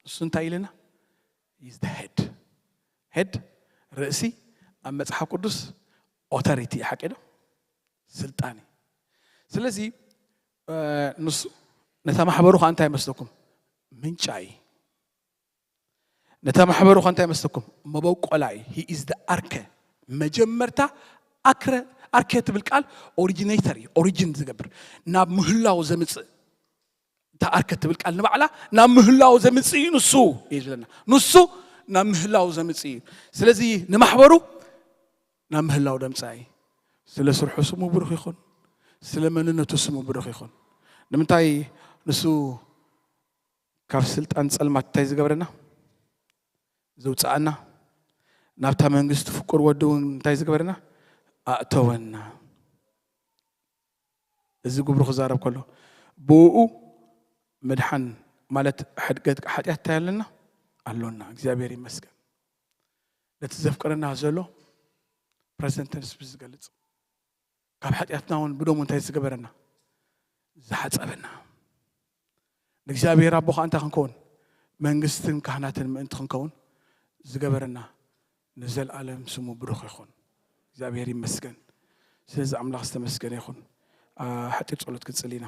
ንሱ እንታይ ኢልና? Is the head. ሄድ ርእሲ ኣብ መጽሓፍ ቅዱስ ኦቶሪቲ እዩ፣ ሓቂ ዶ? ስልጣን እዩ። ስለዚ እ፣ ንሱ ነታ ማሕበሩ ኸዓ እንታይ መስለኩም? ምንጫ እዩ። ነታ ማሕበሩ ኸዓ እንታይ መስለኩም? መበቆላ እዩ። He is the ኣርከ። መጀመርታ ኣክረ ኣርከ ትብል ቃል ኦሪጂኔተር እዩ፣ ኦሪጂን ዝገብር፣ ናብ ምህላው ዘምጽእ። እታ ኣርከ ትብል ቃል ንባዕላ ናብ ምህላው ዘምጽእ እዩ። ንሱ እዩ ዝብለና። ንሱ ናብ ምህላው ዘምጽእ እዩ። ስለዚ ንማሕበሩ ናብ ምህላው ደምጻ እዩ። ስለ ስርሑ ስሙ ብሩኽ ይኹን። ስለ መንነቱ ስሙ ብሩኽ ይኹን። ንምንታይ ንሱ ካብ ስልጣን ጸልማት እንታይ ዝገብረና? ዘውጽኣና፣ ናብታ መንግስቲ ፍቁር ወዲ እውን እንታይ ዝገበረና? ኣእተወና። እዚ ግብሩ ክዛረብ ከሎ ብኡ ምድሓን ማለት ሕድገት ሓጢኣት እንታይ ኣለና? ኣሎና። እግዚኣብሔር ይመስገን። ነቲ ዘፍቅረና ዘሎ ፕረዘንት ተንስ ብዝገልጽ ካብ ሓጢኣትና እውን ብደሙ እንታይ ዝገበረና? ዝሓጸበና። ንእግዚኣብሔር ኣቦ ኸዓ እንታይ ክንከውን? መንግስትን ካህናትን ምእንቲ ክንከውን ዝገበረና ንዘለኣለም ስሙ ብሩኽ ይኹን። እግዚኣብሔር ይመስገን። ስለዚ ኣምላኽ ዝተመስገነ ይኹን። ሓጢር ጸሎት ክንጽሊ ኢና።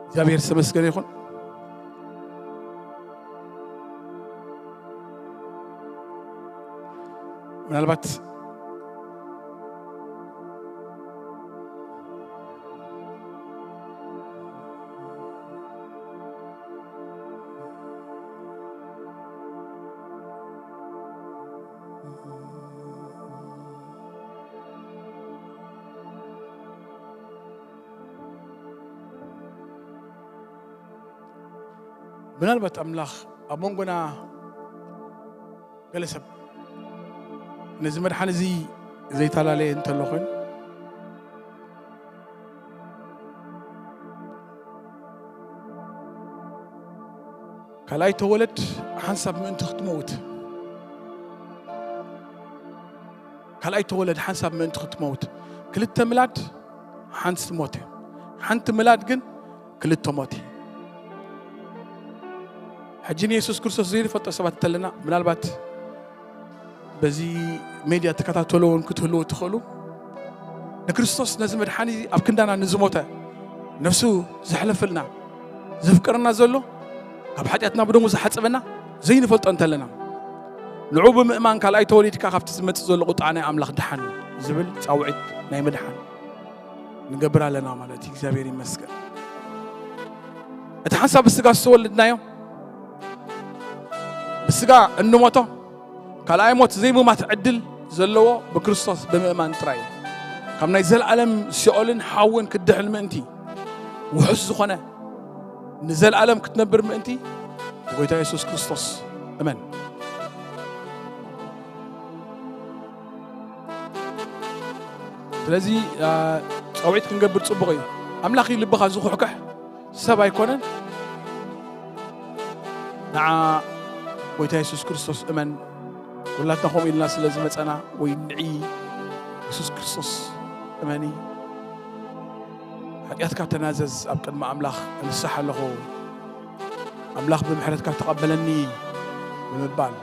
እግዚኣብሔር ዝተመስገነ ይኹን። ምናልባት ምናልባት ኣምላኽ ኣብ መንጎና ገለ ሰብ ነዚ መድሓኒ እዚ ዘይተላለየ እንተሎ ኮይኑ ካልኣይ ተወለድ ሓንሳብ ምእንቲ ክትመውት ካልኣይ ተወለድ ሓንሳብ ምእንቲ ክትመውት ክልተ ምላድ ሓንቲ ሞት ሓንቲ ምላድ ግን ክልተ ሞት ሕጂ ንየሱስ ክርስቶስ ዘይንፈልጦ ሰባት እንተለና ምናልባት በዚ ሜድያ ትከታተሉ እውን ክትህልዉ ትኽእሉ ንክርስቶስ ነዚ መድሓኒ ኣብ ክንዳና ንዝሞተ ነፍሱ ዘሕለፍልና ዘፍቅረና ዘሎ ካብ ሓጢኣትና ብደሙ ዝሓፀበና ዘይንፈልጦ እንተለና ንዑ ብምእማን ካልኣይ ተወሊድካ ካብቲ ዝመፅእ ዘሎ ቁጣዓ ናይ ኣምላኽ ድሓን ዝብል ፃውዒት ናይ ምድሓን ንገብር ኣለና ማለት እዩ እግዚኣብሔር ይመስገን እቲ ሓንሳብ ብስጋ ዝተወልድናዮ፣ ብስጋ እንሞቶ፣ ካልኣይ ሞት ዘይምማት ዕድል ዘለዎ ብክርስቶስ ብምእማን ጥራይ እዩ። ካብ ናይ ዘለኣለም ሲኦልን ሓውን ክድሕን ምእንቲ፣ ውሑስ ዝኾነ ንዘለኣለም ክትነብር ምእንቲ ብጎይታ የሱስ ክርስቶስ እመን። ስለዚ፣ አ፣ ጸውዒት ክንገብር ጽቡቕ እዩ። ኣምላኽ እዩ ልብኻ ዝኹሕኩሕ፣ ሰብ ኣይኮነን። ንዓ ጎይታ የሱስ ክርስቶስ እመን። ኩላትና ከምኡ ኢልና ስለ ዝመጸና ወይ ንዒ የሱስ ክርስቶስ እመኒ። ሓጢኣትካ ተናዘዝ፣ ኣብ ቅድሚ ኣምላኽ እንስሕ ኣለኹ። ኣምላኽ ብምሕረትካ ተቐበለኒ ብምባል።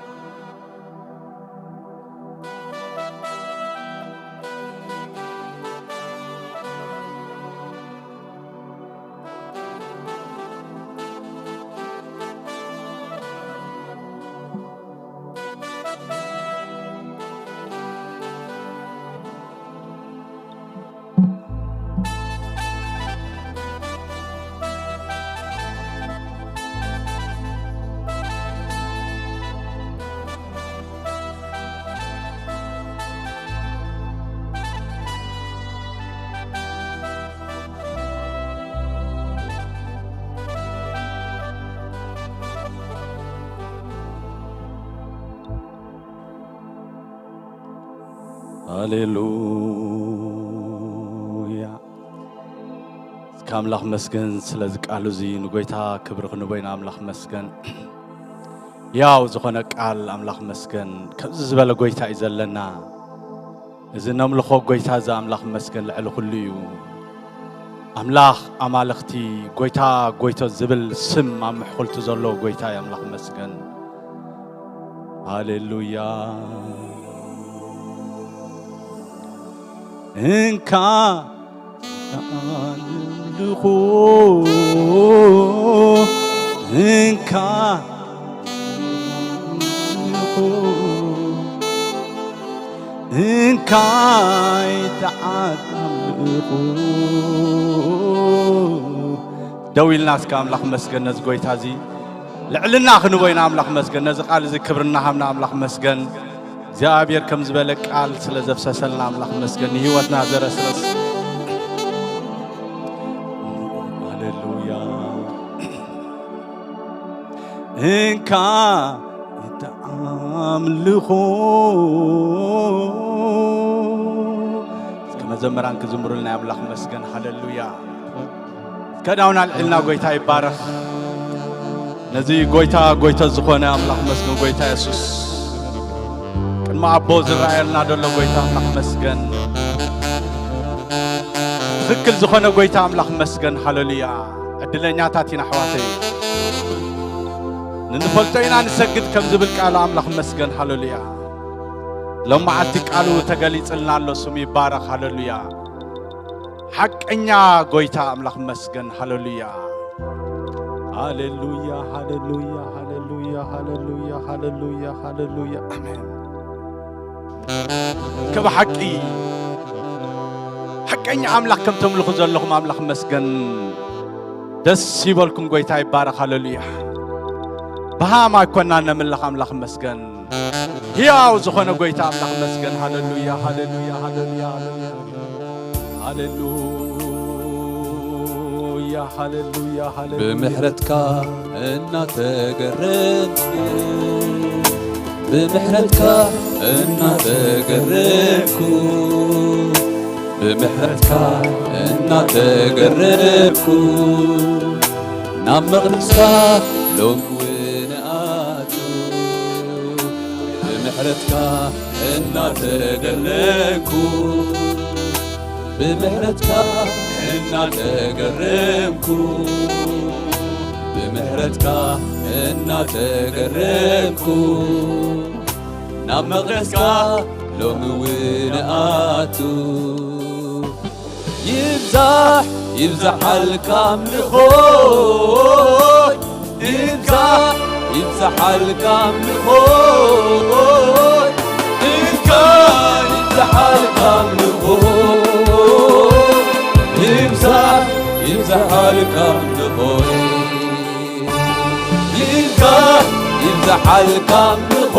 ሃሌሉያ። እስከ ኣምላኽ መስገን ስለዚ ቃሉ እዚ ንጎይታ ክብሪ ክንቦ ኢና። ኣምላኽ መስገን። ያው ዝኾነ ቃል ኣምላኽ መስገን። ከምዚ ዝበለ ጎይታ እዩ ዘለና። እዚ ነምልኾ ጎይታ እዚ ኣምላኽ መስገን ልዕሊ ኩሉ እዩ። ኣምላኽ ኣማልኽቲ፣ ጎይታ ጎይቶ ዝብል ስም ኣብ ምሕኩልቱ ዘለዎ ጎይታ እዩ። ኣምላኽ መስገን። ሃሌሉያ። እንካ ተኣልኹ፣ እንካ ተኣልኹ፣ እንካ ተኣልኹ። ደው ኢልና እስከ ኣምላኽ መስገን ነዚ ጎይታ እዚ ልዕልና ክንቦ ኢና። ኣምላኽ መስገን ነዚ ቃል እዚ ክብሪ እናሃብና ኣምላኽ መስገን። እግዚኣብሔር ከም ዝበለ ቃል ስለ ዘፍሰሰልና ኣምላኽ መስገን። ንህይወትና ዘረስረስ። ሃሌሉያ። እንካ ተኣምልኹ። እስከ መዘምራን ክዝምሩልና ኣምላኽ መስገን። ሃሌሉያ። ከዳውና ኣልዒልና ጎይታ ይባረኽ። ነዚ ጎይታ ጎይታ ዝኾነ ኣምላኽ መስገን። ጎይታ የሱስ ቅድሚ ኣቦ ዝረኣየልና ዘሎ ጎይታ ኣምላኽ መስገን። ትኽክል ዝኾነ ጎይታ ኣምላኽ መስገን። ሃሌሉያ። ዕድለኛታት ኢና ኣሕዋተይ። ንንፈልጦ ኢና ንሰግድ ከም ዝብል ቃል ኣምላኽ መስገን። ሃሌሉያ። ሎም መዓልቲ ቃሉ ተገሊጽልና ኣሎ። ስሙ ይባረኽ። ሃሌሉያ። ሓቀኛ ጎይታ ኣምላኽ መስገን። ሃሌሉያ። ሃሌሉያ፣ ሃሌሉያ፣ ሃሌሉያ፣ ሃሌሉያ፣ ሃሌሉያ፣ ሃሌሉያ። ኣሜን። ከብሓቂ ሓቀኛ ኣምላኽ ከም ተምልኹ ዘለኹም ኣምላኽ መስገን። ደስ ይበልኩም፣ ጎይታ ይባረኽ። ሃሌሉያ። ብሃም ኣይኮናን ነምልኽ ኣምላኽ መስገን። ሕያው ዝኾነ ጎይታ ኣምላኽ መስገን። ሃሌሉያ፣ ሃሌሉያ፣ ሃሌሉያ፣ ሃሌሉያ። ሃሌሉያ፣ ሃሌሉያ፣ ሃሌሉያ። ብምሕረትካ እናተገረምኩ፣ ብምሕረትካ እናተገረምኩ፣ ብምሕረትካ እናተገረምኩ፣ ናብ መቕደስካ ሎም ብምሕረትካ እናተገረምኩ፣ ብምሕረትካ እናተገረምኩ፣ ብምሕረትካ እናተገረምኩ፣ ናብ መቕደስካ ሎሚ እውን እኣቱ። ይብዛሕ ይብዛሓልካ ኣምልኾይ፣ ይብዛሕ ይብዛሓልካ ኣምልኾይ፣ እንካ ይብዛሓልካ ኣምልኾይ፣ ይብዛሕ ይብዛሓልካ ኣምልኾይ። ይብዛሓልካ ኣምልኾ፣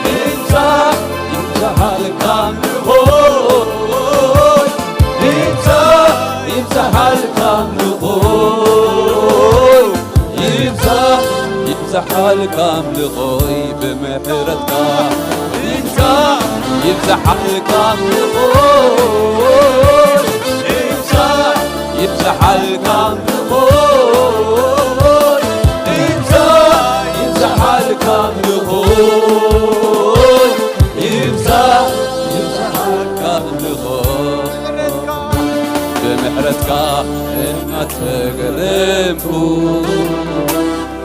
ይብዛሕ፣ ይብዛሓልካ ኣምልኾ፣ ይብዛሕ፣ ይብዛሓልካ ኣምልኾ፣ ይብዛሕ፣ ይብዛሓልካ ኣምልኾይ ብምሕረትካ፣ ይብዛሕ፣ ይብዛሓልካ ኣምልኾ፣ ይብዛሕ፣ ይብዛሓልካ ኣምልኾ፣ ይብዛሕ፣ ይብዛሓልካ ኣምልኾ፣ ይብዛሕ፣ ይብዛሓልካ ኣምልኾ። ብምሕረትካ እናተገረምኩ፣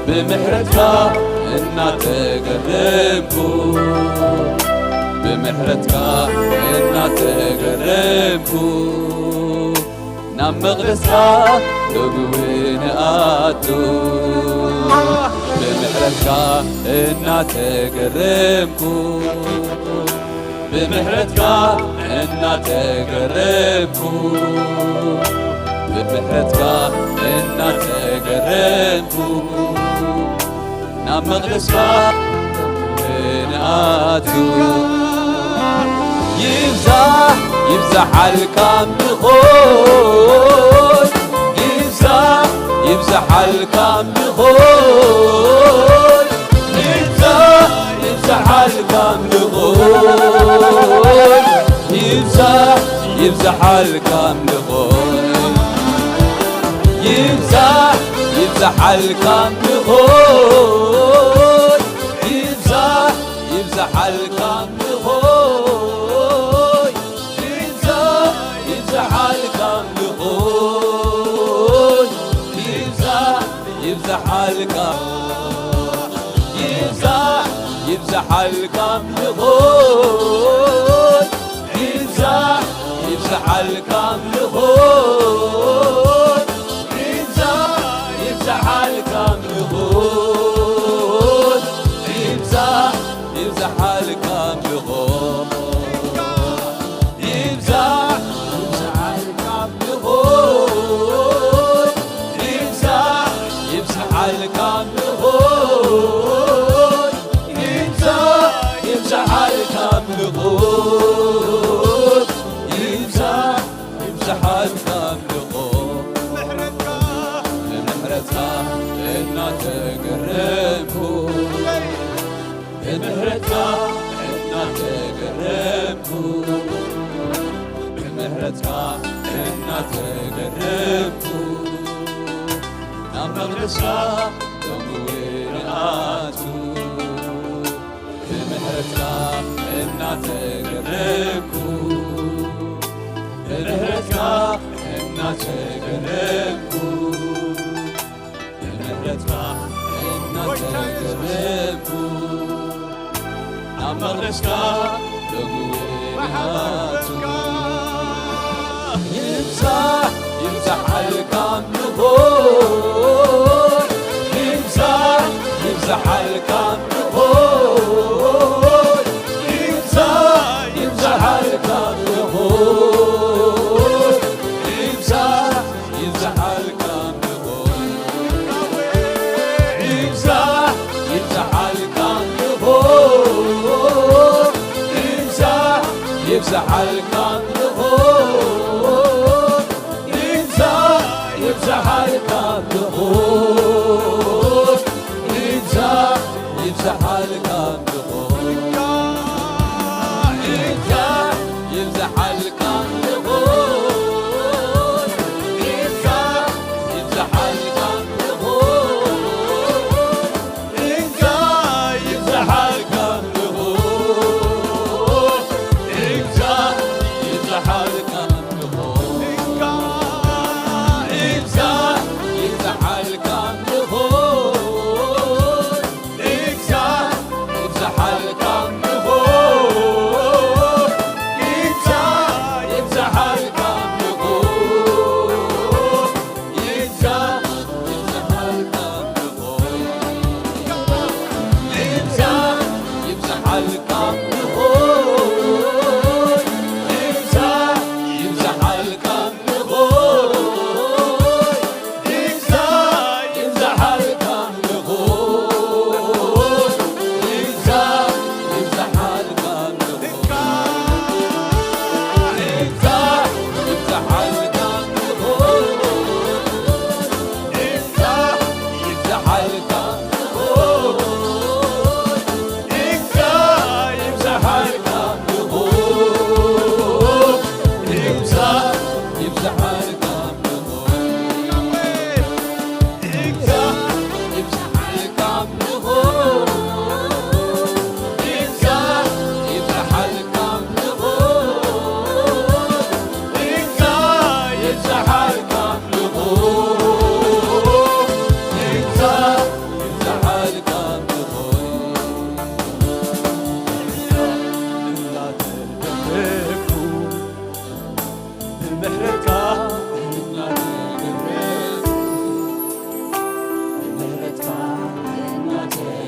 ብምሕረትካ እናተገረምኩ፣ ብምሕረትካ እናተገረምኩ፣ ናብ መቕደስካ ሎሚ እውን እኣቱ። ብምሕረትካ እናተገረምኩ፣ ብምሕረትካ እናተገረምኩ፣ ብምሕረትካ እናተገረምኩ፣ ናብ መቕደስካ ንኣቱ። ይብዛሕ፣ ይብዛሓልካ ኣምልኾይ፣ ይብዛሕ፣ ይብዛሓልካ ኣምልኾይ፣ ይብዛሕ፣ ይብዛሓልካ ኣምልኾይ፣ ይብዛሕ፣ ይብዛሓልካ ኣምልኾይ፣ ይብዛሕ፣ ይብዛሓልካ ኣምልኾይ፣ ይብዛሕ፣ ይብዛሓልካ ኣምልኾይ፣ ይብዛሕ፣ ይብዛሓልካ ኣምልኾይ፣ ይብዛሕ፣ ይብዛሓልካ፣ ይብዛሕ፣ ይብዛሓልካ ኣምልኾይ፣ ይብዛሕ፣ ይብዛሓልካ ኣምልኾይ፣ ይብዛሕ፣ ይብዛሓልካ ኣምልኾይ፣ ይብዛሕ፣ ይብዛሓልካ ኣምልኾ። ይብዛሕ፣ ይብዛሓልካ ኣምልኾ። ይብዛሕ፣ ይብዛሓልካ ኣምልኾ። ይብዛሕ፣ ይብዛሓልካ ኣምልኾ። ይብዛሕ፣ ይብዛሓልካ ኣምልኾ። ብምሕረትካ፣ ብምሕረትካ እናተገረምኩ፣ ብምሕረትካ እናተገረምኩ፣ ብምሕረትካ እናተገረምኩ፣ ናብ መቕደስካ ሎሚ እውን እኣቱ። ብምሕረትካ እናተገረምኩ፣ ብምሕረትካ እናተገረምኩ፣ ብምሕረትካ እናተገረምኩ፣ ናብ መቕደስካ ሎሚ እውን እኣቱ። ይብዛሕ፣ ይብዛሓልካ ኣምልኾ፣ ይብዛሕ፣ ይብዛሓልካ ኣምልኾ፣ ይብዛሕ፣ ይብዛሓልካ ኣምልኾ፣ ይብዛሕ፣ ይብዛሓልካ ኣምልኾ፣ ይብዛሕ፣ ይብዛሓልካ ኣምልኾ፣ ይብዛሕ፣ ይብዛሓልካ ኣምልኾ፣ ይብዛሕ፣ ይብዛሓልካ ኣምልኾ፣ ይብዛሕ፣ ይብዛሓልካ ኣምልኾ፣ ይብዛሕ፣ ይብዛሓልካ ኣምልኾ፣ ይብዛሕ፣ ይብዛሓልካ ኣምልኾ፣ ይብዛሕ፣ ይብዛሓልካ ኣምልኾ፣ ይብዛሕ፣ ይብዛሓልካ ኣምልኾ፣ ይብዛሕ፣ ይብዛሓልካ ኣምልኾ፣ ይብዛሕ፣ ይብዛሓልካ ኣምልኾ፣ ይብዛሕ፣ ይብዛሓልካ ኣምልኾ፣ ይብዛሕ፣ ይብዛሓልካ ኣምልኾ፣ ይብዛሕ፣ ይብዛሓልካ ኣምልኾ፣ ይብዛሕ፣ ይብዛሓልካ ኣምልኾ፣ ይብዛሕ፣ ይብዛሓልካ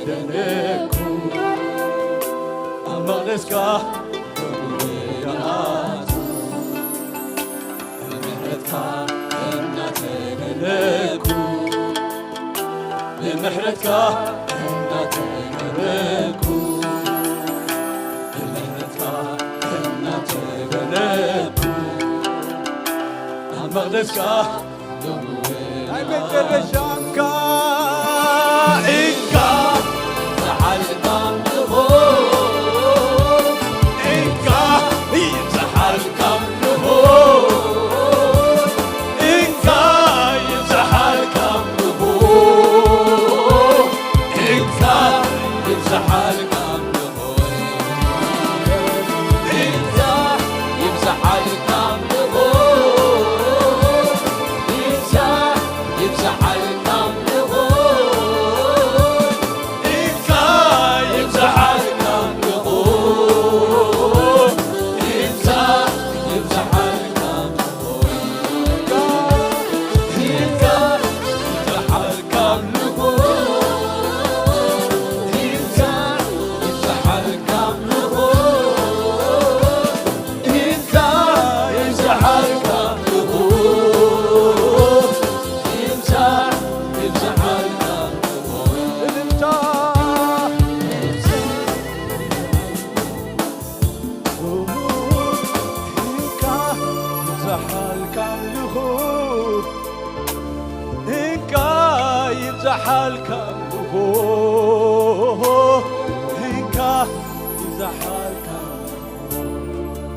ደነኩ ኣብ መቕደስካ ደንኣቱ ብምሕረትካ እናተደነኩ ብምሕረትካ እናተደነኩ ብምሕረትካ እናተደነኩ ኣብ መቕደስካ ናይ መጨረሻ እንካ እንካ ይብዝሓልካ ኣምልኾ እንካ ይብዝሓልካ ኣምልኾ እንካ ይብዝሓልካ ኣምልኾ እንካ ይብዝሓልካ ኣምልኾ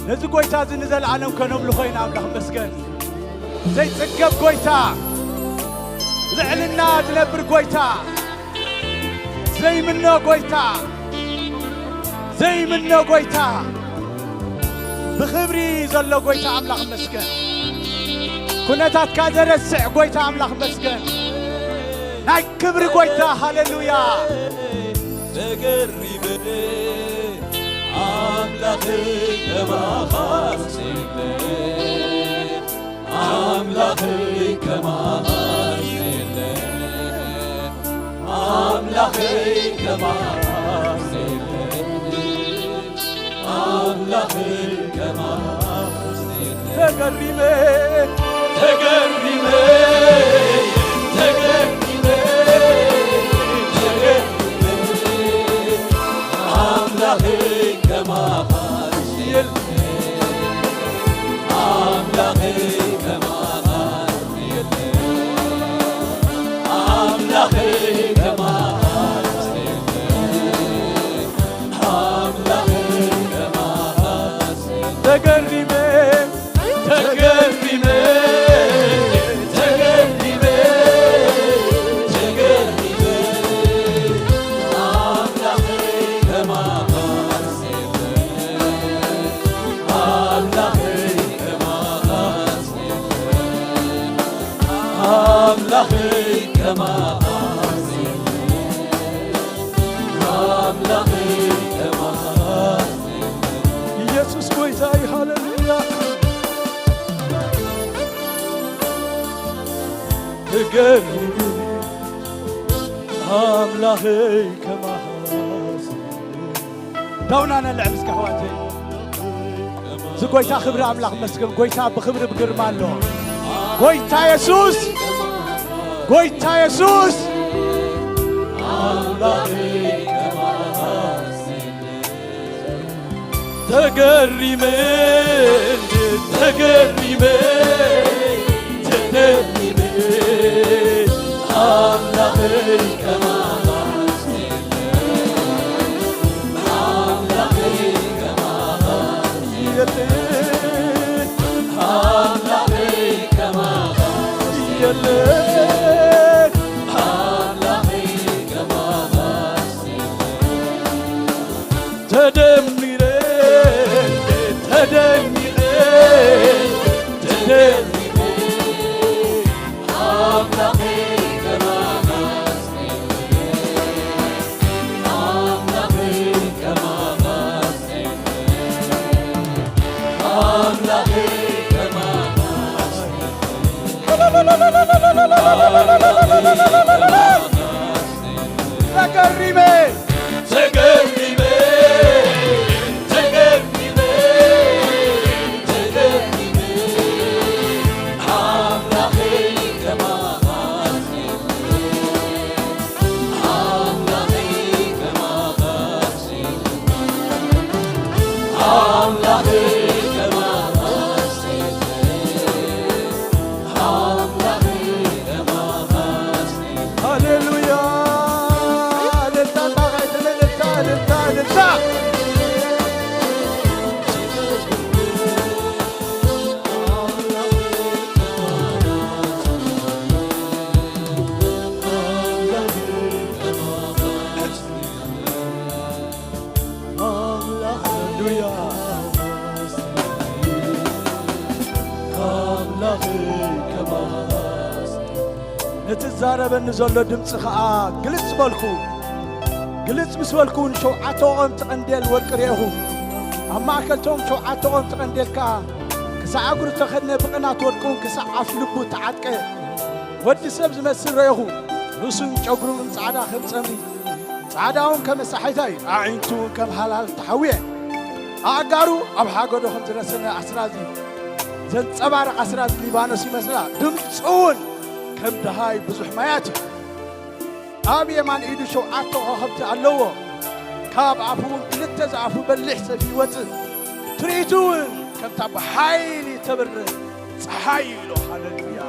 ነዚ ጎይታ እዚ ንዘለዓለም ከነምልኾ ኢና ኣምላኽ መስገን። ዘይጽገብ ጎይታ፣ ልዕልና ዝነብር ጎይታ፣ ዘይምኖ ጎይታ፣ ዘይምኖ ጎይታ፣ ብኽብሪ ዘሎ ጎይታ ኣምላኽ መስገን። ኩነታትካ ዘረስዕ ጎይታ ኣምላኽ መስገን። ናይ ክብሪ ጎይታ ሃሌሉያ። ተገሪመ ኣምላኸይ ከማኻስ የለ ኣምላኸይ ከማኻስ የለ ኣምላኸይ ከማኻስ የለ ኣምላኸይ ከማኻስ የለ ተገሪመ ተገሪመ ተገሪመ ተገሪመ ኣምላኸይ ከማኻስ የለ ኣምላኸይ ከማኻስ የለ ኣምላኸይ ከማኻስ የለ ኣምላኸይ ከማኻስ የለ ተገሪመ ተገሪመ ተገሪመ ተገሪመ ኣምላኸይ ከማኻስ የለ ኣምላኸይ ከማኻስ የለ ኣምላኸይ ከማኻስ የለ ኣምላኸይ ከማኻስ የለ ኢየሱስ ጎይታ እዩ ሃሌሉያ እገርም ኣምላኸይ ከማኻስ ዳውና ነልዕል እስከ ኣሕዋተይ እዚ ጎይታ ክብሪ ኣምላኽ መስገን ጎይታ ብክብሪ ብግርማ ኣሎ ጎይታ የሱስ ጎይታ የሱስ ኣምላኸይ ከማኻስ ተገሪመ ተገሪመ ተደሪመ ኣምላኸይ ከማኻስ ኣምላኸይ ከማኻስ የለ ኣምላኸይ ከማኻስ የለ ኣምላኸይ ከማኻስ የለ ተደሚረ ተደሚረ ተደሚረ ኣምላኸይ ከማኻስ ኣምላኸይ ከማኻስ ኣምላኸይ ከማኻስ ተገሪመ ተገሪመ ተገሪመ ተገሪመ ኣምላኸይ ከማኻስ ኣምላኸይ ከማኻስ ኣምላኸይ ከማኻስ ኣምላኸይ ከማኻስ ሃሌሉያ። እልልታ፣ እልልታ፣ እልልታ፣ እልልታ። ሃሌሉያ። ኣምላኸይ ከማኻስ ነቲ ዝዛረበኒ ዘሎ ድምፂ ኸዓ ግልጽ በልኩ። ግልጽ ምስ በልኩ እውን ሸውዓተ ኦቐምቲ ቀንዴል ወርቂ ርኤኹ። ኣብ ማእከልቶም ሸውዓተ ኦቐምቲ ቀንዴል ከኣ ክሳዕ እግሩ ተኸድነ ብቕናት ወርቂ እውን ክሳዕ ኣፍ ልቡ ተዓጥቀ። ወዲ ሰብ ዝመስል ረኤኹ። ርእሱን ጨጉሩን ጻዕዳ ከም ጸምሪ፣ ጻዕዳውን ከም መሳሒታይ፣ ኣዒንቱ ከም ሃላል ተሓውየ። ኣእጋሩ ኣብ ሓገዶ ከም ዝረሰነ ኣስራዚ ዘንጸባርቕ ኣስራዚ ሊባኖስ ይመስላ። ድምፁ እውን ከም ደሃይ ብዙሕ ማያት እዩ። ኣብ የማን ኢዱ ሸውዓተ ኮኸብቲ ኣለዎ። ካብ ኣፉ እውን ክልተ ዝኣፉ በሊሕ ሰይፊ ይወጽእ። ትርኢቱ እውን ከምታ ብሓይሊ ተብርህ ጸሓይ እዩ ኢሉ። ሃሌሉያ።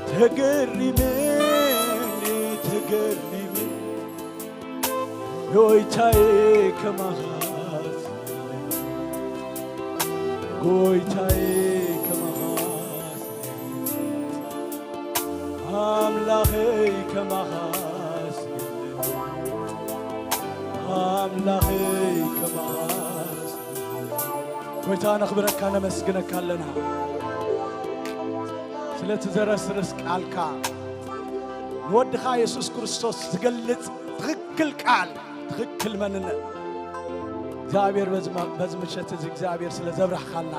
ተገሪመ ተገሪመ ጎይታዬ ከማኻስ ጎይታዬ ከማኻስ ኣምላኸይ ከማኻስ ኣምላኸይ ከማኻስ ጎይታ ነኽብረካ ነመስግነካ ኣለና ስለቲ ዘረስርስ ቃልካ ንወድኻ የሱስ ክርስቶስ ዝገልጽ ትኽክል ቃል ትኽክል መንነት እግዚኣብሔር በዚ ምሸት እዚ እግዚኣብሔር ስለ ዘብራህካልና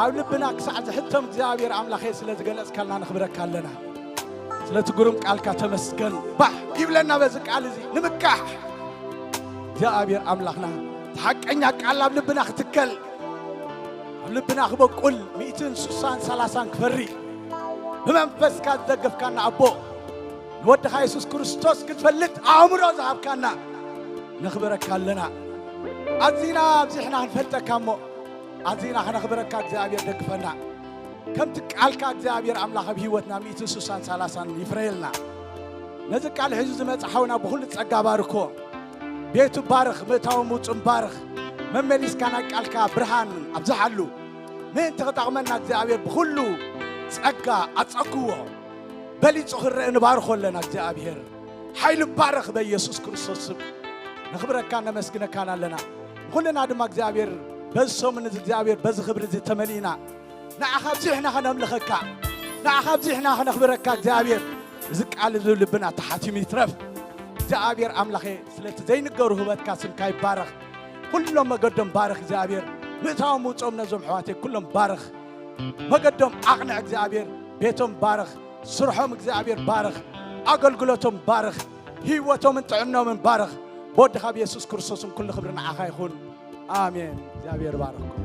ኣብ ልብና ክሳዕ ዝሕተም እግዚኣብሔር ኣምላኸ ስለ ዝገለጽካልና ነኽብረካ ኣለና ስለቲ ግሩም ቃልካ ተመስገን ባሕ ይብለና በዚ ቃል እዚ ንምካሕ እግዚኣብሔር ኣምላኽና እቲ ሓቀኛ ቃል ኣብ ልብና ክትከል ኣብ ልብና ክበቁል ሚእትን ሱሳን ሰላሳን ክፈሪ ብመንፈስካ ዝደገፍካና ኣቦ ንወድኻ የሱስ ክርስቶስ ክንፈልጥ ኣእምሮ ዝሃብካና ነኽብረካ ኣለና ኣዚና ኣብዚሕና ክንፈልጠካ እሞ ኣዚና ከነኽብረካ እግዚኣብሔር ደግፈና ከምቲ ቃልካ እግዚኣብሔር ኣምላኽ ኣብ ህይወትና ሚእትን ሱሳን ሰላሳን ይፍረየልና ነዚ ቃል ሒዙ ዝመጽእ ሓውና ብኹሉ ጸጋ ባርኮ ቤቱ ባርኽ ምእታዊ ምውጹን ባርኽ መመሊስካ ናይ ቃልካ ብርሃን ኣብዝሓሉ ምእንቲ ክጠቕመና እግዚኣብሔር ብኹሉ ጸጋ ኣጸግዎ በሊጹ ክረአ ንባርኾ ኣለና እግዚኣብሔር ሓይሉ ባረኽ በኢየሱስ ክርስቶስ ስም ነኽብረካ ነመስግነካን ኣለና ንኹልና ድማ እግዚኣብሔር በዚ ሰሙን እዚ እግዚኣብሔር በዚ ክብሪ እዚ ተመሊእና ንዓኻ ኣብዚሕና ኸነምልኸካ ንዓኻ ኣብዚሕና ኸነኽብረካ እግዚኣብሔር እዚ ቃል እዚ ልብና ተሓቲሙ ይትረፍ እግዚኣብሔር ኣምላኸ ስለቲ ዘይንገሩ ህበትካ ስምካ ይባረኽ ኩሎም መገዶም ባርኽ እግዚኣብሔር ምእታዎም ውፅኦም ነዞም ኣሕዋተይ ኩሎም ባርኽ መገዶም ኣቕንዕ እግዚኣብሔር ቤቶም ባርኽ ስርሖም እግዚኣብሔር ባርኽ ኣገልግሎቶም ባርኽ ህይወቶምን ጥዕኖምን ባርኽ ብወድኻ ብየሱስ ክርስቶስን ኩሉ ክብሪ ንዓኻ ይኹን ኣሜን እግዚኣብሔር ባርኽኩም